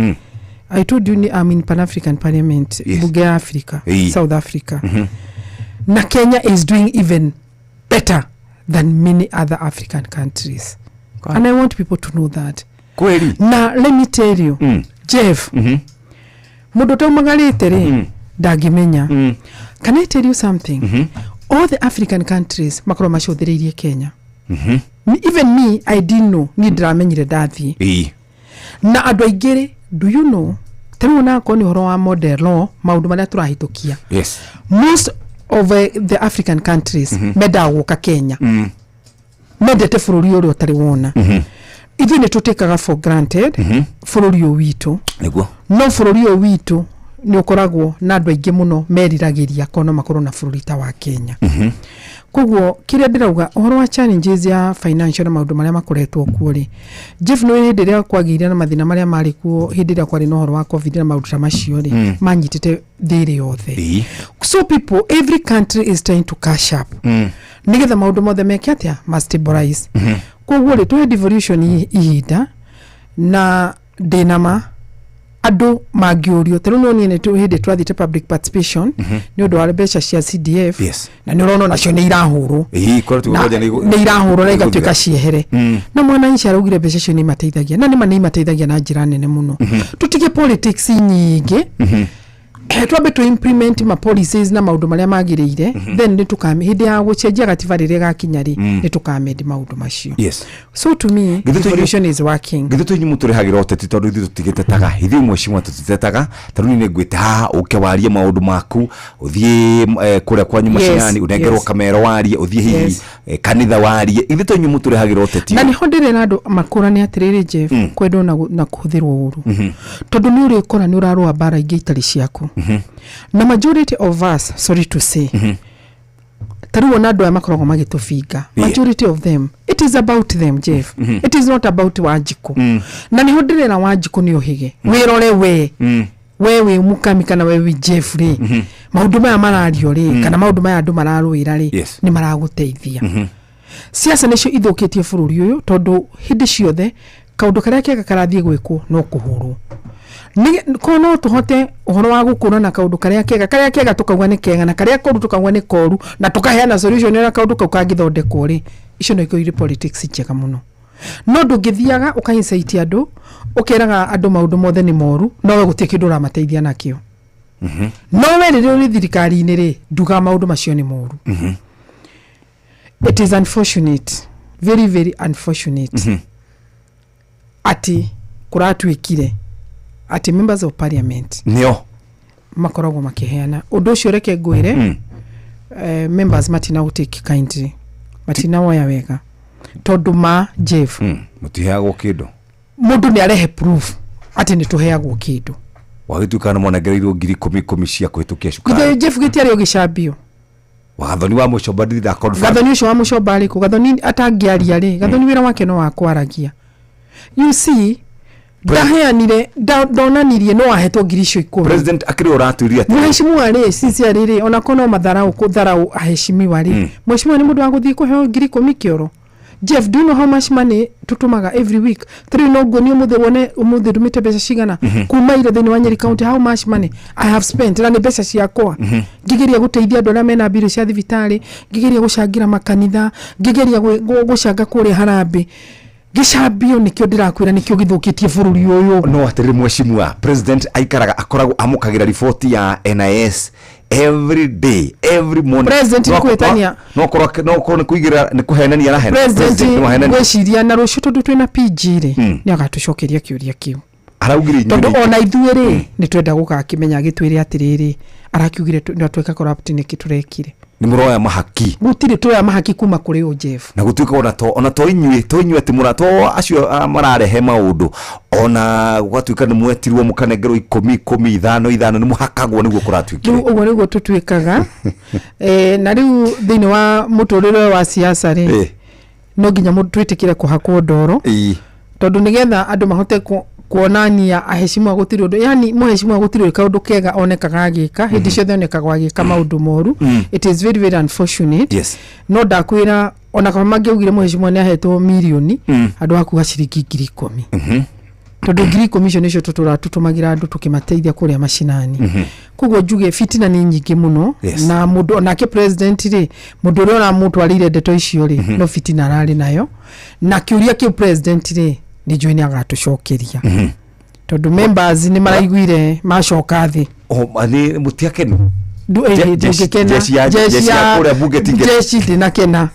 I told you I'm in Pan African Parliament, bunge ya Africa, South Africa, na Kenya is doing even better than many other African countries, and I want people to know that. Kweli. Na let me tell you, Jeff, mũndũ ũtaumagarĩte rĩ, ndangĩmenya. Can I tell you something? All the African countries makorwo macũthĩrĩirie Kenya. Even me, I didn't know, niĩ ndĩramenyire ndathiĩ. Na andũ aingĩ rĩ, do you know, ta rĩu onakorwo nĩ ũhoro wa model law, maũndũ marĩa tũrahĩtũkia, most of the African countries mendaga gũka Kenya. Mendete bũrũri ũrĩa ũtarĩ wona. Ithuĩ nĩ tũtĩkaga for granted bũrũri ũyũ witũ. No bũrũri ũyũ witũ nĩ ũkoragwo na andũ aingĩ mũno meriragĩria korwo no makorwo na bũrũri ta wa Kenya. Koguo kĩrĩa ndĩrauga ũhoro wa challenges ya financial na maũndũ marĩa makoretwo kuo rĩ, Jeff, nĩ hĩndĩ ĩrĩa kwagĩire na mathĩna marĩa marĩ kuo, hĩndĩ ĩrĩa kwarĩ na ũhoro wa COVID na maũndũ ta macio rĩ, manyitĩte thĩ ĩrĩ yothe. So people, every country is trying to cash up nĩgetha maũndũ mothe meke atĩa, ma stabilize. Koguo rĩ, tũhe devolution ihinda, na ndĩna ma andũ mangĩũrio, ta rĩu no niĩ nĩ hĩndĩ twathiĩte public participation nĩ ũndũ wa mbeca cia CDF, na nĩ ũrona onacio nĩ irahũrwo. Ĩĩ, korwo Na tuga nĩ irahũrwo na igatuĩka ciehere, na mwananchi araugire mbeca icio nĩ imateithagia, na nĩma nĩ imateithagia na njĩra nene mũno. Tũtige politics nyingĩ. Twambe tũ implement ma policies na maũndũ marĩa magĩrĩire, then nĩ tũkame hĩndĩ ya gũcenjia gatiba rĩrĩa ĩgakinya rĩ, nĩ tũkamend maũndũ macio. So to me, Githĩ devolution is working. Githĩ tũ inyuĩ mũtũrĩhagĩra ũteti? Tondũ ithuĩ tũtigĩtetaga, ithuĩ mwecimwa tũtitetaga. Ta rĩu niĩ nĩngwĩte haha ũke warie maũndũ maku, ũthiĩ kũrĩa kwanyu macinani, ũnengerwo kamero warie, ũthiĩ hihi kanitha warie. Ithuĩ to inyuĩ mũtũrĩhagĩra ũteti. Na nĩho ndĩrera andũ makũrane atĩrĩrĩ, Jeff, kwendwo na kũhũthĩrwo ũru, tondũ nĩ ũrĩkora nĩ ũrarũa mbara ingĩ itarĩ ciaku, na majority of us, sorry to say, ta rĩu ona andũ aya makoragwo magĩtũbinga, majority of them, it is about them, Jeff. It is not about Wanjikũ. Na nĩho ndĩrera Wanjikũ nĩ ũhĩge wĩrore we, we wĩ Mukami kana we wĩ Jeff rĩ, maũndũ maya marario rĩ, kana maũndũ maya andũ mararũĩra rĩ, nĩ maragũteithia. Siasa nĩcio ithũkĩtie bũrũri ũyũ, tondũ hĩndĩ ciothe kaũndũ karĩa kega karathiĩ gwĩkwo no kũhũrwo. Ko no tũhote ũhoro wa gũkũrana kaũndũ karĩa kega, karĩa kega tũkauga nĩ kega na karĩa koru tũkauga nĩ koru, na tũkaheana solution ũrĩa kaũndũ kau kangĩthondekwo rĩ, icio no ikorwo irĩ politics njega mũno. No ndũngĩthiaga ũka-incite andũ, ũkeraga andũ maũndũ mothe nĩ moru, no we gũtirĩ kĩndũ ũramateithia nakĩo. No we rĩrĩa ũrĩ thirikari-inĩ rĩ, ndugaga maũndũ macio nĩ moru. It is unfortunate, very very unfortunate, atĩ kũratuĩkire atĩ members of parliament nĩo makoragwo makĩheana ũndũ ũcio. Reke ngwĩre, members matina take kindly, matinawoya wega, tondũ ma Jeff, Mũtiheagwo kĩndũ. Mũndũ nĩ arehe proof atĩ nĩ tũheagwo kĩndũ. Wagĩtuĩka nĩ monengereirwo 10,000 cia kũhĩtũkia cukari. Githĩ Jeff gĩtiarĩ o gĩcambio? Wagathoni wa mũcomba nditha. Gathoni ũcio wa mũcomba arĩkũ? Gathoni atangĩaria rĩ, Gathoni wĩra wake no wa kwaragia. You see, ndaheanire, ndonanirie no ahetwo ngiri icio 10. President akĩrĩ ũratwĩria atĩ Mheshimiwa rĩ, sisi rĩrĩ onako no matharau kũtharau aheshimiwa rĩ, mheshimiwa nĩ mũndũ wa gũthiĩ kũheo 10,000 kĩoro? Jeff, do you know how much money tutumaga every week? Tari no nguonie ũmũthĩ, wone ũmũthĩ ndũmĩte mbeca cigana kuma ira thĩinĩ wa Nyeri County, how much money I have spent, na nĩ mbeca ciakwa, ngĩgeria gũteithia andũ arĩa mena mbirũ cia thibitarĩ, ngĩgeria gũcangĩra makanitha, ngĩgeria gũcanga kũrĩa harambĩ. Gĩcambio nĩkĩo ndĩrakwĩra nĩkĩo gĩthũkĩtie bũrũri ũyũ. No atĩrĩrĩ mheshimiwa, president aikaraga akoragwo amũkagĩra riboti ya NIS every day, every morning. President nĩ kũhĩtania. No korwo nĩ kũigĩrĩra, nĩ kũhenania arahena. President nĩ wahenania. Ngwĩciria na rũciũ, tondũ twĩna PG rĩ, nĩ agatũcokeria kĩũria kĩu. Araugire inyuĩ Tondũ ona ithuĩ rĩ, nĩ twenda gũgakĩmenya, agĩtwĩre atĩrĩrĩ, arakiugire tweka corrupt nĩkĩ tũrekire. Nĩ mũroya mahaki. Gũtirĩ tũroya mahaki kuma kũrĩ ũ, Jeff. Na gũtuĩka ona to inyuĩ atĩ mũra to acio mararehe maũndũ, ona gũgatuĩka nĩ mwetirwo mũkanengerwo 10 10, 5 5, nĩ mũhakagwo nĩguo kũratuĩkire. Rĩu ũguo nĩguo tũtuĩkaga. Na rĩu thĩinĩ wa mũtũrĩre ũyũ wa siasa rĩ, no nginya mũndũ twĩtĩkĩre kũhakwo ndoro, tondũ nĩgetha andũ mahote kuonania aheshimiwa gũtirĩ ũndũ, yani mũheshimiwa gũtirĩ kaũndũ kega onekaga agĩka hĩndĩ ciothe, onekaga agĩka maũndũ moru. It is very very unfortunate. No ndakwĩra, ona kaba mangĩaugire mũheshimiwa nĩ ahetwo mirioni handũ ha kuga ciringi 10,000, tondũ 10,000 icio nĩcio tũtũra tũtũmagĩra andũ tũkĩmateithia kũrĩa macinani. Koguo njuge fitina nĩ nyingĩ mũno. Na mũndũ onake president rĩ, mũndũ ũrĩa ũramũtwarĩire ndeto icio rĩ, no fitina ararĩ nayo. Na kĩũria kĩu president rĩ, nĩ njũĩ nĩ agatũcokeria, tondũ members nĩ maraiguire macoka thĩ. Oh, nĩ mũtiakenu? Ndũngĩkena. Jeshi ya kũrĩa bunge tingĩ- Jeshi ndĩnakena,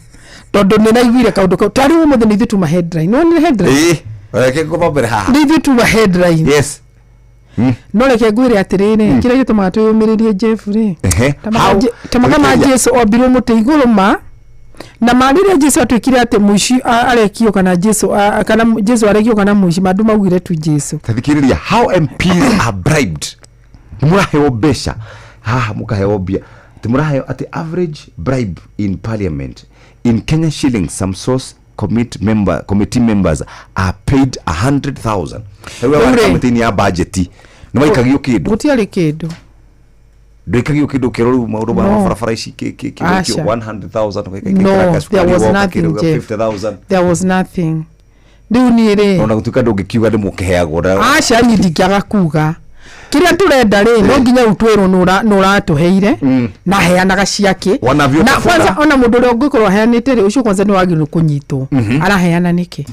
tondũ nĩ raiguire kaũndũ kau. Tarĩu ũmũthĩ nĩ ithuĩ tuma headline, nĩ headline. Ĩĩ, reke ngũthombere haha. Nĩ ithuĩ tuma headline. No reke ngwĩre atĩrĩrĩ, kĩrĩa gĩtũmaga twĩyũmĩrĩrie, Jeff rĩ, ta maga ma Jesu ombirwo mũtĩ igũrũ ma na ma rĩrĩa Jesu atuĩkire atĩ mũici arekio kana Jesu kana Jesu arekio kana mũici, mandũ maugire tu Jesu. Tathikĩrĩria, how MPs are bribed. Nĩ mũraheo mbeca haha, mũkaheo mbia, atĩ mũraheo atĩ average bribe in parliament in Kenya shillings, some source committee members are paid 100,000. Rĩu Rĩu rĩ- kamĩtĩ-inĩ ya budget nĩ maikagio kĩndũ? Gũtiarĩ kĩndũ. Ndũikagio kĩndũ kĩrũ rĩu maũndũ ma No. barabara ici Aca. kĩgũikio 100,000? No, there was nothing, Jeff. 50,000. There was nothing. Rĩu niĩ rĩ, Ona gũtuĩka ndũngĩkiuga nĩ mũkĩheagwo aca, niĩ ndingĩaga kuga kĩrĩa tũrenda rĩ, no nginya rĩu twĩrwo nũ ũratũheire na heanaga ciake. Wanavyo Na tafuna. kwanza ona mũndũ ũrĩa ũngĩkorwo aheanĩte rĩ, ũcio kwanza nĩ wagĩrĩirwo kũnyitwo. Araheana nĩkĩ?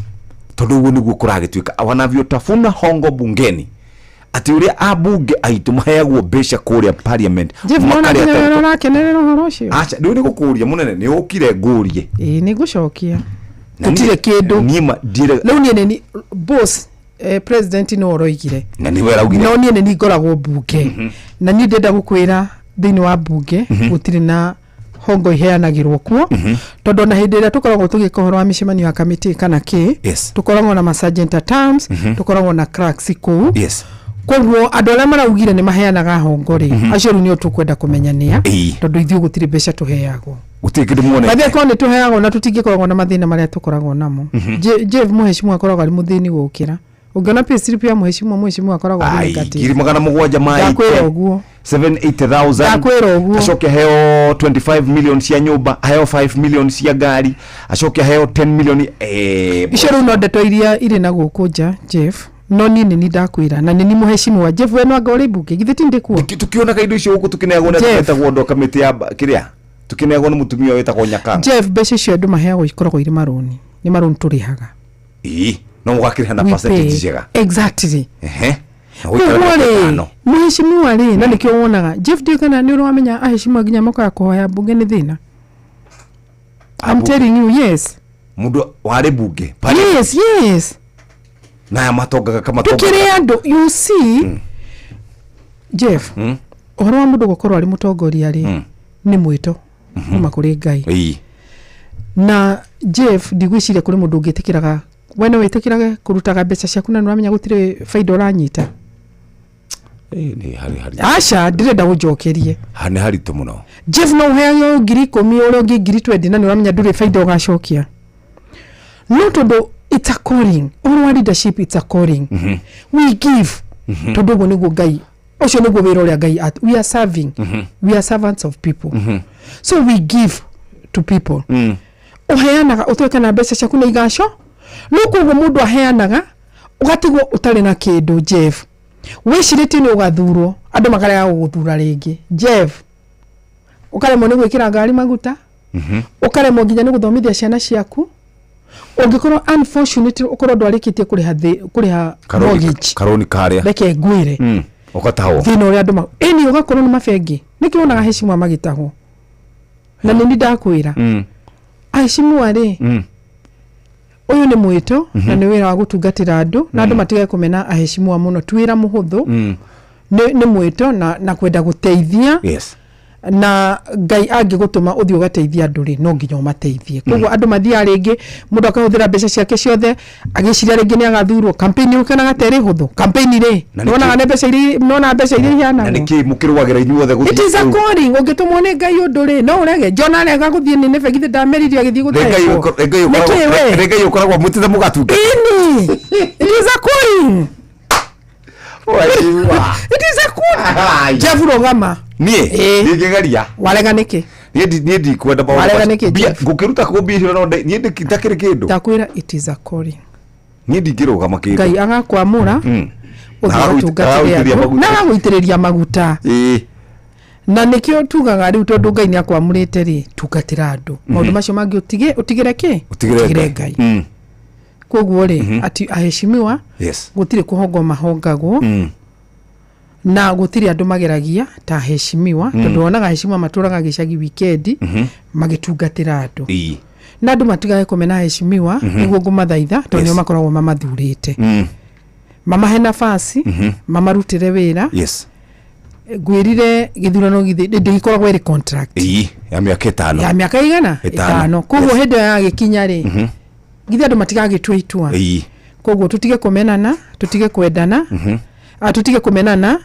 Tondũ ũguo nĩguo kũragĩtuĩka, wanavyotafuna hongo bungeni. Atĩ ũrĩa ambunge aitũ maheagwo mbeca kũrĩa parliament. Jeff, nona makarĩa nginya ta- wee ũrakenerera ũhoro ũcio. Aca, rĩu nĩ gũkũria mũnene, nĩ ũkire ngũrie. Ĩĩ, nĩ ngũcokia. Na Gũtirĩ kĩndũ. Niĩ ma ndirĩ. Rĩu niĩ nĩ boss, president no ũroigire. Na nĩwe araugire. No niĩ nĩ niĩ ngoragwo mbunge na niĩ ndĩrenda gũkwĩra thĩinĩ wa mbunge gũtirĩ na hongo iheanagĩrwo kuo, tondũ ona hĩndĩ ĩrĩa tũkoragwo tũgĩka ũhoro wa mĩcemanio ya kamĩtĩ kana kĩ, tũkoragwo na ma-sergeant at arms, tũkoragwo na clerks kũu. Koguo andũ arĩa maraugire nĩ maheanaga hongo rĩ, acio rĩu nĩo tũkwenda kũmenya nĩa, tondũ ithuĩ gũtirĩ mbeca tũheagwo. Gũtirĩ kĩndũ muonete. Bathe korwo nĩ tũheagwo na tũtingĩkoragwo na mathĩna marĩa tũkoragwo namo. Jeff, mũhecimwa akoragwo arĩ mũthĩni gũkĩra ũngĩona payslip ya mũhecimwa, mũhecimwa akoragwo arĩ Ai, negative. 700,000 ma Ndakwĩra ũguo. 780,000. Ndakwĩra ũguo. Acoke aheo 25 million cia nyũmba, aheo 5 million cia ngari, acoke aheo 10 million, Icio rĩu no ndeto iria irĩ na gũkũ nja, Jeff, no niĩ nĩ ni ndakwĩra na nĩ ni mũhecimiwa. Jeff, we no anga ũrĩ mbunge, githĩ ti ndĩ kuo? Tukionaga indo icio gũkũ tũkĩneagwo nĩ Jeff. wetagwo ndo kamĩtĩ ya kĩrĩa tũkĩneagwo nĩ mũtumia ũyũ wĩtagwo Nyakanga. Jeff, mbeca icio andũ maheagwo ikoragwo irĩ marũni, nĩ marũni tũrĩhaga. Ĩĩ, no mũgakĩrĩha na We percentage pay. njega. Exactly. Ehe. Na gũikara Koguo mĩaka rĩ, 5. mũhecimiwa rĩ, na nĩkĩo wonaga Jeff, ndiũĩ kana nĩ ũrĩ wamenya ahecimiwa nginya mokaga kũhoya mbunge nĩ thĩna. I'm Ambunge. telling you, yes. Mũndũ warĩ mbunge Yes. na aya matongaga kamatongaga. Tukĩrĩ andũ, you see, Jeff, ũhoro wa mũndũ gũkorwo arĩ mũtongoria rĩ, nĩ mwĩto kuma kũrĩ Ngai. Na Jeff, ndigwĩciria kũrĩ mũndũ ũngĩtĩkĩraga, we no wĩtĩkĩrage kũrutaga mbeca ciaku na nĩũramenya gũtirĩ baida ũranyita? Ĩĩ, nĩ harĩ harĩ. Aca, ndĩrenda ũnjokerie. Ha, nĩ haritũ mũno. Jeff, no ũheagwo 10,000, ũrĩa ũngĩ 20,000, na nĩũramenya ndũrĩ baida ũgacokia, no tondũ it's a calling, ũhoro wa leadership, it's a calling. We give tondũ ũguo nĩguo Ngai, ũcio nĩguo wĩra ũrĩa Ngai we are serving. We are servants of people, so we give to people. Ũheanaga ũtuĩke na mbeca ciaku nĩ igaco, no koguo mũndũ aheanaga ũgatigwo ũtarĩ na kĩndũ. Jeff, wĩcirĩtie nĩ ũgathurwo, andũ makarega gũgũthura rĩngĩ. Jeff, ũkaremwo nĩ gwĩkĩra ngari maguta, ũkaremwo nginya nĩ gũthomithia ciana ciaku, ũngĩkorwo unfortunately ũkorwo ndwarĩkĩtie kũrĩha kũrĩha mortgage. Karoni karĩa. Reke ngwĩre, Ũgatahwo. Thĩna ũrĩa andũ ĩni ũgakorwo nĩ mabengi, nĩkĩo wonaga heshima magĩtahwo, na nĩ ndakwĩra, aheshimiwa rĩ, ũyũ nĩ mwĩto na nĩ wĩra wa gũtungatĩra andũ, na andũ matigage kũmena aheshimiwa mũno, ti wĩra mũhũthũ. Nĩ mwĩto na kwenda gũteithia. Na Ngai angĩgũtũma ũthiĩ ũgateithia andũ rĩ, no nginya ũmateithie. Koguo andũ mathiaga rĩngĩ mũndũ akahũthĩra mbeca ciake ciothe agĩciria rĩngĩ nĩ agathurwo. Campaign ũkenaga ta ĩrĩ hũthũ, campaign rĩ, Na nĩkĩ- nĩwonaga nĩ mbeca iria, nĩwonaga mbeca iria Na iheanagwo. nĩkĩ mũkĩrũagĩra inyuothe gũthiĩ It is a kũu? calling. Ũngĩtũmwo nĩ Ngai ũndũ rĩ, no ũrege. John arega gũthiĩ Nineve, githĩ ndameririo agĩthiĩ Nĩ Ngai gũtahwo? ũko- nĩ Ngai ũkoragwo- Nĩkĩ we? nĩ Ngai ũkoragwo mũtĩte mũgatunga. Ini it is a calling. Waiwa. It is a calling. Jeff, rũgama. Niĩ Ĩĩ. ndingĩgeria. Warega nĩkĩ? Niĩ niĩ ndikwenda maũndũ Warega macio. nĩkĩ, Mbia- Jeff? ngũkĩruta kũ mbia icio no niĩ ndakĩrĩ kĩndũ. Ndakwĩra it is a calling. Niĩ ndingĩrũgama kĩndũ. Ngai agakwamũra ũthiĩ Na ũgatungatĩre agagũitĩrĩria andũ maguta. na agagũitĩrĩria maguta. Na nĩkĩo tugaga rĩu tondũ Ngai nĩ akwamũrĩte rĩ, tungatĩra andũ. Maũndũ macio mangĩ ũtige, ũtigĩre kĩ? Ũtigĩre Ngai. Koguo rĩ, ati aheshimiwa gũtirĩ kũhongwo mahongagwo, na gũtirĩ andũ mageragia ta aheshimiwa, tondũ wonaga aheshimiwa matũraga gĩcagi wikendi magĩtungatĩra andũ. Na andũ matigage kũmena aheshimiwa, nĩguo ngũmathaitha, tondũ nĩo makoragwo mamathurĩte, mamahe nabasi, mamarutĩre wĩra. Ngwĩrire gĩthurano githĩ ndĩgĩkoragwo ĩrĩ contract. Ĩĩ, ya mĩaka 5. Ya mĩaka igana? 5. 5. Koguo hĩndĩ ĩyo yagĩkinya rĩ, githĩ andũ matigagĩtua itua? Koguo tũtige kũmenana, tũtige kwendana, tũtige kũmenana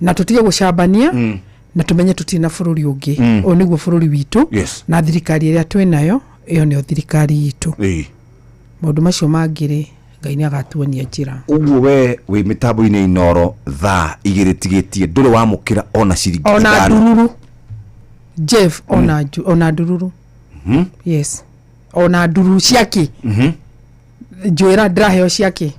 na tũtige gũcambania, na tũmenye tũtirĩ na bũrũri ũngĩ. Ũyũ nĩguo bũrũri witũ. Na thirikari ĩrĩa twĩ nayo, ĩyo nĩyo thirikari itũ. Maũndũ macio mangĩ rĩ, Ngai nĩ agatuonia njĩra. Ũguo we wĩ mĩtambo-inĩ Inoro thaa 2 tigĩtie ndũrĩ wamũkĩra ona ciringi Ona 5. ndururu, Jeff, ona ndururu. Yes, ona ndururu ciake. Njwĩra ndĩraheo ciake.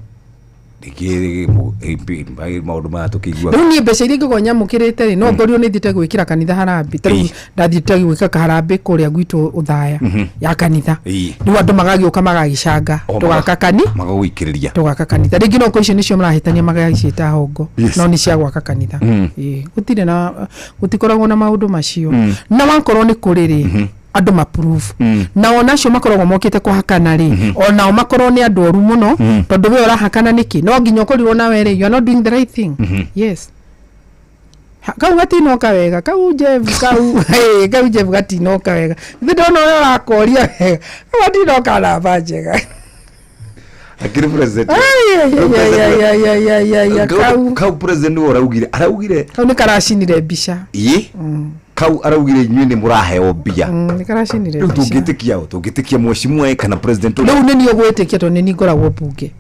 Rĩngĩ maũndũ maya tũkĩiguaga. Rĩu niĩ mbeca iria ingĩkorwo nyamũkĩrĩte rĩ, no ngorirwo nĩ thiĩte gwĩkĩra kanitha harambĩ. Ta rĩu ndathiĩte gwĩka kaharambĩ kũrĩa gwitũ Ũthaya ya kanitha. Rĩu andũ magagĩũka magagĩcanga tũgaka kani Magagũikĩrĩria. Tũgaka kanitha rĩngĩ, no icio nĩcio marahĩtania magagĩciĩta hongo, no nĩ cia gwaka kanitha. Ĩĩ, gũtirĩ na gũtikoragwo na maũndũ macio. Na wakorwo nĩ kũrĩ rĩ, andũ maprove, na ona acio makoragwo mokĩte kũhakana rĩ, onao makorwo nĩ andũ oru mũno, tondũ we ũrahakana nĩkĩ? No nginya ũkorirwo nawe rĩ, you are not doing the right thing. Yes. Kau gatinoka wega kau, Jeff, kau. Hey, kau Jeff gatinoka wega. Nĩ ndona ũrĩa ũrakoria wega, kau gatinoka namba njega. Akĩrĩ president. Ai, ai, ai, ai, ai, ai, ai, ai, ai, kau. Kau president nĩwe araugire. Kau nĩ karacinire mbica. Ĩ, kau araugire inyuĩ nĩ mũraheo mbia. Nĩ karacinire Rĩu mbica. tũngĩtĩkia ũ? Tũngĩtĩkia mheshimiwa ĩ kana president ũrĩa? Rĩu nĩ niĩ ũgwĩtĩkia, tondũ nĩ niĩ ngoragwo mbunge.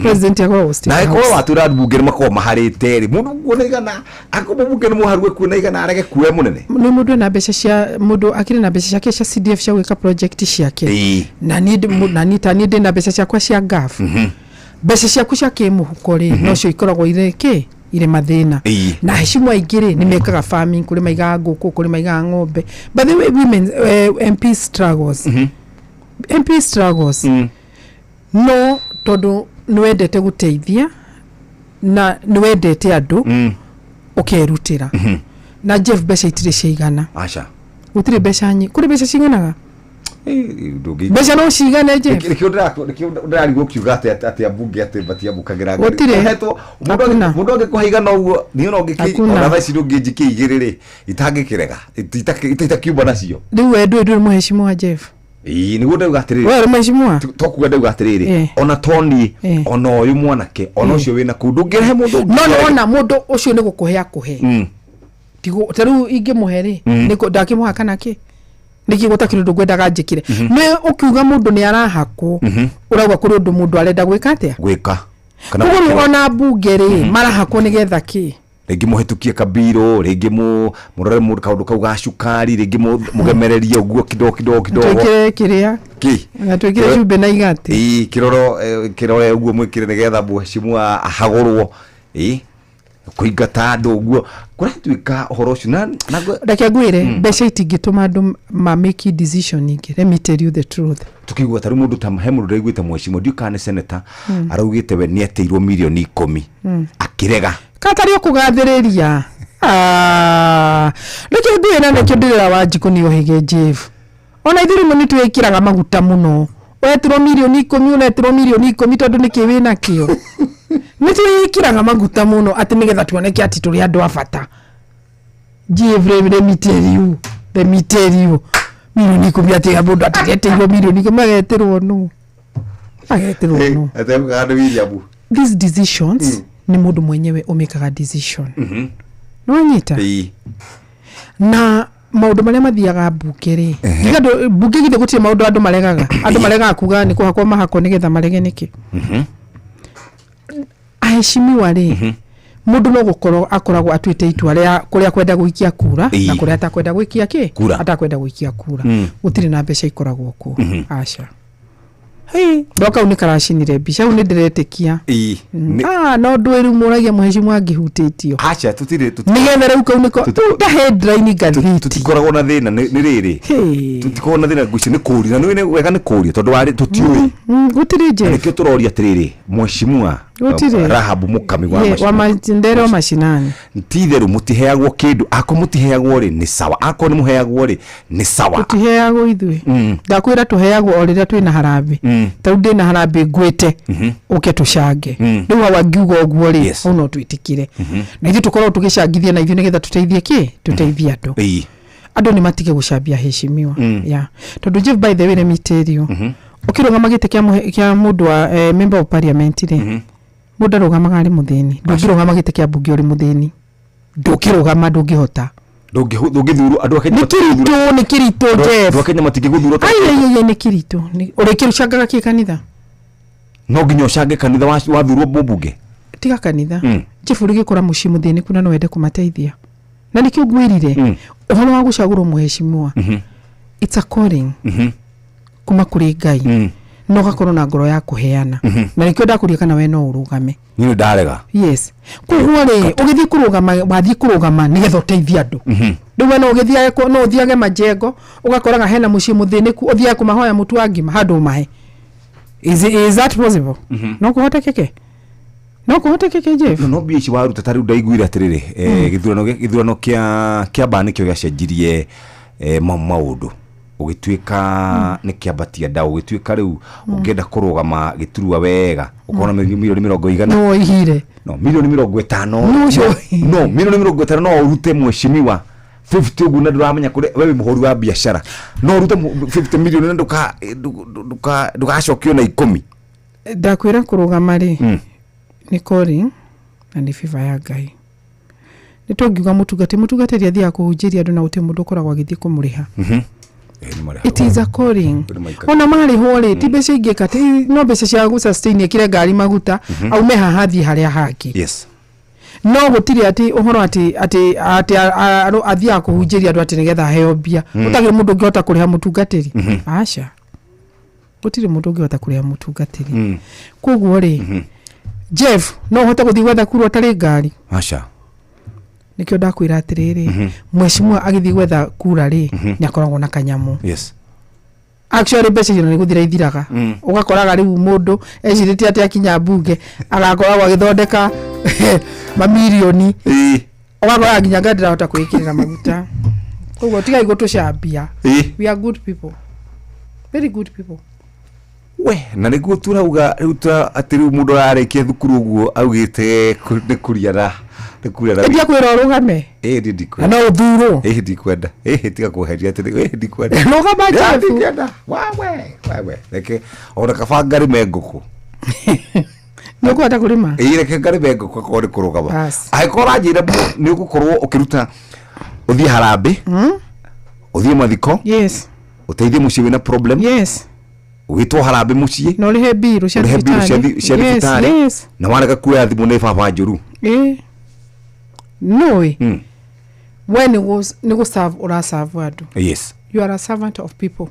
President akoragwo State Na angĩkorwo House. watwĩra mbunge nĩ makoragwo maharĩte rĩ, mũndũ kuona igana, akorwo mbunge nĩ mũharu kuona igana arege kuoya mũnene. Nĩ mũndũ ena mbeca cia mũndũ, akĩrĩ na mbeca ciake cia CDF cia gwĩka project ciake. Na niĩ na niĩ ta niĩ ndĩna mbeca ciakwa cia ngaf. Mbeca ciaku cia kĩmũhuko rĩ, nocio ikoragwo irĩ kĩ irĩ mathĩna. Na heshima aingĩ rĩ, nĩ mekaga farming, kũrĩ maigaga ngũkũ, kũrĩ maigaga ng'ombe. By the way, women, MP struggles, MP struggles, no tondũ nĩ wendete gũteithia na nĩ wendete andũ, ũkerutĩra. Na Jeff, mbeca itirĩ ciaigana. Aca. Gũtirĩ mbeca nyingĩ, kũrĩ mbeca ciganaga. Ndũngĩ Mbeca no cigane, Jeff. Nĩkĩo ndĩrarigwo ũkiuga atĩ ambunge atĩ matiamũkagĩra. Gũtirĩ. Ũhetwo- mũndũ Hakuna. Mũndũ angĩkũhe igana ũguo niĩ ona ũngĩkĩ Hakuna. ona thaa ici ndũngĩnjikia igĩrĩ rĩ, itangĩkĩrega, itakiuma nacio. Rĩu we ndũĩ, ndũrĩ mũheshimiwa, Jeff. Ĩĩ, nĩguo ndauga atĩrĩrĩ. We ũrĩ mũheshimiwa. Tokuga ndauga atĩrĩrĩ, ona toni ona ũyũ mwanake, ona ũcio wĩna kũu, ndũngĩrehe mũndũ ũngĩ. No nĩwona mũndũ ũcio nĩ gũkũhe akũhe. Tigo ta rĩu ingĩmũhe rĩ, ndakĩmũha kana kĩ nĩkĩ gũtakĩrĩ ũndũ ngwendaga njĩkire. Nĩ ũkiuga mũndũ nĩ arahakwo, ũrauga kũrĩ ũndũ mũndũ arenda gwĩka atĩa? Gwĩka kana Koguo gwĩkĩrwo. ona mbunge rĩ, marahakwo nĩgetha kĩ? Rĩngĩ mũhĩtũkie kabirũ, rĩngĩ mũrore mũndũ kaũndũ kau ga cukari, rĩngĩ mũgemererie ũguo kidogo kidogo kidogo. Twĩkĩre kĩrĩa Kĩ? na twĩkĩre cumbĩ na igati. Ĩĩ, kĩroro, kĩrore ũguo mwĩkĩre nĩgetha mheshimiwa ahagũrwo. Ĩĩ, kũingata andũ ũguo kũratuĩka ũhoro ũcio na Reke ngwĩre, mbeca itingĩtũma andũ ma make decision ingĩ. Let me tell you the truth. Tukigua ta rĩu mũndũ ta he mũndũ ndĩraiguĩte, mheshimiwa, ndiũ kana nĩ senator, araugĩte we nĩ atĩirwo mirioni 10, akĩrega. Katarĩ ũkũgathĩrĩria. Ah, reke ngwĩre, nĩkĩo ndĩrera Wanjikũ nĩ ũhĩge, Jeff. Ona ithuĩ rĩmwe nĩ twĩkĩraga maguta mũno. Wetirwo mirioni 10, ũnetirwo mirioni 10 tondũ nĩkĩ wĩnakĩo? Nĩ twĩkĩraga maguta mũno atĩ nĩgetha tuoneke atĩ tũrĩ andũ a bata. Jeff, let me tell you, let me tell you, mirioni 10, atĩ mũndũ atĩgetĩirwo mirioni 10, agetĩrwo nũ? Agetĩrwo nũ? Ategukaga nĩ William. These decisions, nĩ mũndũ mwenyewe ũmĩkaga decision. Nĩwanyita? Ĩĩ. Na maũndũ marĩa mathiaga mbunge rĩ, githĩ mbunge githĩ gũtirĩ maũndũ andũ maregaga? Andũ maregaga kuga nĩ kũhakwo mahakwo nĩgetha marege nĩkĩ? Aheshimiwa rĩ, mũndũ no gũkorwo akoragwo atuĩte itua rĩa kũrĩa kwenda gũikia kura na kũrĩa atakwenda gũikia kĩ? Kura. Atakwenda gũikia kura. Gũtirĩ na mbeca ikoragwo kuo. Aca, no kau nĩ karacinire mbica, hau nĩ ndĩretĩkia. Ĩĩ. Ah, no ndũĩ rĩu mũragia mũheshimiwa angĩhutĩtio Aca, tũtirĩ nĩgetha rĩu kau nĩko ta headline ngathĩti. Tũtikoragwo na thĩna, nĩ rĩrĩ, tũtikoragwo na thĩna ngwĩciria nĩ kũũria, na nĩ wega nĩ kũũria tondũ warĩ tũtiũĩ. Gũtirĩ Na Jeff. nĩkĩo tũroria atĩrĩrĩ, mheshimiwa Gũtirĩ. Rahab Mũkami wa Wa Ndero mashinani. Ti itherũ mũtiheagwo kĩndũ? Akorwo mũtiheagwo rĩ, nĩ sawa, akorwo nĩ mũheagwo rĩ, nĩ sawa. Tũtiheagwo ithuĩ. Ndakwĩra tũheagwo o rĩrĩa twĩna harambĩ. Ta rĩu ndĩna harambĩ ngwĩte ũke tũcange. Rĩu hau angiuga ũguo rĩ, hau no twĩtĩkĩre. Na ithuĩ tũkoragwo tũgĩcangithia na ithuĩ nĩgetha tũteithie kĩ? Tũteithie andũ. Andũ nĩ matige gũcambia heshimiwa. Yeah. Tondũ Jeff, by the way, let me tell you, ũkĩrũgama gĩtĩ kĩa mũndũ wa member of parliament rĩ, mũndũ arũgamaga arĩ mũthĩni. Ndũngĩrũgama gĩtĩ kĩa mbunge ũrĩ mũthĩni, ndũkĩrũgama, ndũngĩhota. Ndũngĩthurwo andũ a Kenya. Nĩ kĩritũ, nĩ kĩritũ, Jeff. Andũ a Kenya matingĩgũthurwo. Aiaiaia, nĩ kĩritũ. Ũrĩkĩcangaga kĩ kanitha? No nginya ũcange kanitha wathurwo mũmbunge? Tiga kanitha. Jeff, ũrĩgĩkora mũciĩ mũthĩnĩku na no wende kũmateithia, na nĩkĩo ngwĩrire ũhoro wa gũcagũrwo mũheshimiwa, it's a calling kuma kũrĩ Ngai. Na ũgakorwo na ngoro ya kũheana. Na nĩkĩo ndakũria kana we no ũrũgame. Niĩ ndarega. Yes, koguo rĩ, ũgĩthiĩ kũrũgama, wathiĩ kũrũgama nĩgetha ũteithie andũ. Rĩu we no ũgĩthiage no ũthiage majengo, ũgakoraga hena mũciĩ mũthĩnĩku, ũthiage kũmahoya mũtu wa ngima handũ ũmahe. Is that possible? No kũhotekeke, no kũhotekeke, Jeff. No mbia ici waruta, ta rĩu ndaiguire atĩrĩrĩ, gĩthurano kĩa mbaa nĩkĩo gĩacenjirie maũndũ, ũgĩtuĩka nĩ kĩambatia nda, ũgĩtuĩka rĩu ũngĩenda kũrũgama gĩturwa wega ũkona milioni mĩrongo igana. No ihire. No milioni 50. No, ũcio- No milioni 50 no ũrute mheshimiwa 50 ũguo, na ndũramenya kũrĩa we wĩ mũhũri wa biacara, no ũrute 50 milioni na ndũgacokio na 10. Ndakwĩra, kũrũgama rĩ, nĩ calling na nĩ favor ya Ngai. Nĩ tũngiuga mũtungatĩri athiaga kũhunjĩria andũ na gũtirĩ mũndũ ũkoragwo agĩthiĩ kũmũrĩha. Nĩ marĩhagwo. It is a calling. Nĩ maikaga. Ona marĩhwo rĩ, ti mbeca ingĩka, no mbeca cia gũ sustain, ĩkĩre ngari maguta, aume haha athiĩ harĩa hangĩ. No gũtirĩ atĩ ũhoro atĩ athiaga kũhunjĩria andũ atĩ nĩgetha aheo mbia. Gũtagĩrĩ mũndũ ũngĩhota kũrĩha mũtungatĩri. Aca, gũtirĩ mũndũ ũngĩhota kũrĩha mũtungatĩri. Koguo rĩ, Jeff, no ũhote gũthiĩ gwetha kura ũtarĩ ngari? Aca. Nĩkĩo ndakwĩra atĩrĩrĩ, mheshimiwa agĩthiĩ gwetha kura rĩ, nĩ akoragwo na kanyamũ. Actually, mbeca icio nĩ gũthira ithiraga. Ũgakoraga rĩu mũndũ ecirĩtie atĩ akinya mbunge agakoragwo agĩthondeka mamirioni, ũgakoraga nginya ngai ndĩrahota kwĩkĩrĩra maguta. Koguo tigai gũtũcambia. We are good people, very good people. We na nĩguo turauga rĩu atĩ rĩu mũndũ ararĩkia thukuru ũguo augĩte nĩ kuria na nĩ kuria na. Ndia kwĩra ũrũgame. Ĩ, niĩ na ndikwenda. No ũthurwo. Ĩ, ndikwenda. Ĩ, tiga kũheria atĩrĩ, ĩ, ndikwenda. Rũgama, Ya, Jeff. Ndikwenda wawe wawe, reke ona kaba ngarĩme ngũkũ. Nĩ ũkũhota kũrĩma? Ĩ, reke ngarĩme ngũkũ akorwo nĩ kũrũgama. Bas. Angĩkorwo ũranjĩra nĩ ũgũkorwo ũkĩruta, ũthiĩ harambĩ, ũthiĩ mathiko, ũteithie mũciĩ wĩna problem, ũgĩtwo harambĩ mũciĩ, na ũrĩhe mbirũ cia ũrĩhe mbirũ cia thibitarĩ. cia thibitarĩ, na warega kuoya thimũ nĩ baba njũru. Ĩ, nũĩ we nĩ gũ serve ũraserve andũ. You are a servant of people.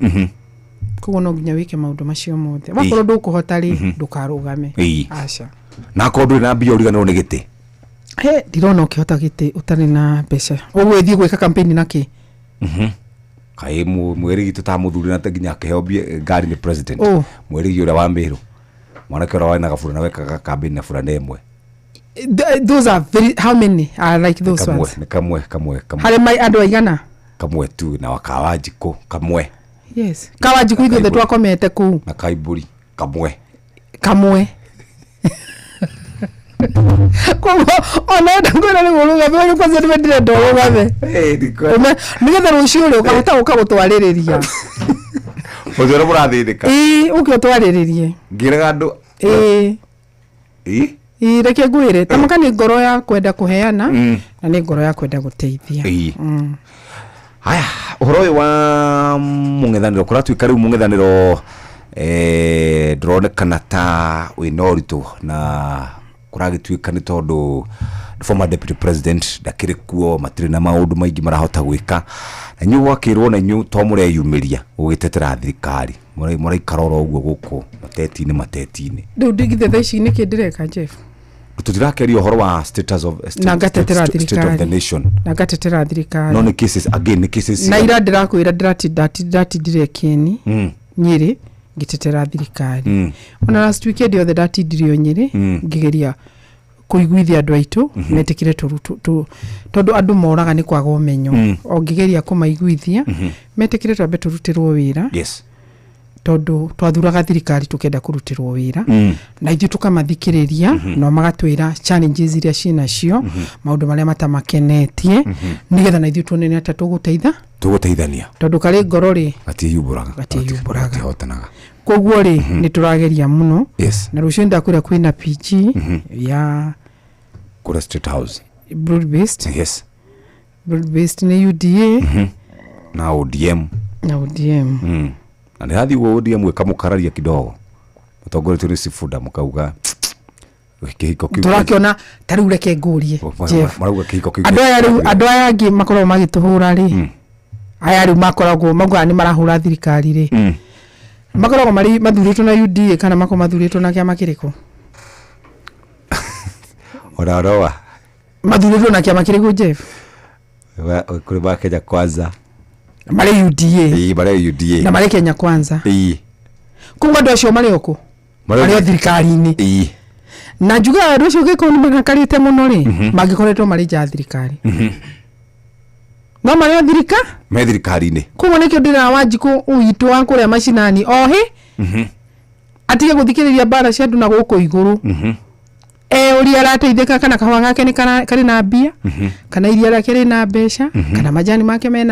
Koguo no nginya wĩke maũndũ macio mothe. Wakorwo ndũkũhota rĩ, ndũkarũgame. Aca. Na akorwo ndũrĩ na mbia, ũriganĩrwo nĩ gĩtĩ. He, ndirona ũkĩhota gĩtĩ ũtarĩ na mbeca. Ũgũgĩthiĩ gwĩka campaign na kĩ? Kaĩ mwĩrigi tũtamũthurire na nginya akĩheo ngari nĩ president? Ũ. Mwĩrigi ũrĩa wa Mĩrũ, mwanake ũrĩa warĩ na gabura na wekaga campaign na burana ĩmwe. Those are very, how many are like those Kamwe. ones? Nĩ kamwe, kamwe, kamwe. Harĩ mai andũ aigana? Kamwe tu, na wakawanjikũ kamwe. Yes, kawanjikũ ithuothe Kaiburi. twakomete kũu. Na kaiburi kamwe. Kamwe. Koguo ona enda kwĩra rĩu ũrũgame, ũyũ kwanza nĩwe ndĩrenda ũrũgame. Nĩgetha rũciũ rĩ, ũkahota gũka gũtwarĩrĩria. Ũcio ũrĩa mũrathĩnĩka. Ĩĩ, ũke ũtwarĩrĩrie. Ngĩraga andũ. Ĩĩ. Ĩ. Ĩĩ, reke ngwĩre, tamaka nĩ ngoro ya kwenda kũheana na nĩ ngoro ya kwenda gũteithia. Ĩĩ. Haya, ũhoro ũyũ wa mũng'ethanĩro, kũratuĩka rĩu mũng'ethanĩro ndũronekana ta wĩna ũritũ, na kũragĩtuĩka nĩ tondũ former deputy president ndakĩrĩ kuo, matirĩ na maũndũ maingĩ marahota gwĩka, na inyuĩ gwakĩrwo na inyuĩ to mũreyumĩria gũgĩtetera thirikari. Mũraikara oro ũguo gũkũ mateti-inĩ, mateti-inĩ. Rĩu ndigithe thaa ici nĩkĩ ndĩreka, Jeff? Tũtirakĩaria ũhoro wa status of state, Na ngatetera state of the thirikari. nation. Na ngatetera thirikari. No nĩ cases again, nĩ cases. Na ira ndĩrakwĩra ndĩratindire kĩeni Nyĩrĩ ngĩtetera thirikari. Ona last weekend yothe ndatindirio Nyĩrĩ ngĩgeria kũiguithia andũ aitũ metĩkĩre tondũ andũ moraga nĩ kwaga ũmenyo. O ngĩgeria kũmaiguithia metĩkĩre twambe tũrutĩrwo wĩra, tondũ twathuraga thirikari tũkenda kũrutĩrwo wĩra. Na ithuĩ tũkamathikĩrĩria, no magatwĩra challenges iria ciĩnacio, maũndũ marĩa matamakenetie, nĩgetha na ithuĩ tuone nĩ atĩa tũgũteitha. Tũgũteithania. Tondũ karĩ ngoro rĩ, Gatiĩyumbũraga. Gatiĩyumbũraga. Gatihotanaga. Koguo rĩ, nĩ tũrageria mũno. Na rũciũ nĩndakwĩra kwĩna PG ya Kũrĩa State House. Broad based. Broad based nĩ UDA Na ODM. Na ODM. Na nĩ rathiĩ guo ODM ĩkamũkararia kidogo, mũtongoretio nĩ Sifuna, mũkauga kĩhiko kĩu. Tũrakĩona ta rĩu, reke ngũrie, Jeff. Marauga kĩhiko kĩu. Andũ aya rĩu, andũ aya angĩ makoragwo magĩtũhũra rĩ, aya rĩu makoragwo maugaga nĩ marahũra thirikari rĩ, Makoragwo marĩ mathurĩtwo na UDA kana makoragwo mathurĩtwo na kĩama kĩrĩkũ? Oraroa. Mathurĩtwo na kĩama kĩrĩkũ, Jeff? Kũrĩ ba Kenya Kwanza. Marĩ UDA. Ĩĩ, marĩ UDA. Na marĩ Kenya Kwanza. Ĩĩ. Koguo andũ acio marĩ o kũ? Marĩ o thirikari-inĩ. Ĩĩ. Na njugaga andũ acio gĩkorwo nĩ marakarĩte mũno rĩ, mangĩkoretwo marĩ nja ya thirikari, no marĩ o thirika Me thirikari-inĩ. Koguo nĩkĩo ndĩra Wanjikũ witũ wa kũrĩa macinani ohi atige gũthikĩrĩria mbara cia andũ na gũkũ igũrũ, e ũrĩa arateithĩka, kana kahũa gake nĩ karĩ na mbia, kana iria rĩake rĩna mbeca, kana majani make mena